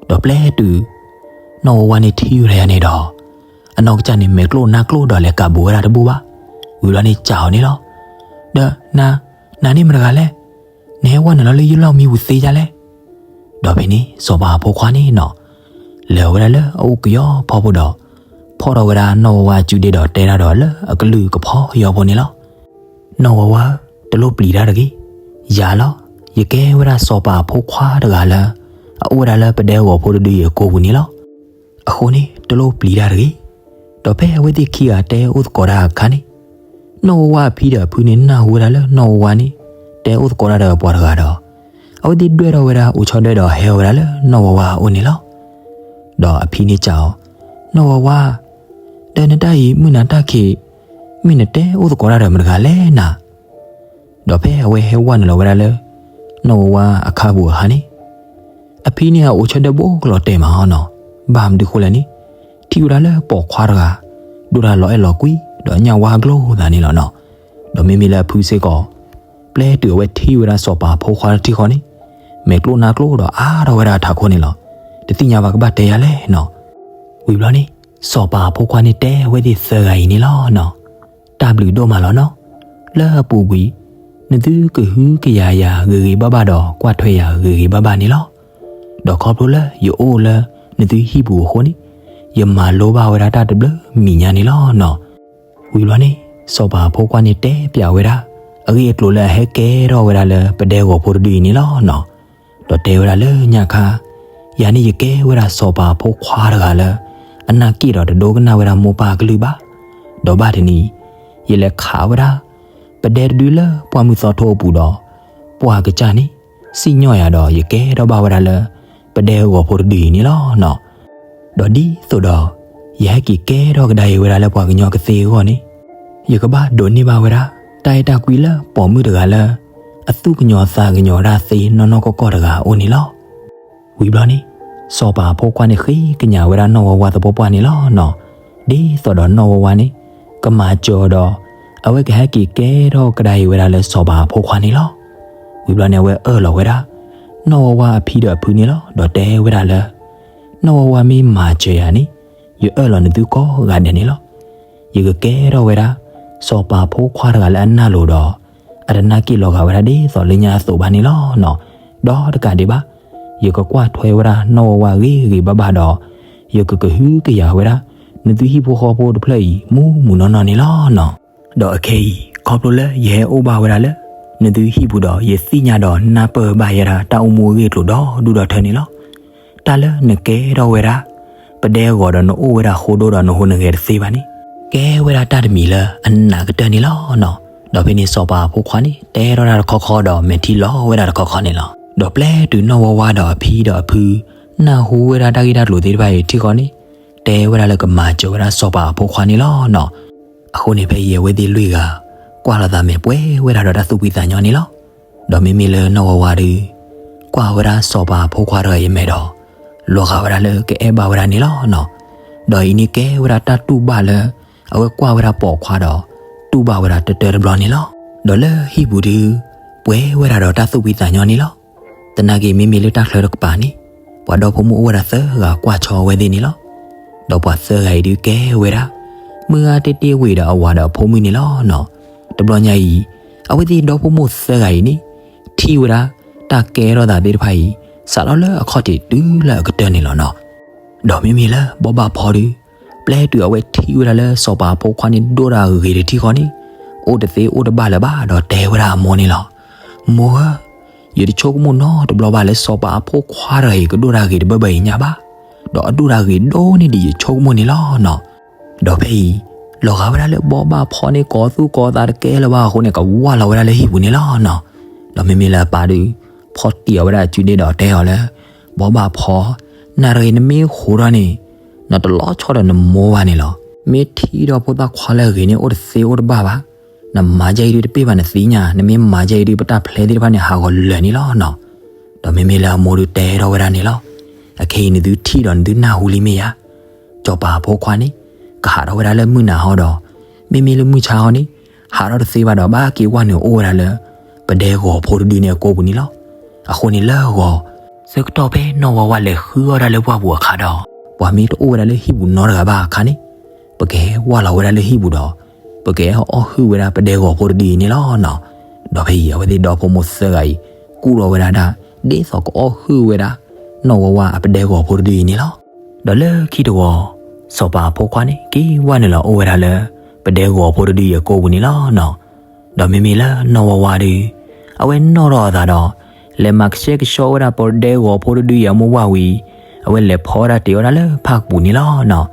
ဒီးပျဲတုၤ နီၢ်ဝါဝါန့ၣ်ထံၣ်ဝဲဒၣ်ယၤန့ၣ်ဒီး အနီၢ်ကစၢ်န့ၣ် မဲာ်ကျိၣ်နါကျိၣ်ဒီးလဲၤကးဘူးဝဲဒၣ်တဘူၣ်ဘၣ်. ဝံၤဘျီန့ၣ်စံးအီၤန့ၣ်လီၤ. ဒီးနၤ, နၤန့ၣ်မတဂၤလဲၣ်. နဟဲဝဲနုာ်လီၤလၢယလီၢ်မံပူၤသ့ဒ်လဲၣ်. ဒီးဖဲန့ၣ် စီၤပၤအဖိခွါန့ၣ်နီၤ လဲၤဝဲဒၣ်လၢအအိၣ်ကယီဖီဖိဒီး ဖီၣ်ထီၣ်ဝဲဒၣ်နီၢ်ဝါဝါအစုဒ့ဒီးတဲဒၣ်ဒီးလၢအကလုၢ်ကဖီယီဖိန့ၣ်လီၤ. နီၢ်ဝါဝါဧၢ, တလိၣ်ပျံၤတၢ်တဂ့ၤ. ယၤလီၤ, ယကဲဝဲဒၣ်စီၤပၤအဖိခွါတဂၤလၢ အအိၣ်ဝဲဒၣ်လၢပဒဲဂီၤဖိတဒုအံၤအကိာ်ပူၤန့ၣ်လီၤ. အဃိန့ၣ် တလိၣ်ပျံၤတၢ်တဂ့ၤ. ဒီးဖဲအဝဲသ့ၣ်ခံဂၤတဲအိၣ်သကိးတၢ်အခါန့ၣ် နီၢ်ဝါဝါအဖံဒီးအဖုန့ၣ် နၢ်ဟူဝဲဒၣ်လၢနီၢ်ဝါဝါန့ၣ် တဲအိၣ်သကိးတၢ်ဒီးပှၤတဂၤဒီး အဝဲသ့ၣ်ဒွဲၣ်ထီၣ်ဝဲဒၣ်အိၣ်ဆီဒွဲၣ်ဒီးဟဲဝဲဒၣ်လၢနီၢ်ဝါဝါအအိၣ်န့ၣ်လီၤ. ဒီးအဖံန့ၣ်စံးအီၤ, နီၢ်ဝါဝါ, ဒီးနတၢ်အံၤမုၢ်နၤတၢ်ခံး မ့ၢ်နတဲအိၣ်သကိးတၢ်ဒီးမတဂၤလဲၣ်နၤ. ဒီးဖဲအဝဲဟဲဝဲနုာ်လီၤဝဲဒၣ်လၢ နီၢ်ဝါဝါအခါပူၤအခါန့ၣ် အဖံန့ၣ်အအိၣ်ဆီဒွဲၣ်ဘိကလီၤတဲာ်မးအီၤနီၤ. ဘၣ်မနုၤဃိလဲၣ်န့ၣ် ထံၣ်ဝဲဒၣ်လၢပိာ်ခွါတဂၤ ဒိၣ်တၢ်လီၤအဲၣ်လီၤကွံ ဒီးညၣ်ဝါကျိသးန့ၣ်လီၤနီၤ. ဒီးမ့မ့ၢ်လၢအဖုစ့ၢ်ကီး ပျဲတုၤအဝဲထံၣ်ဝဲဒၣ်စီၤပၤအဖိခွါတထံၣ်ဃီန့ၣ် မဲာ်ကျိၣ်နါကျိၣ်ဒီးအါထီၣ်ဝဲဒၣ်အထးခိၣ်န့ၣ်လီၤ. တသ့ၣ်ညါဘၣ်ကဘၣ်တဲယၤလဲၣ်နီၤ. ဝံၤဘျီန့ၣ် စီၤပၤအဖိခွါန့ၣ်တဲအဝဲသ့ၣ်သၢဂၤအံၤန့ၣ်လီၤနီၤ. တၢ်ဘျုးဒိၣ်မးလီၤနီၤ. လၢအပူၤကွံာ် နသုကဟုကယာ်ယၤဂ့ၤဂ့ၤဘၣ်ဘၣ်ဒီး ကွၢ်ထွဲယၤဂ့ၤဂ့ၤဘၣ်ဘၣ်န့ၣ်လီၤ. ဒီးခီဖျိလၢယအိၣ်လၢနသုဟံၣ်ပူၤအဃိန့ၣ် ယမၤလိဘၣ်ဝဲဒၣ်တၢ်တဘျုးမံၤညါန့ၣ်လီၤနီၤ. ဝံၤဘျီန့ၣ် စီၤပၤအဖိခွါန့ၣ်တဲပျးဝဲဒၣ် အဂ့ၢ်အကျိၤလၢအဟဲကဲထီၣ်ဝဲဒၣ်လၢပဒဲဂီၤဖိတဒုအံၤန့ၣ်လီၤနီၤ. ဒီးတဲဝဲဒၣ်လၢညါခါ, ယၤန့ၣ်ယကဲဝဲဒၣ်စီၤပၤအဖိခွါတဂၤလၢ အနၢ်က့ၣ်ဒီးတဒိကနၣ်ဝဲဒၣ်မိၢ်ပၢ်အကလုၢ်ဘၣ်. ဒီးဘၣ်တနံၤ ယလဲၤခးဝဲဒၣ် ပဒဲတဒုလၢပှၢ်မုၢ်သီထိအပူၤဒီး ပှၤကစၢ်န့ၣ် စံၣ်ညီၣ်ယၤဒီး ယကဲထီၣ်ဘၣ်ဝဲဒၣ်လၢ ပဒဲဂီၤဖိတဒုအံၤန့ၣ်လီၤနီၤ. ဒီးဒ်သိးဒီး ယဟဲက့ၤကဲထီၣ်ကဒါအံၤဝဲဒၣ်လၢပှၤကညီကသ့အဂီၢ်န့ၣ် ယကဘၣ်ဒိးန့ၢ်ဘၣ်ဝဲဒၣ် တၢ်အဲၣ်တၢ်ကွံလၢပိာ်မုၣ်တဂၤလၢ အသူၣ်ကညီၤသးကညီၤဒၣ်သ့နီၢ်နီၢ်ကီၢ်ကီၢ်တဂၤအအိၣ်န့ၣ်လီၤ. ဝံၤဘျီန့ၣ် စီၤပၤအဖိခွါန့ၣ်ဃ့ကညးဝဲဒၣ်နီၢ်ဝါဝါသပှၢ်ပှၢ်န့ၣ်လီၤနီၤ. ဒ်သိးဒီးနီၢ်ဝါဝါန့ၣ် ကမၤစၢၤအီၤဒီး အဝဲကဟဲက့ၤကဲထီၣ်ကဒါအံၤဝဲဒၣ်လၢစီၤပၤအဖိခွါန့ၣ်လီၤ. ဝံၤဘျီန့ၣ် အဝဲအၢၣ်လီၤဝဲဒၣ် နီၢ်ဝါဝါအဖံဒီးအဖုန့ၣ်လီၤ. ဒီးတဲဝဲဒၣ်လၢ နီၢ်ဝါဝါမ့ၢ်မၤစၢၤယၤန့ၣ် ယအၢၣ်လီၤနသုကိးဂၤဒဲးန့ၣ်လီၤ. ယကကဲထီၣ်ဝဲဒၣ် စီၤပၤဖိခွါတဂၤလၢအနၢ်လိၤဒီး အတနၢ်က့ၣ်လီၤဂာ်ဝဲဒၣ်ဒ်သိးလၢညါအသိးဘၣ်န့ၣ်လီၤနီၤ. ဒီးတကးဒံးဘၣ် ယကကွၢ်ထွဲဝဲဒၣ်နီၢ်ဝါဝါဂ့ၤဂ့ၤဘၣ်ဘၣ်ဒီး ယကကဟုကယာ်ဝဲဒၣ် နသုဟံၣ်ဖိဃီဖိတဖျၢၣ်အံၤ မူးမူးနီၢ်နီၢ်န့ၣ်လီၤနီၤ. ဒီးအခဲအံၤ ခီဖျိလၢယဟဲအိၣ်ဘၣ်ဝဲဒၣ်လၢ နသုဟံၣ်ပူၤဒီး ယသ့ၣ်ညါဒီးနၢ်ပၢၢ်ဘၣ်ယဲဒၣ်တၢ်အိၣ်မူအဂ့ၢ်အကျိၤဒီဒူၣ်ဒီထၢန့ၣ်လီၤ. တၢ်လၢနကဲထီၣ်ဝဲဒၣ် ပဒဲဂီၤဒီးနအိၣ်ဝဲဒၣ်ဃိဒိၣ်ဒီးနဟူးနဂဲၤတသ့ဘၣ်န့ၣ် ကဲဝဲဒၣ်တၢ်တမံၤလၢအနးကတၢၢ်န့ၣ်လီၤနီၤ. ဒီးဖဲန့ၣ်စီၤပၤအဖိခွါန့ၣ် တဲထီၣ်တၢ်တခီခီဒီး မဲာ်ထံလီၤဝဲဒၣ်တခီခီန့ၣ်လီၤ. ဒီးပျဲတုၤနီၢ်ဝါဝါဒီးအဖံဒီးအဖု နၢ်ဟူဝဲဒၣ်တၢ်ဂ့ၢ်တၢ်ကျိၤသ့ၣ်တဖၣ်အံၤထံၣ်ဃီန့ၣ် တဲဝဲဒၣ်လၢကမၤစၢၤဝဲဒၣ်စီၤပၤအဖိခွါန့ၣ်လီၤနီၤ. အဃိန့ၣ်ဖဲအံၤအဝဲသ့ၣ်လွံၢ်ဂၤ ကွၢ်လိာ်သးမဲာ်ပှဲၤဝဲဒၣ်ဒီးတၢ်သူၣ်ဖှံသးညီန့ၣ်လီၤ. ဒီးမ့မ့ၢ်လၢနီၢ်ဝါဝါဒီး ကွၢ်ဝဲဒၣ်စီၤပၤအဖိခွါတဂၤအံၤအမဲာ်ဒီး လီၤဂာ်ဝဲဒၣ်လၢကအဲၣ်ဘၣ်ဝဲဒၣ်န့ၣ်လီၤနီၤ. ဒီးအံၤန့ၣ်ကဲဝဲဒၣ်တၢ်တူၢ်ဘၣ်လၢ အဝဲကွၢ်ဝဲဒၣ်ပိာ်ခွါဒီး တူၢ်ဘၣ်ဝဲဒၣ်တၢတၢတဘျီန့ၣ်လီၤ. ဒီးလၢဟံၣ်ပူၤဒုး ပှဲၤဝဲဒၣ်ဒီးတၢ်သူၣ်ဖှံသးညီန့ၣ်လီၤ. သနာ်က့ မ့မ့ၢ်လၢတၢ်ချၢတကပၤန့ၣ် ပှၤဒီဖိမိၢ်အိၣ်ဝဲဒၣ်သၢဂၤကွၢ်ဆီအဝဲသ့ၣ်န့ၣ်လီၤ. ဒီးပှၤသၢဂၤအံၤဒုးကဲဝဲဒၣ် မုၢ်ဂၤတ့တ့ဝ့ၢ်ဒီးအဝၤဒီးအဖိမုၣ်န့ၣ်လီၤနီၤ. တဘျီညါအံၤ အဝဲသ့ၣ်ဒီဖိမိၢ်သၢဂၤအံၤန့ၣ် ထံၣ်ဝဲဒၣ် တၢ်ကဲထီၣ်သးသ့ၣ်တဖၣ်အံၤ စးထီၣ်လၢအခီၣ်ထံးတုၤလၢအကတၢၢ်န့ၣ်လီၤနီၤ. ဒီးမ့မ့ၢ်လၢဘီဘၣ်ဖီဒုး ပျဲတုၤအဝဲထံၣ်ဝဲဒၣ်လၢစီၤပၤအဖိခွါန့ၣ် ဒိၣ်တၢ်ဂ့ၤတထံၣ်ဃီန့ၣ် အိၣ်တသ့အိၣ်တဘၣ်လၢၤဘၣ် ဒီးတဲဝဲဒၣ်အမိၢ်န့ၣ်လီၤ. မိၢ်ဧၢ, ယတဆိကမိၣ်နီတဘျီဘၣ်လၢစီၤပၤအဖိခွါတဂၤအံၤ ကဒိၣ်တၢ်ဂ့ၤတဘၢဘၢအံၤညါဘၣ်, ဒီးအဒိၣ်တၢ်ဂ့ၤဒိၣ်န့ၢ်ဒံးယဆိကမိၣ်န့ၣ်လီၤနီၤ. ဒီးဖဲအံၤ လီၤဂာ်ဝဲဒၣ်လၢဘီဘၣ်ဖီန့ၣ် ကိးသူၣ်ကိးသးတကဲလၢၤဘၣ်အဃိန့ၣ် ကဝၢ်လီၤဝဲဒၣ်လၢဟံၣ်ပူၤန့ၣ်လီၤနီၤ. ဒီးမ့မ့ၢ်လၢအပၢ်ဒုး ဖီၣ်တံၢ်အီၤဝဲဒၣ်အစုဒ့ဒီးတဲအီၤလၢ ဘီဘၣ်ဖီ, နၤတဂ့ၤနမ့ၢ်ဃိးထီၣ်န့ၣ် နတလီၤဆီဒီးနမိၢ်ဘၣ်န့ၣ်လီၤ. မ့ၢ်ထံၣ်ဒီးဖိသၣ်ခွါလၢအဂ့ၤန့ၣ် အိၣ်တသ့အိၣ်တဘၣ်ဘၣ်. နမၤယဲအံၤဒုးတပ့ၢ်ဘၣ်နသ့ၣ်ညါ, နမ့ၢ်မၤယဲအံၤဒုး ပတၢ်ဖျဲသ့ၣ်တဖၣ်န့ၣ် ဟးဂီၤလၢာ်န့ၣ်လီၤနီၤ. ဒီးမ့မ့ၢ်လၢအမိၢ်ဒုးတဲထီၣ်ဝဲဒၣ်န့ၣ်လီၤ. အခဲအံၤနသုထံၣ်ဒီးနသုနၢ်ဟူလံမ့ၢ်ဧါ. စီၤပၤအဖိခွါန့ၣ် ကဟးထီၣ်ဝဲဒၣ်လၢမုၢ်နၤဟီဒီး မ့မ့ၢ်လၢမုၢ်ဆါဟီန့ၣ် ဟးထီၣ်တသ့ဘၣ်ဒီး ဘၣ်က့ၤဝဲနုာ်အိၣ်ဝဲဒၣ်လၢ ပဒဲဂီၤဖိတဒုန့ၣ်အကိာ်ပူၤန့ၣ်လီၤ. အဃိန့ၣ်လၢအဂီၢ် ဆၢကတီၢ်ဖဲနီၢ်ဝါဝါလဲၤဃုအီၣ်ဒၣ်လၢပှၢ်ပူၤအခါဒီး ပှၤမ့ၢ်တအိၣ်ဝဲဒၣ်လၢဟံၣ်ပူၤနီတဂၤဘၣ်အခါန့ၣ် ပကဟဲဝၢ်လီၤဝဲဒၣ်လၢဟံၣ်ပူၤဒီး ပကဟဲအီၣ်ဟုၣ်ဝဲဒၣ်ပဒဲဂီၤဖိတဒုအံၤန့ၣ်လီၤနီၤ. ဒီးဖဲအံၤ အဝဲသ့ၣ်ဒီဖိမိၢ်သၢဂၤအံၤ ကူၣ်ထီၣ်ဝဲဒၣ်တၢ် ဒ်သိးကအီၣ်ဟုၣ်ဝဲဒၣ် နီၢ်ဝါဝါအပဒဲဂီၤဖိတဒုအံၤန့ၣ်လီၤ. ဒီးလၢခံတဝီ စီၤပၤအဖိခွါန့ၣ် က့ၤဝၢ်နုာ်လီၤအိၣ်ဝဲဒၣ်လၢ ပဒဲဂီၤဖိတဒုအံၤအကိာ်ပူၤန့ၣ်လီၤနီၤ. ဒီးမ့မ့ၢ်လၢနီၢ်ဝါဝါဒီး အဝဲနီၣ်ထီၣ်အသးဒီး လဲၤမၤကဆှဲကဆှီဝဲဒၣ်ပဒဲဂီၤဖိတဒုအံၤအမိၢ်ဝၢ်ဝံၤ အဝဲလဲၤဖီဝဲဒၣ်တ့ၢ်အီၣ်ဒၣ်လၢဖၣ်ကပူၤန့ၣ်လီၤနီၤ.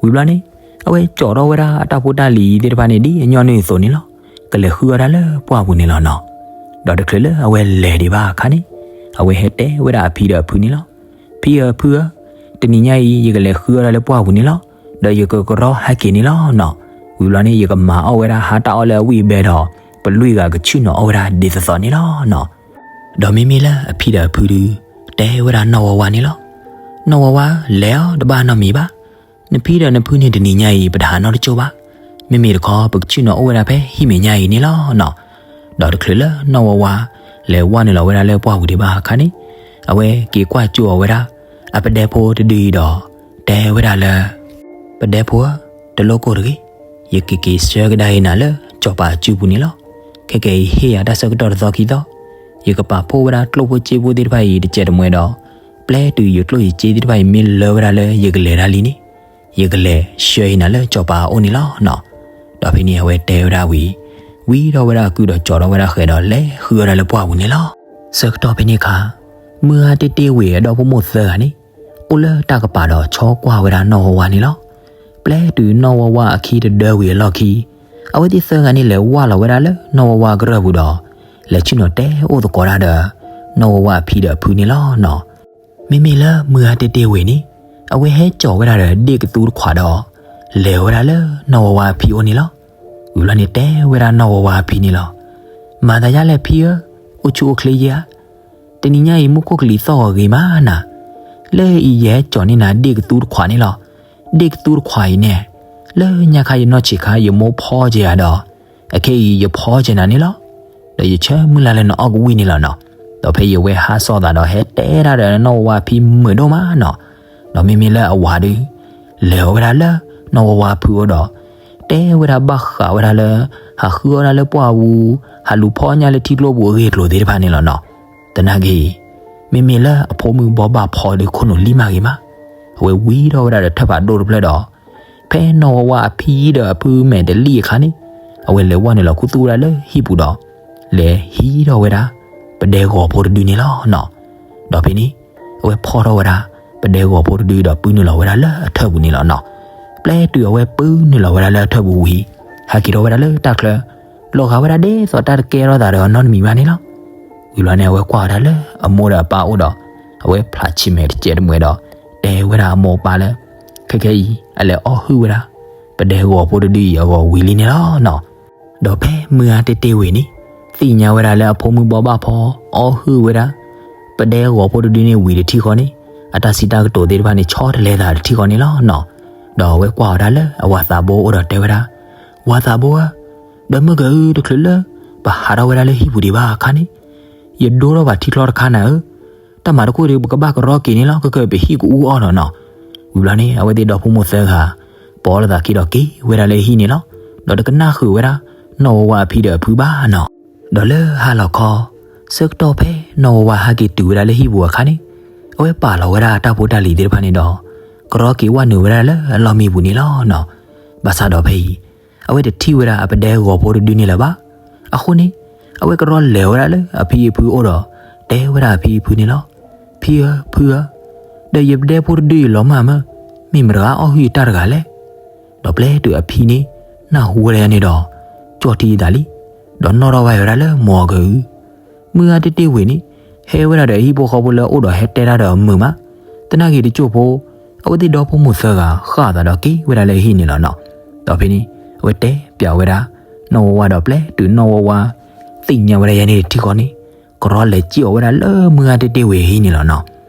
ဝံၤဘျီန့ၣ် အဝဲကၠီၣ်ထီၣ်ဝဲဒၣ်အတၢ်ဖိတၢ်လံၤသ့ၣ်တဖၣ်န့ၣ် ဒ်အညီနုၢ်အသိးန့ၣ်လီၤ. ကလဲၤဃုအီၣ်ဒၣ်လၢပှၢ်ပူၤန့ၣ်လီၤနီၤ. ဒီးတချုးလၢအဝဲလဲၤဒံးဘၣ်အခါန့ၣ် အဝဲဟဲတဲဝဲဒၣ်အဖံဒီးအဖုန့ၣ်လီၤ. ဖံဧၢဖုဧၢ, တနံၤညါအံၤ ယကလဲၤဃုအီၣ်ဒၣ်လၢပှၢ်ပူၤန့ၣ်လီၤ. ဒီးယကကရီဟဲက့ၤန့ၣ်လီၤနီၤ. ဝံၤဘျီန့ၣ် ယကမၤအီၣ်ဝဲဒၣ်ဟါတၢ်အီၣ်လၢအဝံၣ်အဘဲဒီး ပလွံၢ်ဂၤကဆ့ၣ်နီၤအီၣ်ဝဲဒၣ်ဒ်သိးသိးန့ၣ်လီၤနီၤ. ဒီးမ့မ့ၢ်လၢအဖံဒီးအဖုဒုး တဲဝဲဒၣ်နီၢ်ဝါဝါန့ၣ်လီၤ. နီၢ်ဝါဝါ, လဲၤအီၤတဘၣ်နီတမံၤဘၣ်. နဖံဒီးနဖုန့ၣ်တနံၤညါအံၤ ပတဟးနီတကၠိၢ်ဘၣ်. မ့မ့ၢ်တခီ ပကဆ့ၣ်နီၤအိၣ်ဝဲဒၣ်ဖဲဟံၣ်မဲာ်ညါအံၤန့ၣ်လီၤနီၤ. ဒီးတချုးလၢနီၢ်ဝါဝါ လဲၤဝၢ်နုာ်လီၤဝဲဒၣ်လၢပှၢ်ပူၤဒံးဘၣ်အခါန့ၣ် အဝဲက့ၤကွၢ်ကၠိအီၤဝဲဒၣ် အပဒဲဖိတဒုအံၤဒီး တဲဝဲဒၣ်လၢ ပဒဲဖိဧၢ, တလိၣ်ကိၢ်တဂ့ၤ. ယကက့ၤဆှၢကဒါအံၤနၤလၢစီၤပၤအစုပူၤန့ၣ်လီၤ. ခဲကဲအံၤဟ့ၣ်ယၤတၢ်ဆၢကတီၢ်တသီခံသီ, ယကပာ်ဖှိၣ်ဝဲဒၣ်ကျိၣ်ဖိစ့ဖိသ့ၣ်တဖၣ်အံၤ တစဲးတမှဲဒီး ပျဲတုၤယကျိၣ်ယစ့သ့ၣ်တဖၣ်အံၤ မ့ၢ်လၢဝဲဒၣ်လၢယကလဲၤဒၣ်လံန့ၣ် ယကလဲၤဆှၢအံၤနၤလၢစီၤပၤအအိၣ်န့ၣ်လီၤနီၤ. ဒီးဖဲန့ၣ်အဝဲတဲဝဲဒၣ်ဝံၤ ဝံထီၣ်ဝဲဒၣ်အကုဒီးကၠီထီၣ်ဝဲဒၣ်ဃဲၤဒီးလဲၤဃုအီၣ်ဒၣ်လၢပှၢ်ပူၤန့ၣ်လီၤ. ဆၢကတီၢ်ဖဲန့ၣ်အခါ မုၢ်ဂၤတ့တ့ဝ့ၢ်အဒီဖိမိၢ်သၢဂၤန့ၣ် အိၣ်လၢတၢ်ကပၤဒီးဆီကွၢ်ဝဲဒၣ်နီၢ်ဝါဝါန့ၣ်လီၤ. ပျဲတုၤနီၢ်ဝါဝါအခံတဒၢဝံၤအလီၢ်ခံ အဝဲသ့ၣ်သၢဂၤန့ၣ်လဲၤဝၢ်လီၤဝဲဒၣ်လၢနီၢ်ဝါဝါအကရၢၢ်ပူၤဒီး လဲၤဆ့ၣ်နီၤတဲအိၣ်သကိးတၢ်ဒီး နီၢ်ဝါဝါအဖံဒီးအဖုန့ၣ်လီၤနီၤ. မ့မ့ၢ်လၢမုၢ်ဂၤတ့တ့ဝ့ၢ်န့ၣ် အဝဲဟဲကၠီၣ်ဝဲဒၣ်ဒီးဒ့ၣ်ကသူတခွးဒီး လဲၤဝဲဒၣ်လၢနီၢ်ဝါဝါအဖံအိၣ်န့ၣ်လီၤ. ဝံၤဘျီန့ၣ်တဲဝဲဒၣ်နီၢ်ဝါဝါအဖံန့ၣ်လီၤ. မၤသးယါလဲၣ်ဖံဧၢ, အိၣ်ဆူၣ်အိၣ်ချ့ယဲဧါ. တနံၤညါအံၤမူခိၣ်ကလံၤသီၣ်ဂီၤဂ့ၤမးနၤ. လၢအံၤယဟဲကၠီၣ်န့ၢ်နၤဒ့ၣ်ကသူတခွးန့ၣ်လီၤ. ဒ့ၣ်ကသူတခွးအံၤန့ၣ် လၢညါခါယနီၢ်ဆံးခါ ယမိၢ်ဖီက့ၤယၤဒီး အခဲအံၤယဖီက့ၤနၤန့ၣ်လီၤ. ဒီးယဆၢမုၢ်လၢ်လၢနအီၣ်ကဝံၣ်န့ၣ်လီၤနီၤ. ဒီးဖဲအံၤအဝဲဟးစိာ်သးဒီးဟဲတဲဒၣ်ဒီးနီၢ်ဝါဝါအဖံမုာ်ဒိၣ်မးနီၤ. ဒီးမ့မ့ၢ်လၢအဝၤဒုး လဲၤအီၤဝဲဒၣ်လၢနီၢ်ဝါဝါအဖုအိၣ်ဒီး တဲဝဲဒၣ်ဘၣ်ဃးဝဲဒၣ်လၢ ဟးဃုအီၣ်ဒၣ်လၢပှၢ်ပူၤ ဟးလူၤဖီညါလၢထံကျိပူၤအဂ့ၢ်အကျိၤသ့ၣ်တဖၣ်န့ၣ်လီၤနီၤ. သနာ်က့ မ့မ့ၢ်လၢအဖိမုၣ်ဘီဘၣ်ဖီဒုးခိၣ်နူာ်လံမးဂ့ၤမး အဝဲဝံထီၣ်ဝဲဒၣ်ဒီးထၢၣ်ဖးဒိၣ်တဖျၢၣ်ဒီး ဖဲနီၢ်ဝါဝါအဖံဒီးအဖုမဲာ်တလံၣ်အခါန့ၣ် အဝဲလဲၤဝဲနုာ်လီၤခူသူၣ်ဝဲဒၣ်လၢဟံၣ်ပူၤဒီး လဲၤဟံးထီၣ်ဝဲဒၣ် ပဒဲဂီၤဖိတဒုန့ၣ်လီၤနီၤ. ဒီးဖဲန့ၣ် အဝဲဖီၣ်ထီၣ်ဝဲဒၣ် ပဒဲဂီၤဖိတဒုဒီးပုၢ်နုာ်လီၤဝဲဒၣ်လၢအထၢၣ်ပူၤန့ၣ်လီၤနီၤ. ပျဲတုၤအဝဲပုၢ်နုာ်လီၤဝဲဒၣ်လၢအထၢၣ်ပူၤဝံၤ ဟဲက့ၤထီၣ်ဝဲဒၣ်လၢတၢ်ချၢ လီၤဂာ်ဝဲဒၣ်ဒ်သိးတၢ်တကဲထီၣ်သးဒီးအီၤနီတမံၤဘၣ်န့ၣ်လီၤ. ဝံၤဘျီန့ၣ် အဝဲကွၢ်ဝဲဒၣ်လၢအမိၢ်ဒီးအပၢ်အိၣ်ဒီး အဝဲဖျးဆံးမဲာ်တစဲးတမှဲးဒီး တဲဝဲဒၣ်အမိၢ်အပၢ်လၢ ခဲခဲအံၤ အလဲၤအီၣ်ဟုၣ်ဝဲဒၣ် ပဒဲဂီၤဖိတဒုအံၤအဂီၢ်ဝံၤလံန့ၣ်လီၤနီၤ. ဒီးဖဲမုၢ်ဂၤတ့တ့ဝ့ၤန့ၣ် သ့ၣ်ညါဝဲဒၣ်လၢအဖိမုၣ်ဘီဘၣ်ဖီ အီၣ်ဟုၣ်ဝဲဒၣ် ပဒဲဂီၤဖိတဒုန့ၣ်ဝံၤတထံၣ်ဃီန့ၣ် အတၢ်စံးတၢ်ကတိၤသ့ၣ်တဖၣ်န့ၣ် ဆီတလဲသးတထံၣ်ဃီန့ၣ်လီၤနီၤ. ဒီးအဝဲကွၢ်ဝဲဒၣ်လၢအဝၤသးဘိအိၣ်ဒီးတဲဝဲဒၣ် ဝၤသးဘိဧၢ, ဒီးမုၢ်ကၢအု တချုးလၢ ပဟးထီၣ်ဝဲဒၣ်လၢဟံၣ်ပူၤဒံးဘၣ်အခါန့ၣ်, ယဒိထီၣ်ဘၣ်ထံချီတခါနၤဧၢ, တၢ်မၤတခိၣ်ဒီး ပကဘၣ်ကရီက့ၤန့ၣ်လီၤ, ကကပဟံၣ်ကအူအီၣ်နီၤနီၤ. ဝံၤဘျီန့ၣ် အဝဲသ့ၣ်ဒီဖိမိၢ်သၢဂၤ ပိာ်လိာ်သးခံဒီးက့ၤဝဲဒၣ်လၢဟံၣ်န့ၣ်လီၤ. ဒီးတကနၣ်ဃုာ်ဝဲဒၣ် နီၢ်ဝါဝါအဖံဒီးအဖုဘၣ်နီၤ. ဒီးလၢဟါလီၤခီ ဆၢကတီၢ်ဖဲနီၢ်ဝါဝါဟးက့ၤတုၤဝဲဒၣ်လၢဟံၣ်ပူၤအခါန့ၣ်, အဝဲပာ်လီၤဝဲဒၣ်အတၢ်ဖိတၢ်လံၤသ့ၣ်တဖၣ်န့ၣ်ဒီး ကရီက့ၤဝဲနုာ်ဝဲဒၣ်လၢအလီၢ်မံပူၤန့ၣ်လီၤနီၤ. ဘၣ်ဆၣ်ဒီးဖဲအံၤ အဝဲတထံၣ်ဝဲဒၣ်အပဒဲဂီၤဖိတဒုန့ၣ်လၢၤဘၣ်. အဃိန့ၣ် အဝဲကရီလဲၤဝဲဒၣ်လၢအဖံအဖုအိၣ်ဒီး တဲဝဲဒၣ်အဖံအဖုန့ၣ်လီၤ. ဖံဧၢ, ဖုဧၢ, ဒီးယပဒဲဖိတဒုအံၤလီၤမၢ်မၢ်, မ့ၢ်မတဂၤအီၣ်ဟုၣ်ယတၢ်တဂၤလဲၣ်. ဒီးပျဲတုၤအဖံန့ၣ် နၢ်ဟူဝဲဒၣ်န့ၣ်ဒီး ကၠီၣ်ထံအသးလံ, ဒီးနီၣ်ထီၣ်ဘၣ်ဝဲဒၣ်လၢမိၢ်အကဟု, မုၢ်ဂၤတ့တ့ဝ့ၤန့ၣ် ဟဲဝဲဒၣ်ဒီးအဟံၣ်ဖိဃီဖိလၢအအိၣ်ဒီးဟဲတဲတၢ်ဒီးအမုာ်မး, သနာ်က့တကၠိၢ်ဖိ အဝဲသ့ၣ်ဒီဖိမိၢ်သၢဂၤဃၣ်အသးဒီးက့ၤဝဲဒၣ်လၢဟံၣ်န့ၣ်လီၤနီၤ. ဒီးဖဲန့ၣ် အဝဲတဲပျးဝဲဒၣ် နီၢ်ဝါဝါဒီး ပျဲတုၤနီၢ်ဝါဝါ သ့ၣ်ညါဝဲဒၣ်ယဲန့ၣ်တထံဃီန့ၣ်, ကရီလဲၤစံၣ်အီၤဝဲဒၣ်လၢမုၢ်ဂၤတ့တ့ဝ့ၤအဟံၣ်န့ၣ်လီၤနီၤ.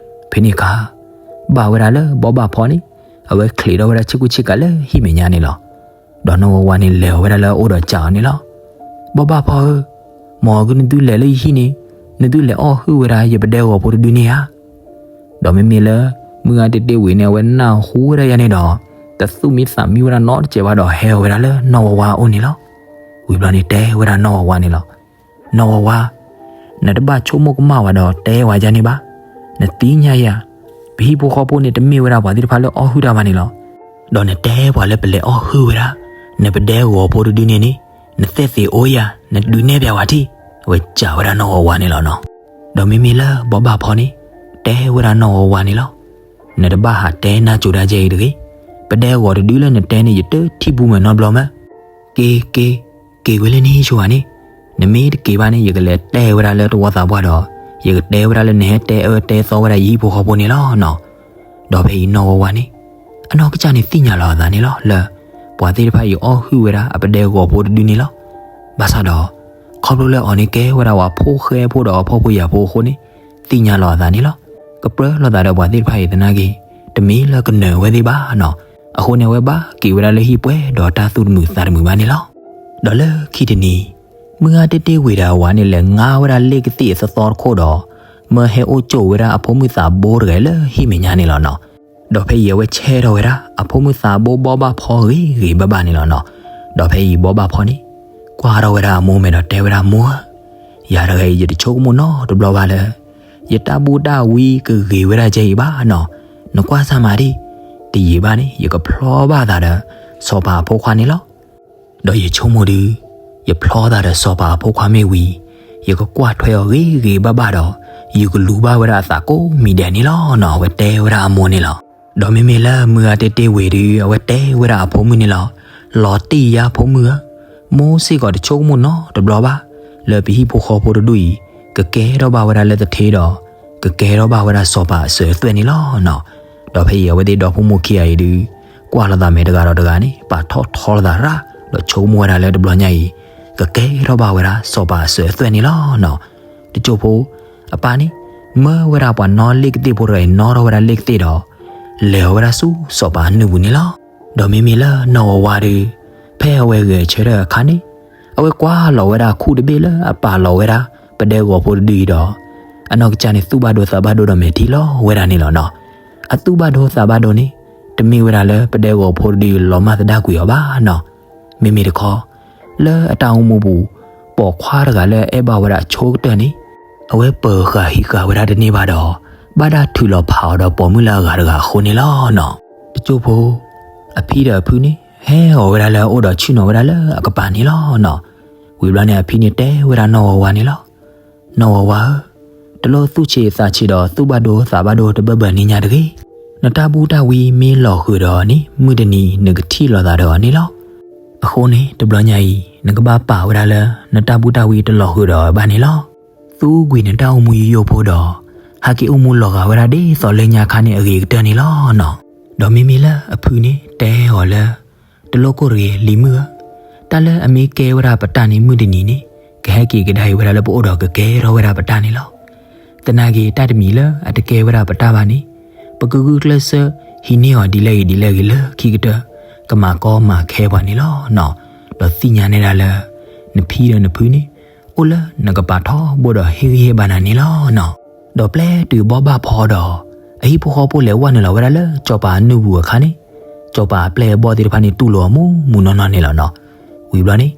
ဖဲန့ၣ်အခါ ဘၣ်ဝဲဒၣ်လၢဘီဘၣ်ဖီန့ၣ် အဝဲချံးထီၣ်ဝဲဒၣ်ဆ့ကူဆ့ကၤလၢဟံၣ်မဲာ်ညါန့ၣ်လီၤ. ဒီးနီၢ်ဝါဝါန့ၣ်လဲၤအီၤဝဲဒၣ်လၢအအိၣ်ဒီးစံးအီၤန့ၣ်လီၤ. ဘီဘၣ်ဖီဧၢ, မ်အကနုၤသုလဲၤလၢယဟံၣ်န့ၣ် နသုလဲၤအီၣ်ဟုၣ်ဝဲဒၣ်ယပဒဲဂီၤဖိတဒုန့ၣ်ဧါ. ဒီးမ့မ့ၢ်လၢ မုၢ်ဂၤတ့တ့ဝ့ၤန့ၣ် အဝဲနၢ်ဟူဝဲဒၣ်ယဲန့ၣ်ဒီး တသူၣ်မံသးမံဝဲဒၣ်နီတစဲးဘၣ်ဒီးဟဲအီၤဝဲဒၣ်လၢနီၢ်ဝါဝါအအိၣ်န့ၣ်လီၤ. ဝံၤဘျီန့ၣ်တဲဝဲဒၣ်နီၢ်ဝါဝါန့ၣ်လီၤ. နီၢ်ဝါဝါ, နတဘၣ်ဆိကမိၣ်ကမၣ်ဝဲဒီးတဲဝဲဒၣ်န့ၣ်ဘၣ်. နသ့ၣ်ညါယၤ, ပဟံၣ်ဖိဃီဖိန့ၣ် တမ့ၢ်ဝဲဒၣ်ပှၤသ့ၣ်တဖၣ်လၢအီၣ်ဟုၣ်တၢ်ဘၣ်န့ၣ်လီၤ. ဒီးနတဲပှၤလၢပလဲၤအီၣ်ဟုၣ်ဝဲဒၣ် နပဒဲဂီၤဖိတဒုန့ၣ်န့ၣ်, နသဲၣ်သ့ၣ်အိၣ်ယၤ, နဒုးနဲၣ်ပျးဝဲထံၣ်, အဝဲစံးဝဲဒၣ်နီၢ်ဝါဝါန့ၣ်လီၤနီၤ. ဒီးမ့မ့ၢ်လၢဘီဘၣ်ဖီန့ၣ် တဲဝဲဒၣ်နီၢ်ဝါဝါန့ၣ်လီၤ. နတဘၣ်ဟးတဲနၢ်စိၤဒၣ်ကဲအံၤတဂ့ၤ. ပဒဲဂီၤတဒုလၢနတဲန့ၣ် ယတထံၣ်ဘူးမဲာ်နီတဘျီမး. က့ၤ, က့ၤ, က့ၤဝဲလၢန့ၣ်ယဆိဝဲန့ၣ်, နမ့ၢ်တက့ၤဘၣ်န့ၣ် ယကလဲၤတဲဝဲဒၣ်လၢတဝီသးပှၢ်ဒီး ယကတဲဝဲဒၣ်လၢနဟဲတဲအၢတဲသီဝဲဒၣ်ယဟံၣ်ဖိဃီဖိန့ၣ်လီၤနီၤ. ဒီးဖဲအံၤနီၢ်ဝါဝါန့ၣ် အနီၢ်ကစၢ်န့ၣ်သ့ၣ်ညါလီၤအသးန့ၣ်လီၤလၢ ပှၤသ့ၣ်တဖၣ်အံၤအီၣ်ဟုၣ်ဝဲဒၣ်အပဒဲဂီၤဖိတဒုန့ၣ်လီၤ. ဘၣ်ဆၣ်ဒီး ခီဖျိလၢအီၤန့ၣ်ကဲဝဲဒၣ်ပှၤဖိဃဲဖိဒီးအဖှီၣ်ဖိယာ်ဖိအဃိန့ၣ် သ့ၣ်ညါလီၤအသးန့ၣ်လီၤ. ကပြၢလိာ်သးဒီးပှၤသ့ၣ်တဖၣ်အံၤသနာ်က့ တမ့ၢ်လၢကနၢၤဝဲသ့ၣ်ဘၣ်နီၤ. အဃိန့ၣ် အဝဲဘၣ်က့ၤဝဲဒၣ်လၢဟံၣ်ပှဲၤဒီးတၢ်သူၣ်တမုာ်သးတမုာ်ဘၣ်န့ၣ်လီၤ. ဒီးလၢခံတနံၤ မုၢ်ဂၤတ့တ့ဝ့ၤဒီးအဝၤန့ၣ် လဲၤငါဝဲဒၣ်လ့ၣ်ကသ့ၣ်အသီသီတခိၣ်ဒီး မၢဟဲအိၣ်ကၠိဝဲဒၣ်အဖိမုၣ်သးဘိတဂၤလၢဟံၣ်မဲာ်ညါန့ၣ်လီၤနီၤ. ဒီးဖဲအံၤအဝဲဆဲထီၣ်ဝဲဒၣ် အဖိမုၣ်သးဘိဘီဘၣ်ဖီဂ့ၤဂ့ၤဘၣ်ဘၣ်န့ၣ်လီၤနီၤ. ဒီးဖဲအံၤဘီဘၣ်ဖီန့ၣ် ကွၢ်ထီၣ်ဝဲဒၣ်အမိၢ်မဲာ်ဒီးတဲဝဲဒၣ် မိၢ်ဧၢ, ယၤတဂၤအံၤ ယတဆိကမိၣ်နီတဘျီဘၣ်လၢ ယတၢ်ဘူၣ်တၢ်ဝံကဂ့ၤဝဲဒၣ်ကဲအံၤဘၣ်နီၤ. နကွၢ်စၢ်မၤဒံး, တယံာ်ဘၣ်န့ၣ် ယကဖျီဘၣ်သးဒီး စီၤပၤအဖိခွါန့ၣ်လီၤ. ဒီးယဆိကမိၣ်ဒုး ယဖျီသးဒီးစီၤပၤအဖိခွါမ့ၢ်ဝံၤ ယကကွၢ်ထွဲအီၤဂ့ၤဂ့ၤဘၣ်ဘၣ်ဒီး ယကလူၤဘၣ်ဝဲဒၣ်အသးကိးမံၤဒဲးန့ၣ်လီၤနီၤ. အဝဲတဲဝဲဒၣ်အမိၢ်န့ၣ်လီၤ. ဒီးမ့မ့ၢ်လၢမုၢ်ဂၤတ့တ့ဝ့ၤဒုး အဝဲတဲဝဲဒၣ်အဖိမုၣ်န့ၣ်လီၤ. လီၤတံၢ်ယါဖိမုၣ်ဧၢ, မိၢ်စ့ၢ်ကီးတဆိကမိၣ်နီတဘျီဘၣ် လၢပဟံၣ်ဖိဃီဖိတဒူၣ်အံၤ ကကဲထီၣ်ဘၣ်ဝဲဒၣ်လၢသထ့ဒီး ကကဲထီၣ်ဘၣ်ဝဲဒၣ်စီၤပၤအစၢၤအသွဲၣ်န့ၣ်လီၤနီၤ. ဒီးဖဲအံၤအဝဲသ့ၣ်ဒီဖိမိၢ်ခံဂၤအံၤဒုး ကွၢ်လိာ်သးမဲာ်တဂၤဒီးတဂၤန့ၣ် ပာ်ထီၣ်ထီလိာ်သးရၣ် ဒီးဆိကမိၣ်ဝဲဒၣ်လၢတဘျီညါအံၤ ကကဲထီၣ်ဘၣ်ဝဲဒၣ်စီၤပၤအစၢၤအသွဲၣ်န့ၣ်လီၤနီၤ. တစိၢ်ဖိ အပၢ်န့ၣ် မၢဝဲဒၣ်ပှၤနီၣ်လ့ၣ်ကသ့ၣ်ဖိတဂၤအံၤ နီၣ်ထီၣ်ဝဲဒၣ်လ့ၣ်ကသ့ၣ်ဒီး လဲၤအီၤဝဲဒၣ်ဆူစီၤပၤအနုၢ်ပူၤန့ၣ်လီၤ. ဒီးမ့မ့ၢ်လၢနီၢ်ဝါဝါဒုး ဖဲအဝဲဂဲၤဆၢထၢၣ်အခါန့ၣ် အဝဲကွၢ်လီၤဝဲဒၣ်ခူၣ်တဘ့ၣ်လၢအပာ်လီၤဝဲဒၣ် ပဒဲဂီၤဖိတဒုအံၤဒီး အနီၢ်ကစၢ်န့ၣ် သူၣ်ဘၣ်ဒိသးဘၣ်ဒိဒီးမဲာ်ထံလီၤဝဲဒၣ်န့ၣ်လီၤနီၤ. အသူၣ်ဘၣ်ဒိသးဘၣ်ဒိန့ၣ် တမ့ၢ်ဝဲဒၣ်လၢပဒဲဂီၤဖိတဒုအံၤလီၤမၢ်သဒၣ်ကွံာ်အီၤဘၣ်နီၤ. မ့မ့ၢ်တခီ လၢအတၢ်အိၣ်မူပူၤ ပိာ်ခွါတဂၤလၢအအဲၣ်ဘၣ်ဝဲဒၣ်အဆိကတၢၢ်န့ၣ် အဝဲပၢၤဃာ်ဟံးဃာ်ဝဲဒၣ်တန့ၢ်ဘၣ်ဒီး ဘၣ်ဒၣ်ထုးလီၤဖးအီၤဒီးပိာ်မုၣ်လၢအဂၤတဂၤအဃိန့ၣ်လီၤနီၤ. တစိၢ်ဖိ အဖံဒီးအဖုန့ၣ် ဟဲအီၤဝဲဒၣ်လၢအအိၣ်ဒီးဆ့ၣ်နီၤဝဲဒၣ်လၢအကပၤန့ၣ်လီၤနီၤ. ဝံၤဘျီန့ၣ် အဖံန့ၣ်တဲဝဲဒၣ်နီၢ်ဝါဝါန့ၣ်လီၤ. နီၢ်ဝါဝါဧၢ, တလိၣ်သူၣ်ဆံးသးဆံးဒီးသူၣ်ဘၣ်ဒိသးဘၣ်ဒိတဘၢဘၢန့ၣ်ညါတဂ့ၤ. နတၢ်ဘူၣ်တၢ်ဝံမ့ၢ်လီၤဃုာ်ဒီးအီၤန့ၣ် မုၢ်တနံၤနကထံၣ်လိာ်သးဒီးအီၤန့ၣ်လီၤ. အဃိန့ၣ် တဘျီညါအံၤ နကဘၣ်ပာ်ဝဲဒၣ်လၢနတၢ်ဘူၣ်တၢ်ဝံတလီၤဃုာ်ဒီးအီၤဘၣ်န့ၣ်လီၤ. သူကွံာ်နတၢ်အိၣ်မူယိယိဖိဒီး ဟဲက့ၤအိၣ်မူလီၤဂာ်ဝဲဒၣ်ဒ်သိးလၢညါခါန့ၣ်အဂ့ၤကတၢၢ်န့ၣ်လီၤနီၤ. ဒီးမ့မ့ၢ်လၢအဖုန့ၣ်တဲအီၤလၢ တလိၣ်ကိၢ်တဂ့ၤ လံၤမုၣ်ဧၢ, တၢ်လၢအမ့ၢ်ကဲဝဲဒၣ်ပတၢ်န့ၣ် မုၢ်တနံၤန့ၣ် ကဟဲက့ၤကဒါအံၤဝဲဒၣ်လၢပအိၣ်ဒီးကကဲထီၣ်ဝဲဒၣ်ပတၢ်န့ၣ်လီၤ. သနာ်က့တၢ်တမံၤလၢအတကဲဝဲဒၣ်ပတၢ်ဘၣ်န့ၣ် ပကဂုာ်ကျဲးစၢးဟံးန့ၢ်အီၤဒ်လဲၣ်ဂ့ၤဒ်လဲၣ်ဂ့ၤလၢခံကတၢၢ် ကမၤကီမၤခဲပှၤန့ၣ်လီၤနီၤ. ဒီးသ့ၣ်ညါနဲဒၣ်လၢ နဖံဒီးနဖုန့ၣ် အိၣ်လၢနကပၤထီဘိဒီးဟ့ၣ်ဂံၢ်ဟ့ၣ်ဘါနၤန့ၣ်လီၤနီၤ. ဒီးပျဲတုၤဘီဘၣ်ဖီဒီး အဟံၣ်ဖိဃီဖိလဲၤဝဲနုာ်လီၤဝဲဒၣ်လၢစီၤပၤအနုၢ်ပူၤအခါန့ၣ်, စီၤပၤအပျဲၢ်အဘီၣ်သ့ၣ်တဖၣ်န့ၣ်တူၢ်လိာ်အီၤမူးမူးနီၢ်နီၢ်န့ၣ်လီၤနီၤ. ဝံၤဘျီန့ၣ်,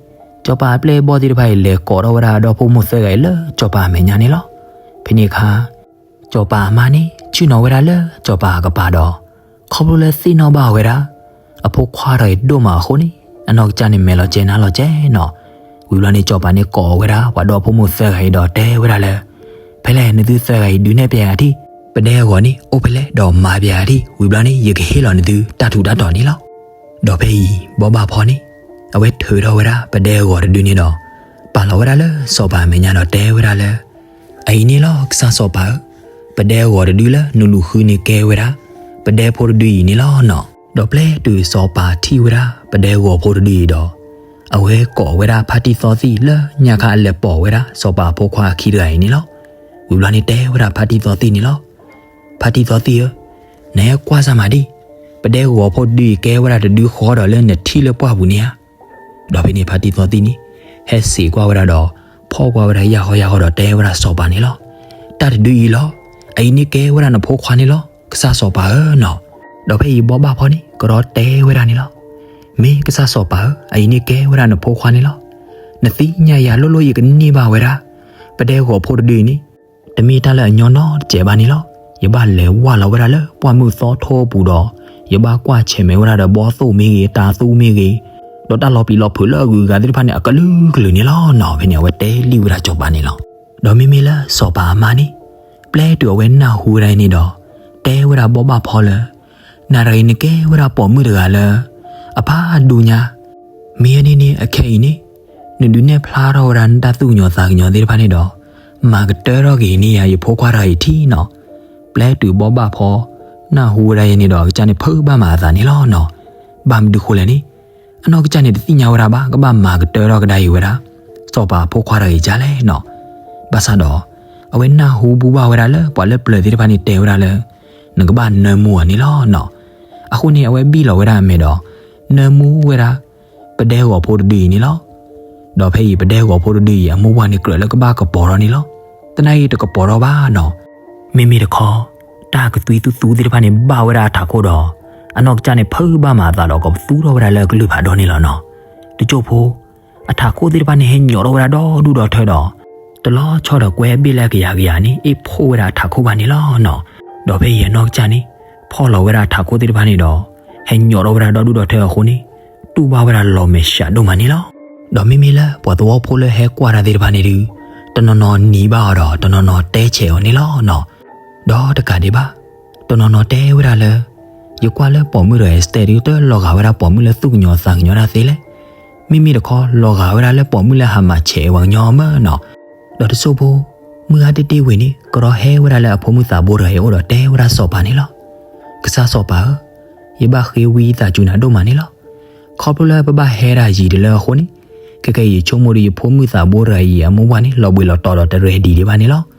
စီၤပၤအပျဲၢ်အဘီၣ်သ့ၣ်တဖၣ်အံၤလဲၤကိးထီၣ်ဝဲဒၣ်အဒီဖိမိၢ်သၢဂၤအံၤလၢစီၤပၤအမဲာ်ညါန့ၣ်လီၤ. ဖဲန့ၣ်အခါ စီၤပၤအမါန့ၣ် ဆ့ၣ်နီၤဝဲဒၣ်လၢစီၤပၤအကပၤဒီး, ခီဖျိလၢသ့ၣ်နီၣ်ဘၣ်ဝဲဒၣ် အဖိခွါတဂၤအံၤဒိၣ်မးအဃိန့ၣ်, အနီၢ်ကစၢ်န့ၣ်မဲာ်လီၤကဲနါလီၤကဲနီၤ. ဝံၤဘျီန့ၣ် စီၤပၤန့ၣ်ကိးဝဲဒၣ်ပှၤဒီဖိမိၢ်သၢဂၤအံၤဒီးတဲဝဲဒၣ်လၢ, ဖဲလဲၣ်နသုသၢဂၤအံၤဒုးနဲၣ်ပျဲယၤထံၣ်, ပဒဲအဂီၤန့ၣ်အိၣ်ဖဲလဲၣ်ဒီးမၤပျဲယၤထံၣ်, ဝံၤဘျီန့ၣ် ယကဟ့ၣ်လီၤနသုတၢ်ထူးတၢ်တီၤန့ၣ်လီၤ. ဒီးဖဲအံၤဘီဘၣ်ဖီန့ၣ်, အဝဲထုးထီၣ်ဝဲဒၣ်ပဒဲအဂီၤတဒုန့ၣ်ဒီး, ပာ်လီၤဝဲဒၣ်လၢစီၤပၤအမဲာ်ညါဒီးတဲဝဲဒၣ်လၢ, အအံၤန့ၣ်လီၤကစၢ်စီၤပၤဧၢ, ပဒဲအဂီၤတဒုလၢနလူၤဃုန့ၣ်ကဲဝဲဒၣ် ပဒဲဖိတဒုအံၤန့ၣ်လီၤနီၤ. ဒီးပျဲတုၤစီၤပၤထံၣ်ဝဲဒၣ်ပဒဲအဂီၤဖိတဒုအံၤဒီး, အဝဲကိးဝဲဒၣ်ဖါတံၢ်သီသံၣ်လၢညါခါအလဲၤပိာ်ဝဲဒၣ်စီၤပၤအဖိခွါအခံတဂၤအံၤန့ၣ်လီၤ. ဝံၤဘျီန့ၣ်တဲဝဲဒၣ်ဖါတံၢ်သီသံၣ်န့ၣ်လီၤ. ဖါတံၢ်သီသံၣ်ဧၢ, နဟဲကွၢ်စၢ်မးဒံး, ပဒဲဂီၤဖိတဒုအံၤကဲဝဲဒၣ်တဒုဃီဒီးလၢနထံၣ်လၢပှၢ်ပူၤန့ၣ်ဧါ. ဒီးဖဲန့ၣ်ဖါတံၢ်သီသံၣ်န့ၣ်, ဟဲစံးကွၢ်ဝဲဒၣ်ဒီး, ဖီၣ်ကွၢ်ဝဲဒၣ်ယၢ်ဃီယၢ်ဃီဒီးတဲဝဲဒၣ်စီၤပၤန့ၣ်လီၤ. တၢ်တဒုအံၤလီၤ, အအံၤန့ၣ်ကဲဝဲဒၣ်နဖိခွါန့ၣ်လီၤ, ကစၢ်စီၤပၤဧၢနီၤ. ဒီးဖဲအံၤဘီဘၣ်ဖီန့ၣ် ကဒီးတဲဝဲဒၣ်န့ၣ်လီၤ. မ့ၢ်ကစၢ်စီၤပၤဧၢ, အအံၤန့ၣ်ကဲဝဲဒၣ်နဖိခွါန့ၣ်လီၤ. နသ့ၣ်ညါယၤလိၣ်လိၣ်ယကန့ၢ်ဘၣ်ဝဲဒၣ် ပဒဲဂီၤဖိတဒုအံၤန့ၣ်, တမ့ၢ်တၢ်လၢအညီနီတစဲးဘၣ်န့ၣ်လီၤ. ယဘၣ်လဲၤဝၢ်လီၤဝဲဒၣ်လၢပှၢ်မုၢ်သီထိအပူၤဒီး, ယဘၣ်ကွၢ်ဆဲးမဲာ်ဝဲဒၣ်ဒီးဘီသိၣ်မ့ၢ်ဂ့ၤ, တၤသူမ့ၢ်ဂ့ၤ, ဒီးတၢ်လီၤပျံၤလီၤဖုးလၢအဂုၤအဂၤသ့ၣ်တဖၣ်န့ၣ် အကလုာ်ကလုာ်န့ၣ်လီၤနီၤ. ဖဲန့ၣ် အဝဲတဲလံဝဲဒၣ်စီၤပၤန့ၣ်လီၤ. ဒီးမ့မ့ၢ်လၢစီၤပၤအမါန့ၣ်, ပျဲတုၤအဝဲနၢ်ဟူဝဲဒၣ်န့ၣ်ဒီး, တဲဝဲဒၣ်ဘီဘၣ်ဖီလၢ နၤတဂၤအံၤနကဲဝဲဒၣ်ပိာ်မုၣ်တဂၤလၢ အဖးဒိၣ်ညါ, မ့ၢ်အန့ၣ်န့ၣ်အခဲအံၤန့ၣ်, နဒုးနဲၣ်ဖျါထီၣ်ဝဲဒၣ်နတၢ်သူၣ်ကညီၤသးကညီၤသ့ၣ်တဖၣ်န့ၣ်ဒီး, မၤကတၢထီၣ်က့ၤန့ၢ်ယၤယဖိခွါတဂၤအံၤထံနီၤ. ပျဲတုၤဘီဘၣ်ဖီ နၢ်ဟူဝဲဒၣ်ယဲန့ၣ်ဒီး အကစၢ်န့ၣ်ဖုးဘၣ်မးအသးန့ၣ်လီၤနီၤ. ဘၣ်မနုၤဃိလဲၣ်န့ၣ်, အနီၢ်ကစၢ်န့ၣ်တသ့ၣ်ညါဝဲဒၣ်ဘၣ် ကဘၣ်မၤကတၢထီၣ်ကဒါအံၤဝဲဒၣ် စီၤပၤအဖိခွါတဂၤအံၤဒ်လဲၣ်နီၤ. ဘၣ်ဆၣ်ဒီး အဝဲနၢ်ဟူဘူၣ်ဘၣ်ဝဲဒၣ်လၢပှၤလၢပျၢၤသ့ၣ်တဖၣ်န့ၣ်တဲဝဲဒၣ်လၢ နကဘၣ်နၢမူအီၤန့ၣ်လီၤနီၤ. အဃိန့ၣ် အဝဲဘံၣ်လီၤဝဲဒၣ်အမဲာ်ဒီး နၢမူဝဲဒၣ် ပဒဲဂီၤဖိတဒုအံၤန့ၣ်လီၤ. ဒီးဖဲအံၤပဒဲဂီၤဖိတဒုအံၤအမိၢ်ပှၢ်န့ၣ်ကြၢးလၢကဘၣ်ကပီၤထီၣ်န့ၣ်လီၤ. သနာ်က့တကပီၤထီၣ်ဘၣ်နီၤ. မ့မ့ၢ်တခီ တၢ်ကသွံသူသူသ့ၣ်တဖၣ်န့ၣ်ဘၣ်ဝဲဒၣ်အထးခိၣ်ဒီး အနီၢ်ကစၢ်န့ၣ်ဖုးဘၣ်မးအသးဒီး ကသူထီၣ်ဝဲဒၣ်လၢအကလုၢ်ဖးဒိၣ်န့ၣ်လီၤနီၤ. တစိၢ်ဖိ အထးခိၣ်သ့ၣ်တဖၣ်န့ၣ်ဟဲညိးထီၣ်ဝဲဒၣ်ဒီဒူၣ်ဒီထၢဒီး တလီၤဆီဒီးကွဲဘ့ၣ်လၢကယၤကယၤန့ၣ် အ့ၣ်ဖှိၣ်ဝဲဒၣ်အထးခိၣ်ဘၣ်န့ၣ်လီၤနီၤ. ဒီးဖဲအံၤအနီၢ်ကစၢ်န့ၣ် ဖီၣ်လီၤဝဲဒၣ်အထးခိၣ်သ့ၣ်တဖၣ်န့ၣ်ဒီး ဟဲညိးထီၣ်ဝဲဒၣ်ဒီဒူၣ်ဒီထၢအဃိန့ၣ် တူၢ်ဘၣ်ဝဲဒၣ်လီၤမဲာ်ဆှးဒိၣ်မးန့ၣ်လီၤ. ဒီးမ့မ့ၢ်လၢပှၤသဝီဖိလၢဟဲကွၢ်တၢ်သ့ၣ်တဖၣ်န့ၣ်ဒုး တနီၤနီၤနံၤဘၣ်အီၤဒီး တနီၤနီၤတဲဆဲးအီၤန့ၣ်လီၤနီၤ. ဒီးတကးဒံးဘၣ် တနီၤနီၤတဲဝဲဒၣ်လၢ ယကွၢ်လၢပိာ်မုၣ်တဂၤအံၤစတဲးဒုး တလီၤဂာ်ဝဲဒၣ်ပိာ်မုၣ်လၢသူၣ်ကညီၤသးကညီၤတၢ်သ့လဲၣ်. မ့မ့ၢ်တခီလီၤဂာ်ဝဲဒၣ်လၢပိာ်မုၣ်လၢဟးမၤဆဲးပှၤကညီမၢနီၤ. ဒီးတစိၢ်ဖိ မုၢ်ဂၤတ့ၢ်တ့ၢ်ဝံၤန့ၣ် ကဒီးဟဲဝဲဒၣ်လၢအဖိမုၣ်သးဘိတဂၤအံၤအိၣ်ဒီးတဲဝဲဒၣ်စီၤပၤန့ၣ်လီၤ. ကစၢ်စီၤပၤဧၢ, ယဘၣ်ဃ့ဝံသးစူၤနၤဒိၣ်မးန့ၣ်လီၤ. ခီဖျိလၢပဘၣ်ဟဲဒၣ်ယံာ်တလၢအဃိန့ၣ်, ခဲကဲယဆိကမိၣ်ဒီးယဖိမုၣ်သးဘိတဂၤအံၤအမိၢ်ပှၢ်န့ၣ် လီၤဘှံးလီၤတီၤဒီးတ ready ဒံးဘၣ်န့ၣ်လီၤ.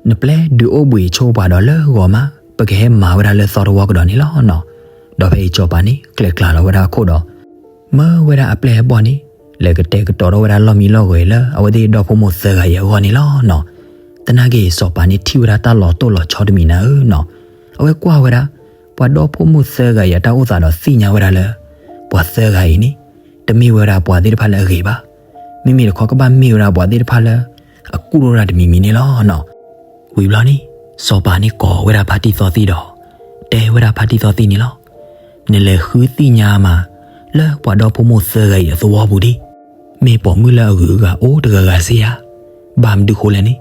နပျဲဒုးအိၣ်ဘှံးဆိပှၤဒီးလၢဂီၤမး ပကဟဲမၤဝဲဒၣ်လၢသီတဝီကဒီးန့ၣ်လီၤနီၤ. ဒီးဖဲအံၤစီၤပၤန့ၣ် ကျဲးကျါလီၤဝဲဒၣ်အခိၣ်ဒီး မၢဝဲဒၣ်အပျဲၢ်အဘီၣ်န့ၣ် လဲၤကတဲာ်ကတီၤထီၣ်ဝဲဒၣ်လီၢ်မံလီၢ်ဂဲၤလၢအဝဲသ့ၣ်ဒီဖိမိၢ်သၢဂၤအံၤအဂီၢ်န့ၣ်လီၤနီၤ. သနာ်က့စီၤပၤန့ၣ်ထံၣ်ဝဲဒၣ်တၢ်လီၤတိၢ်လီၤဆီတမံၤနၤဧၢ, အဝဲကွၢ်ဝဲဒၣ် ပှၤဒီဖိမိၢ်သၢဂၤအံၤအတၢ်အိၣ်သးဒီးသ့ၣ်ညါဝဲဒၣ်လၢ ပှၤသၢဂၤအံၤန့ၣ် တမ့ၢ်ဝဲဒၣ်ပှၤသ့ၣ်တဖၣ်လၢအဂ့ၤဘၣ်. မ့မ့ၢ်တခီကဘၣ်မ့ၢ်ဝဲဒၣ်ပှၤသ့ၣ်တဖၣ်လၢ အကူၣ်ထီၣ်ဝဲဒၣ်တမံၤမံၤန့ၣ်လီၤနီၤ. ဝံၤဘျီန့ၣ် စီၤပၤန့ၣ်ကိးဝဲဒၣ်ဖါတံၢ်သီသံၣ်ဒီး တဲဝဲဒၣ်ဖါတံၢ်သီသံၣ်န့ၣ်လီၤ. နလဲၤဃုသ့ၣ်ညါမး လၢပှၤဒီဖိမိၢ်သၢဂၤအံၤအသဝီပူၤဒံး မ့ၢ်ပိာ်မုၣ်လၢအဂုၤအဂၤအိၣ်တဂၤဂၤစ့ဧါ. ဘၣ်မနုၤဃိလဲၣ်န့ၣ်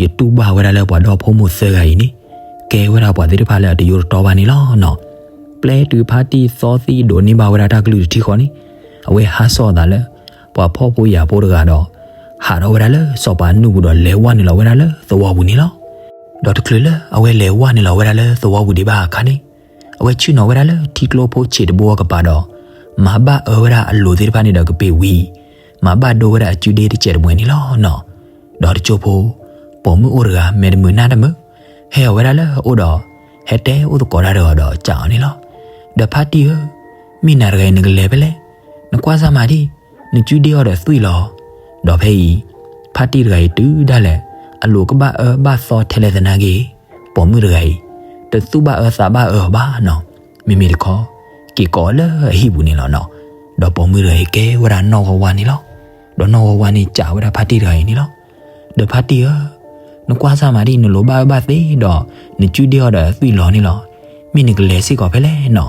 ယတူၢ်ဘၣ်ဝဲဒၣ်လၢပှၤဒီဖိမိၢ်သၢဂၤအံၤန့ၣ် ကဲဝဲဒၣ်ပှၤသ့ၣ်တဖၣ်လၢအတယိတတီဘၣ်န့ၣ်လီၤနီၤ. ပျဲတုၤဖါတံၢ်သီသံၣ်ဒိးန့ၢ်ဘၣ်ဝဲဒၣ်တၢ်ကလုၢ်တထံဃီန့ၣ် အဝဲဟးစိာ်အသးလၢ ပှၤဖှီၣ်ဖိယာ်ဖိတဂၤဒီး ဟးထီၣ်ဝဲဒၣ်လၢစီၤပၤနုၢ်ပူၤဒီးလဲၤဝဲနုာ်လီၤဝဲဒၣ်လၢသဝီပူၤန့ၣ်လီၤ. ဒီးတချုးလၢအဝဲလဲၤဝဲနုာ်လီၤဝဲဒၣ်လၢသဝီပူၤဒံးဘၣ်အခါန့ၣ် အဝဲဆ့ၣ်နီၤဝဲဒၣ်လၢထံကျိဖိဆံးတဘိအကပၤဒီး မၤဘၣ်အၢဝဲဒၣ်အလိၤသ့ၣ်တဖၣ်န့ၣ်ဒီးကပ့ၤဝံၤ မၤဘၣ်ဒိဝဲဒၣ်အစုဒ့တစဲးတမှဲၤန့ၣ်လီၤနီၤ. ဒီးတစိၢ်ဖိ ပိာ်မုၣ်အိၣ်တဂၤ မဲာ်တမုာ်နါတမုာ် ဟဲအီၤဝဲဒၣ်လၢအအိၣ်ဒီး ဟဲတဲအိၣ်သကိးတၢ်ဒီးအီၤဒီးစံးအီၤန့ၣ်လီၤ. ဒီးဖါတံၢ်ဧၢ, မ့ၢ်နၤတဂၤအံၤနကလဲၤဖဲလဲၣ်, နကွၢ်စၢ်မးဒံး, နစုဒ့အီၤဒီးသွံၣ်လီၤ. ဒီးဖဲအံၤ ဖါတံၢ်တဂၤအံၤတုၤဒၣ်လဲာ် အလိၤကဘၣ်အၢဘၣ်သီထဲလဲၣ်သနာ်က့ ပိာ်မုၣ်တဂၤအံၤ တသူၣ်ဘၣ်အၢသးဘၣ်အၢအီၤဘၣ်နီၤ. မ့မ့ၢ်တခီ က့ၤကိးအီၤလၢအဟံၣ်ပူၤန့ၣ်လီၤနီၤ. ဒီးပိာ်မုၣ်တဂၤအံၤကဲဝဲဒၣ်နီၢ်ဝါဝါန့ၣ်လီၤ. ဒီးနီၢ်ဝါဝါန့ၣ်စံးဝဲဒၣ်ဖါတံၢ်တဂၤအံၤန့ၣ်လီၤ. ဒီးဖါတံၢ်ဧၢ, နကွၢ်စၢ်မၤဒ်နလိၤဘၣ်အၢဘၣ်သီဒီး နစုဒ့ၣ်အီၤဒီးသွံၣ်လီၤန့ၣ်လီၤ. မ့ၢ်နကလဲၤစ့ၢ်ကီးဖဲလဲၣ်နီၤ.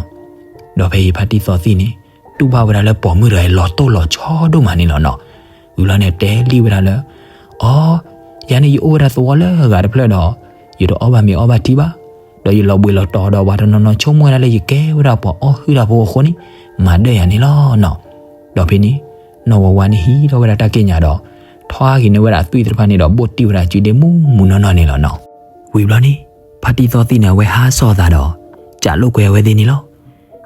ဒီးဖဲအံၤဖါတံၢ်သီသံၣ်န့ၣ် တူၢ်ဘၣ်ဝဲဒၣ်လၢပိာ်မုၣ်တဂၤအံၤလီၤတိၢ်လီၤဆီဒိၣ်မးန့ၣ်လီၤနီၤ. ဝံၤဘျီန့ၣ်တဲလံဝဲဒၣ်လၢ အိ, ယၤန့ၣ်ယအိၣ်ဝဲဒၣ်သဝီလၢအဂၤတဖျၢၣ်ဒီး ယတအီၣ်ဘၣ်မ့ၤအီဘၣ်ထံဘၣ်, ဒီးယလီၤဘှံးလီၤတီၤဒီးပှၤတနီၤနီၤဆိကမိၣ်ဝဲဒၣ်လၢယကဲဝဲဒၣ်ပှၤအီၣ်ဟုၣ်တၢ်ဖိအဃိန့ၣ် မၤဒၢၣ်ယၤန့ၣ်လီၤနီၤ. ဒီးဖဲန့ၣ် နီၢ်ဝါဝါန့ၣ်ဟံးထီၣ်ဝဲဒၣ်တၢ်က့ၣ်ညါဒီး ထွါက့ၤန့ၢ်ဝဲဒၣ်အသွံၣ်သ့ၣ်တဖၣ်န့ၣ်ဒီး ဘိၣ်တံၢ်ဝဲဒၣ်အစုဒ့ၣ်မူးမူးနီၢ်နီၢ်န့ၣ်လီၤနီၤ. ဝံၤဘျီန့ၣ် ဖါတံၢ်သီသံၣ်န့ၣ် အဝဲဟးစီၤအသးဒီး စးလိာ်ကွဲဝဲသ့ၣ်န့ၣ်လီၤ.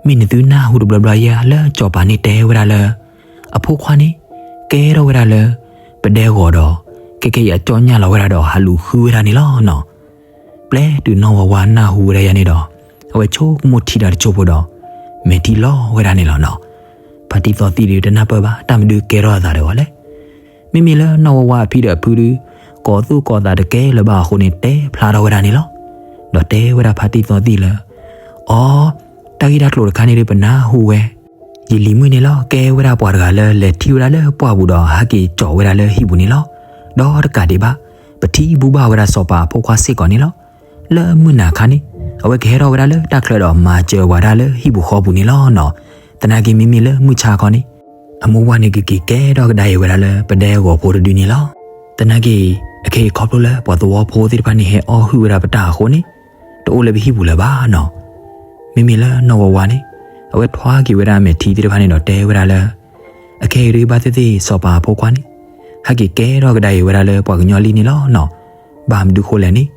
မ့ၢ်နသုနၢ်ဟူတဘျီဘျီယဲလၢစီၤပၤန့ၣ်တဲဝဲဒၣ်လၢ အဖိခွါန့ၣ် ကဲထီၣ်ဝဲဒၣ်လၢ ပဒဲဂီၤဒီး ခဲကဲအံၤအကၠီၣ်ညၣ်လီၤဝဲဒၣ်ဒီးဟးလူၤဃုဝဲဒၣ်န့ၣ်လီၤနီၤ. ပျဲတုၤနီၢ်ဝါဝါနၢ်ဟူဝဲဒၣ်ယဲန့ၣ်ဒီး အဝဲဆိကမိၣ်ထံတၢ်တဆိဖိဒီး မဲာ်ထံလီၤဝဲဒၣ်န့ၣ်လီၤနီၤ. ဖါတံၢ်သီသံၣ်ဒုးတနၢ်ပၢၢ်ဘၣ် တၢ်မနုၤကဲထီၣ်အသးဒီးအီၤလဲၣ်. မ့မ့ၢ်လၢနီၢ်ဝါဝါအဖံဒီးအဖုဒုး ကိးသူၣ်ကိးသးတကဲလၢၤဘၣ်အဃိန့ၣ် တဲဖျါထီၣ်ဝဲဒၣ်န့ၣ်လီၤ. ဒီးတဲဝဲဒၣ်ဖါတံၢ်သီသံၣ်လၢ အိ, တၢ်ဂ့ၢ်တၢ်ကျိၤတခါန့ၣ်ဒုးပနၢ်ဟူဝဲ ယလံၤမုၣ်န့ၣ်လီၤ ကဲဝဲဒၣ်ပှၤတဂၤလၢလဲၤထံၣ်ဝဲဒၣ်လၢပှၢ်ပူၤဒီး ဟဲက့ၤကၠီးဝဲဒၣ်လၢဟံၣ်ပူၤန့ၣ်လီၤ. ဒီးတကးဒံးဘၣ် ပထံၣ်ဘူၣ်ဘၣ်ဝဲဒၣ်စီၤပၤအဖိခွါစ့ၢ်ကီးန့ၣ်လီၤ. လၢမုၢ်နၤခါန့ၣ် အဝဲကဟဲထီၣ်ဝဲဒၣ်လၢတၢ်ချၢဒီးမၤစၢၤဝဲဒၣ်လၢဟံၣ်ပူၤဃီပူၤန့ၣ်လီၤနီၤ. သနာ်က့မ့မ့ၢ်လၢမုၢ်ဆါခီန့ၣ် အမိၢ်ဝါန့ၣ်ကက့ၤကဲထီၣ်ကဒါအံၤဝဲဒၣ်လၢပဒဲဂီၤဖိတဒုန့ၣ်လီၤ. သနာ်က့ အခဲအံၤခီဖျိလၢပှၤသဝီဖိသ့ၣ်တဖၣ်န့ၣ်ဟဲအီၣ်ဟုၣ်ဝဲဒၣ်ပတၢ်အဃိန့ၣ် တအိၣ်လၢပဟံၣ်ပူၤလၢၤဘၣ်နီၤ. မ့မ့ၢ်လၢနီၢ်ဝါဝါန့ၣ် အဝဲထွါက့ၤဝဲဒၣ်အမဲာ်ထံသ့ၣ်တဖၣ်န့ၣ်ဒီးတဲဝဲဒၣ်လၢ အခဲအံၤဒုးဘၣ်သ့ၣ်သ့ၣ်စီၤပၤအဖိခွါန့ၣ် ဟဲက့ၤကဲထီၣ်ကဒါအံၤဝဲဒၣ်လၢပှၤကညီလံန့ၣ်လီၤနီၤ. ဘၣ်မနုၤဃိလဲၣ်န့ၣ်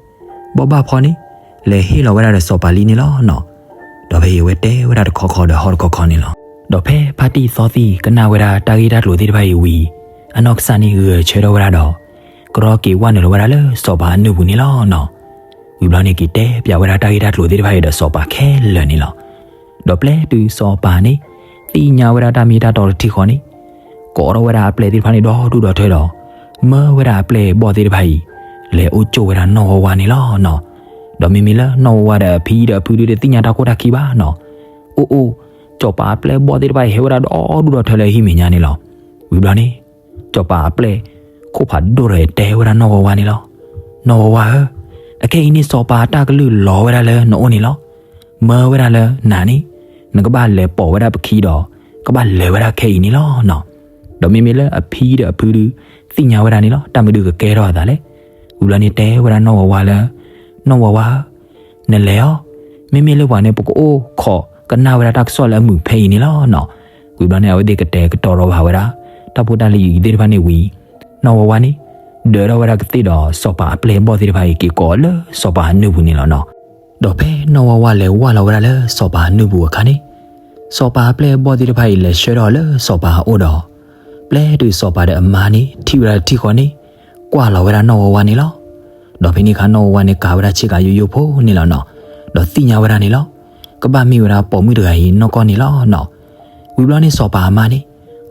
ဘီၣ်ဘၣ်ဖီန့ၣ် လဲၤဟ့ၣ်လီၤဝဲဒၣ်ဒီးစီၤပၤလံန့ၣ်လီၤနီၤ. ဒီးဖဲအံၤအဝဲတဲဝဲဒၣ်တခီခီဒီးဟီၣ်တခီခီန့ၣ်လီၤ. ဒီးဖဲဖါတံၢ်သီသံၣ်ကနၣ်ဝဲဒၣ်တၢ်ဂ့ၢ်တၢ်ကျိၤသ့ၣ်တဖၣ်အံၤဝံၤ အနီၢ်ကစၢ်န့ၣ်ဂဲၤဆၢထၢၣ်ဝဲဒၣ်ဒီး ကရီက့ၤဝဲနုာ်လီၤဝဲဒၣ်လၢစီၤပၤအနုၢ်ပူၤန့ၣ်လီၤနီၤ. ဝံၤဘျီန့ၣ်က့ၤတဲပၠးဝဲဒၣ်တၢ်ဂ့ၢ်တၢ်ကျိၤသ့ၣ်တဖၣ်အံၤဒီးစီၤပၤခဲလၢာ်န့ၣ်လီၤ. ဒီးပျဲတုၤစီၤပၤန့ၣ် သ့ၣ်ညါဝဲဒၣ်တၢ်မ့ၢ်တၢ်တီတထံၣ်ဃီန့ၣ် ကိးထီၣ်ဝဲဒၣ်အပျဲၢ်သ့ၣ်တဖၣ်န့ၣ်ဒီဒူၣ်ဒီထၢဒီး မၢဝဲဒၣ်အပျဲၢ်ဘီၣ်သ့ၣ်တဖၣ်အံၤ လဲၤအိၣ်ကၠိၣ်ဝဲဒၣ်နီၢ်ဝါဝါန့ၣ်လီၤနီၤ. ဒီးမ့မ့ၢ်လၢနီၢ်ဝါဝါဒီးအဖံဒီးအဖုဒုးတသ့ၣ်ညါတၢ်ခိၣ်တၢ်ခံဘၣ်နီၤ. အိၣ်အိၣ် စီၤပၤအပျဲၢ်ဘီၣ်သ့ၣ်တဖၣ်အံၤဟဲဝဲဒၣ်ဒီဒူၣ်ဒီထၢလၢအဟံၣ်မဲာ်ညါန့ၣ်လီၤ. ဝံၤဘျီန့ၣ် စီၤပၤအပျဲၢ် ခိၣ်ဖးဒိၣ်ဒီးတဲဝဲဒၣ်နီၢ်ဝါဝါန့ၣ်လီၤ. နီၢ်ဝါဝါဧၢ, အခဲအံၤန့ၣ်စီၤပၤအတၢ်ကလုၢ်လီၤဝဲဒၣ်လၢနအိၣ်န့ၣ်လီၤ. မၢဝဲဒၣ်လၢနၤန့ၣ် နကဘၣ်လဲၤပိာ်ဝဲဒၣ်ပခံဒီး ကဘၣ်လဲၤဝဲဒၣ်ခဲအံၤန့ၣ်လီၤနီၤ. ဒီးမ့မ့ၢ်လၢအဖံဒီးအဖုဒုး သ့ၣ်ညါဝဲဒၣ်န့ၣ်လီၤ တၢ်မနုၤကကဲထီၣ်အသးလဲၣ်. ဝံၤဘျီန့ၣ်တဲဝဲဒၣ်နီၢ်ဝါဝါလၢ နီၢ်ဝါဝါဧၢ, နလဲၤအီၤ, မ့မ့ၢ်လၢပှၤန့ၣ် ပကအိၣ်ခိးကနၣ်ဝဲဒၣ်တၢ်ကစီၣ်လၢအမုာ်ဖဲအံၤန့ၣ်လီၤနီၤ. ဝံၤဘျီန့ၣ် အဝဲသ့ၣ်ကတဲာ်ကတီၤထီၣ်ဘၣ်ဝဲဒၣ် တၢ်ဖိတၢ်လံၤသ့ၣ်တဖၣ်န့ၣ်ဝံၤ နီၢ်ဝါဝါန့ၣ် ဒၢးထီၣ်ဝဲဒၣ်ကသ့ၣ်ဒီးစီၤပၤအပျဲၢ်ဘီၣ်သ့ၣ်တဖၣ်အံၤ က့ၤကိးအီၤလၢစီၤပၤအနုၢ်ပူၤန့ၣ်လီၤနီၤ. ဒီးဖဲနီၢ်ဝါဝါလဲၤဝဲလီၤဝဲဒၣ်လၢစီၤပၤအနုၢ်ပူၤအခါန့ၣ် စီၤပၤအပျဲၢ်ဘီၣ်သ့ၣ်တဖၣ်အံၤလဲၤဆှၢထီၣ်လၢစီၤပၤအအိၣ်ဒီး ပျဲတုၤစီၤပၤဒီးအမါန့ၣ် ထံၣ်ဝဲဒၣ်တထံၣ်ဃီန့ၣ် ကွၢ်လီၤဝဲဒၣ်နီၢ်ဝါဝါန့ၣ်လီၤ. ဒီးဖဲန့ၣ်အခါနီၢ်ဝါဝါန့ၣ်ကၤဝဲဒၣ်ဆ့ကၤယိယိဖိန့ၣ်လီၤနီၤ. ဒီးသ့ၣ်ညါဝဲဒၣ်န့ၣ်လီၤ. ကဘၣ်မ့ၢ်ဝဲဒၣ်ပိာ်မုၣ်တဂၤအံၤနီၢ်ကီၢ်န့ၣ်လီၤနီၤ. ဝံၤဘျီန့ၣ်စီၤပၤအမါန့ၣ်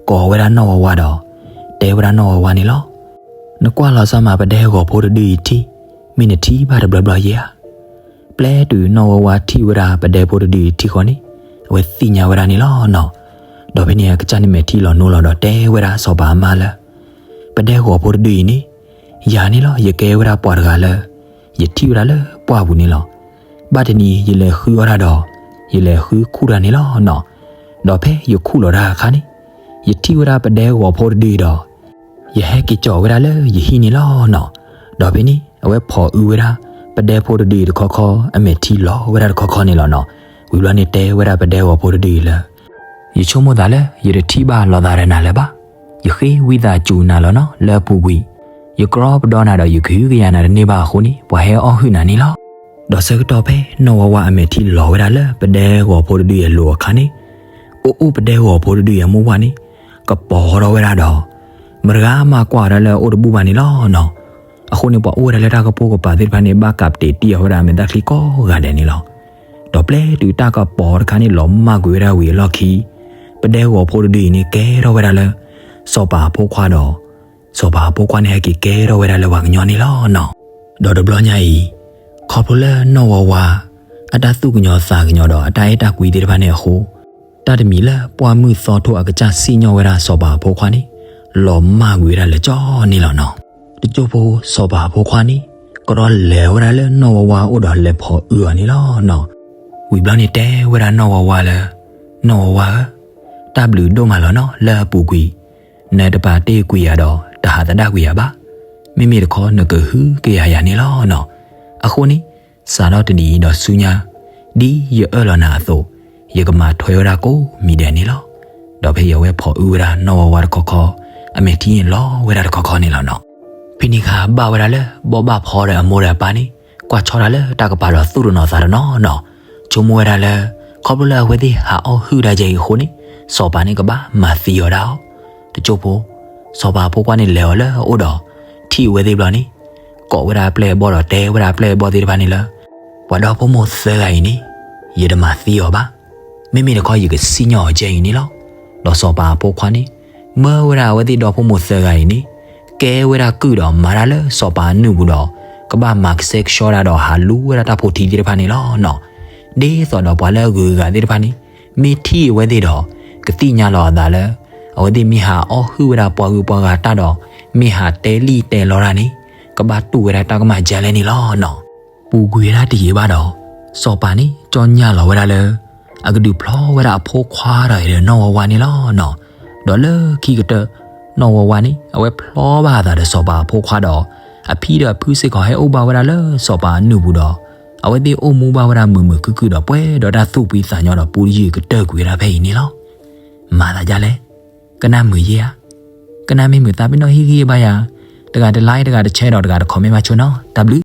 ကိးဝဲဒၣ်နီၢ်ဝါဝါဒီး တဲဝဲဒၣ်နီၢ်ဝါဝါန့ၣ်လီၤ. နကွၢ်လီၤစၢ်မးပဒဲဂီၤဖိတဒုအံၤထံၣ်, မ့ၢ်နထံၣ်ဘၣ်တဘျီဘျီယဲဧါ. ပျဲတုၤနီၢ်ဝါဝါထံၣ်ဝဲဒၣ်ပဒဲဖိတဒုအံၤထံၣ်ဃီန့ၣ် အဝဲသ့ၣ်ညါဝဲဒၣ်န့ၣ်လီၤနီၤ. ဒီးဖဲန့ၣ်အကစၢ်န့ၣ်မဲာ်ထံလီၤနိလီၤဒီးတဲဝဲဒၣ်စီၤပၤအမါလၢ ပဒဲဂီၤဖိတဒုအံၤန့ၣ် ယၤန့ၣ်လီၤ ယကဲဝဲဒၣ်ပှၤတဂၤလၢ ယထံၣ်ဝဲဒၣ်လၢပှၢ်ပူၤန့ၣ်လီၤ. ဘၣ်တနံၤယလဲၤဃုအီၣ်တၢ်ဒီး ယလဲၤဃုခူၣ်တၢ်န့ၣ်လီၤနီၤ. ဒီးဖဲယခူၣ်လီၤတၢ်အခါန့ၣ် ယထံၣ်ဝဲဒၣ်ပဒဲဂီၤဖိတဒုအံၤဒီး ယဟဲက့ၤကၠီၤဝဲဒၣ်လၢယဟံၣ်န့ၣ်လီၤနီၤ. ဒီးဖဲန့ၣ် အဝဲဖိးအုဝဲဒၣ် ပဒဲဖိတဒုအံၤတခီခီ အမဲာ်ထံလီၤဝဲဒၣ်တခီခီန့ၣ်လီၤနီၤ. ဝံၤဘျီန့ၣ်တဲဝဲဒၣ်ပဒဲဂီၤဖိတဒုအံၤလၢ ယဆိကမိၣ်သးလၢ ယတထံၣ်ဘၣ်လီၤသးဒီးနၤလၢၤဘၣ်. ယဃ့ဝံသးစူၤနၤလီၤနီၤ လၢအပူၤကွံာ် ယကြီပဒီနၤဒီးယကဟုကယာ်နၤတန့ၢ်ဘၣ်အဃိန့ၣ် ပှၤဟဲအီၣ်ဟုၣ်နၤန့ၣ်လီၤ. ဒီးဆၢကတီၢ်ဖဲနီၢ်ဝါဝါအမဲာ်ထံလီၤဝဲဒၣ်လၢပဒဲဂီၤဖိတဒုအံၤအလိၤအခါန့ၣ် အိၣ်အိၣ်ပဒဲဂီၤဖိတဒုအံၤအမိၢ်ဝၢ်န့ၣ် ကပီၤထီၣ်ဝဲဒၣ်ဒီး မတဂၤမးကွၢ်ဝဲဒၣ်လၢအအိၣ်တဘူၣ်ဘၣ်န့ၣ်လီၤနီၤ. အဃိန့ၣ် ပှၤအိၣ်ဝဲဒၣ်လၢတၢ်ကပိာ်ကပၤသ့ၣ်တဖၣ်န့ၣ် ဘၣ်ကးပတ့ၢ်တံၢ်အီၤဝဲဒၣ်မဲာ်သၣ်ချံကိးဂၤဒဲးန့ၣ်လီၤ. ဒီးပျဲတုၤတၢ်ကပီၤတခါန့ၣ်လီၤမၢ်ကွံာ်ဝဲဒၣ်ဝံၤအလီၢ်ခံ ပဒဲဂီၤဖိတဒုအံၤန့ၣ် ကဲထီၣ်ဝဲဒၣ်လၢ စီၤပၤအဖိခွါဒီး စီၤပၤအဖိခွါန့ၣ်ဟဲက့ၤကဲထီၣ်ဝဲဒၣ်လၢပှၤကညီန့ၣ်လီၤနီၤ. ဒီးတဘျီညါအံၤ ခီဖျိလၢနီၢ်ဝါဝါ အတၢ်သူၣ်ကညီၤသးကညီၤဒီးအတၢ်အဲၣ်တၢ်ကွံသ့ၣ်တဖၣ်န့ၣ်အဃိ တၢ်တမံၤလၢပှၢ်မုၢ်သီထိၣ်အကစၢ်စံၣ်ညီၣ်ဝဲဒၣ်စီၤပၤအဖိခွါန့ၣ် လီၤမၢ်ကွံာ်ဝဲဒၣ်လၢာ်ကၠီန့ၣ်လီၤနီၤ. တစိၢ်ဖိစီၤပၤအဖိခွါန့ၣ် ကဒီးလဲၤဝဲဒၣ်လၢနီၢ်ဝါဝါအိၣ်ဒီးလဲၤဖိးအုၣ်အီၤန့ၣ်လီၤနီၤ. ဝံၤဘျီန့ၣ်တဲဝဲဒၣ်နီၢ်ဝါဝါလၢ နီၢ်ဝါဝါဧၢ, တၢ်ဘျုးဒိၣ်မးလီၤနီၤလၢအပူၤကွံာ်, နတပာ်တ့ၢ်ကွံာ်ယၤဒီးတဟးသဒၣ်ကွံာ်ယၤဘၣ်. မ့မ့ၢ်တခီနကဟုကယာ်ယၤန့ၣ်လီၤနီၤ. အဃိန့ၣ် စးထီၣ်တနံၤအံၤဒီးဆူညါ ဒ်ယအၢၣ်လီၤနၤအသိး ယကမၤထွဲဝဲဒၣ်ကိးမံၤဒဲးန့ၣ်လီၤ. ဒီးဖဲအံၤအဝဲဖိးအုၣ်ဝဲဒၣ်နီၢ်ဝါဝါတခီခီ အမဲာ်ထံန့ၣ်လီၤဝဲဒၣ်တခီခီန့ၣ်လီၤနီၤ. ဖံနံၤဃာ်ဘၣ်ဝဲဒၣ်လၢဘီၣ်ဘၣ်ဖီဒီးအမိၢ်ဒီးအပၢ်န့ၣ် ကွၢ်ဆီတၢ်လၢတၢ်ကပၤဒီးသူၣ်တနီၤသးတနီၤနီၤ. ဆိကမိၣ်ဝဲဒၣ်လၢ ခီဖျိလၢအဝဲသ့ၣ်ဟးအီၣ်ဟုၣ်တၢ်ယဲအံၤအဃိန့ၣ် စီၤပၤန့ၣ်ကဘၣ်မၤသံအီၤဒၣ်အီၤ. တစိၢ်ဖိ စီၤပၤအဖိခွါန့ၣ်လဲၤအီၤလၢအအိၣ်ဒီး ထံၣ်အဝဲသ့ၣ်ဘျီန့ၣ် ကိးဝဲဒၣ်အပျဲၢ်အဘီၣ်ဒီးတဲဝဲဒၣ်အပျဲၢ်အဘီၣ်သ့ၣ်တဖၣ်န့ၣ်လၢ ပှၤဒီဖိမိၢ်သၢဂၤအံၤန့ၣ် ယတမၤသံအီၤဘၣ်. မ့မ့ၢ်တခီယကစံၣ်ညီၣ်အီၤကဲအံၤန့ၣ်လီၤ. ဒီးစီၤပၤအဖိခွါန့ၣ် မၢဝဲဒၣ်အဝဲသ့ၣ်ဒီဖိမိၢ်သၢဂၤအံၤန့ၣ် ကဲဝဲဒၣ်ကုၢ်ဒီးမၤတၢ်လၢစီၤပၤအနုၢ်ပူၤဒီး ကဘၣ်မၤကဆှဲကဆှီဒၣ်ဒီးဟးလူဝဲဒၣ်တၢ်ဖိထံသ့ၣ်တဖၣ်န့ၣ်လီၤနီၤ. ဒ်သိးဒီးပှၤလၢအဂုၤအဂၤသ့ၣ်တဖၣ်န့ၣ် မ့ၢ်ထံၣ်အဝဲသ့ၣ်ဒီး ကသ့ၣ်ညါလီၤအသးလၢ အဝဲသ့ၣ်မ့ၢ်ဟးအီၣ်ဟုၣ်ဝဲဒၣ်ပှၢ်ဂုၢ်ပှၢ်ဂၤတၢ်ဒီး မ့ၢ်ဟးတဲလံၣ်တဲလီတၢ်န့ၣ် ကဘၣ်တူၢ်ဝဲဒၣ်တၢ်ကမၣ်ကဲလဲၣ်န့ၣ်လီၤနီၤ. ပူၤကွံာ်ဝဲဒၣ်တယံာ်ဘၣ်ဒီး စီၤပၤန့ၣ် ကၠီၣ်ညၣ်လီၤဝဲဒၣ်လၢ အကဒုးဖျီဝဲဒၣ်အဖိခွါဒီးအံၤဒီးနီၢ်ဝါဝါန့ၣ်လီၤနီၤ. ဒီးလၢခံကတၢၢ် နီၢ်ဝါဝါန့ၣ် အဝဲဖျီဘၣ်အသးဒီးစီၤပၤအဖိခွါဒီး အဖံဒီးအဖုစ့ၢ်ကီးဟဲအိၣ်ဘၣ်ဝဲဒၣ်လၢစီၤပၤအနုၢ်ပူၤဒီး အဝဲသ့ၣ်အိၣ်မူဘၣ်ဝဲဒၣ်မုာ်မုာ်ခုၣ်ခုၣ်ဒီးပှဲၤဒီးတၢ်သူၣ်ဖှံသးညီဒီးပူတယုၢ်ကတၢၢ်ကွံာ်ဝဲဒၣ်ဖဲအံၤန့ၣ်လီၤ. မၤသးဒ်လဲၣ်, ကနၣ်မုာ်ယဲဧါ, ကနၣ်မ့ၢ်မုာ်သးပ့ၤနီၣ်ဟ့ၣ်ဂံၢ်ဘါယၤ, တဂၤတlike တဂၤတshareဒီးတဂၤတcommentမးဆိနီၤ. တၢ်ဘျုး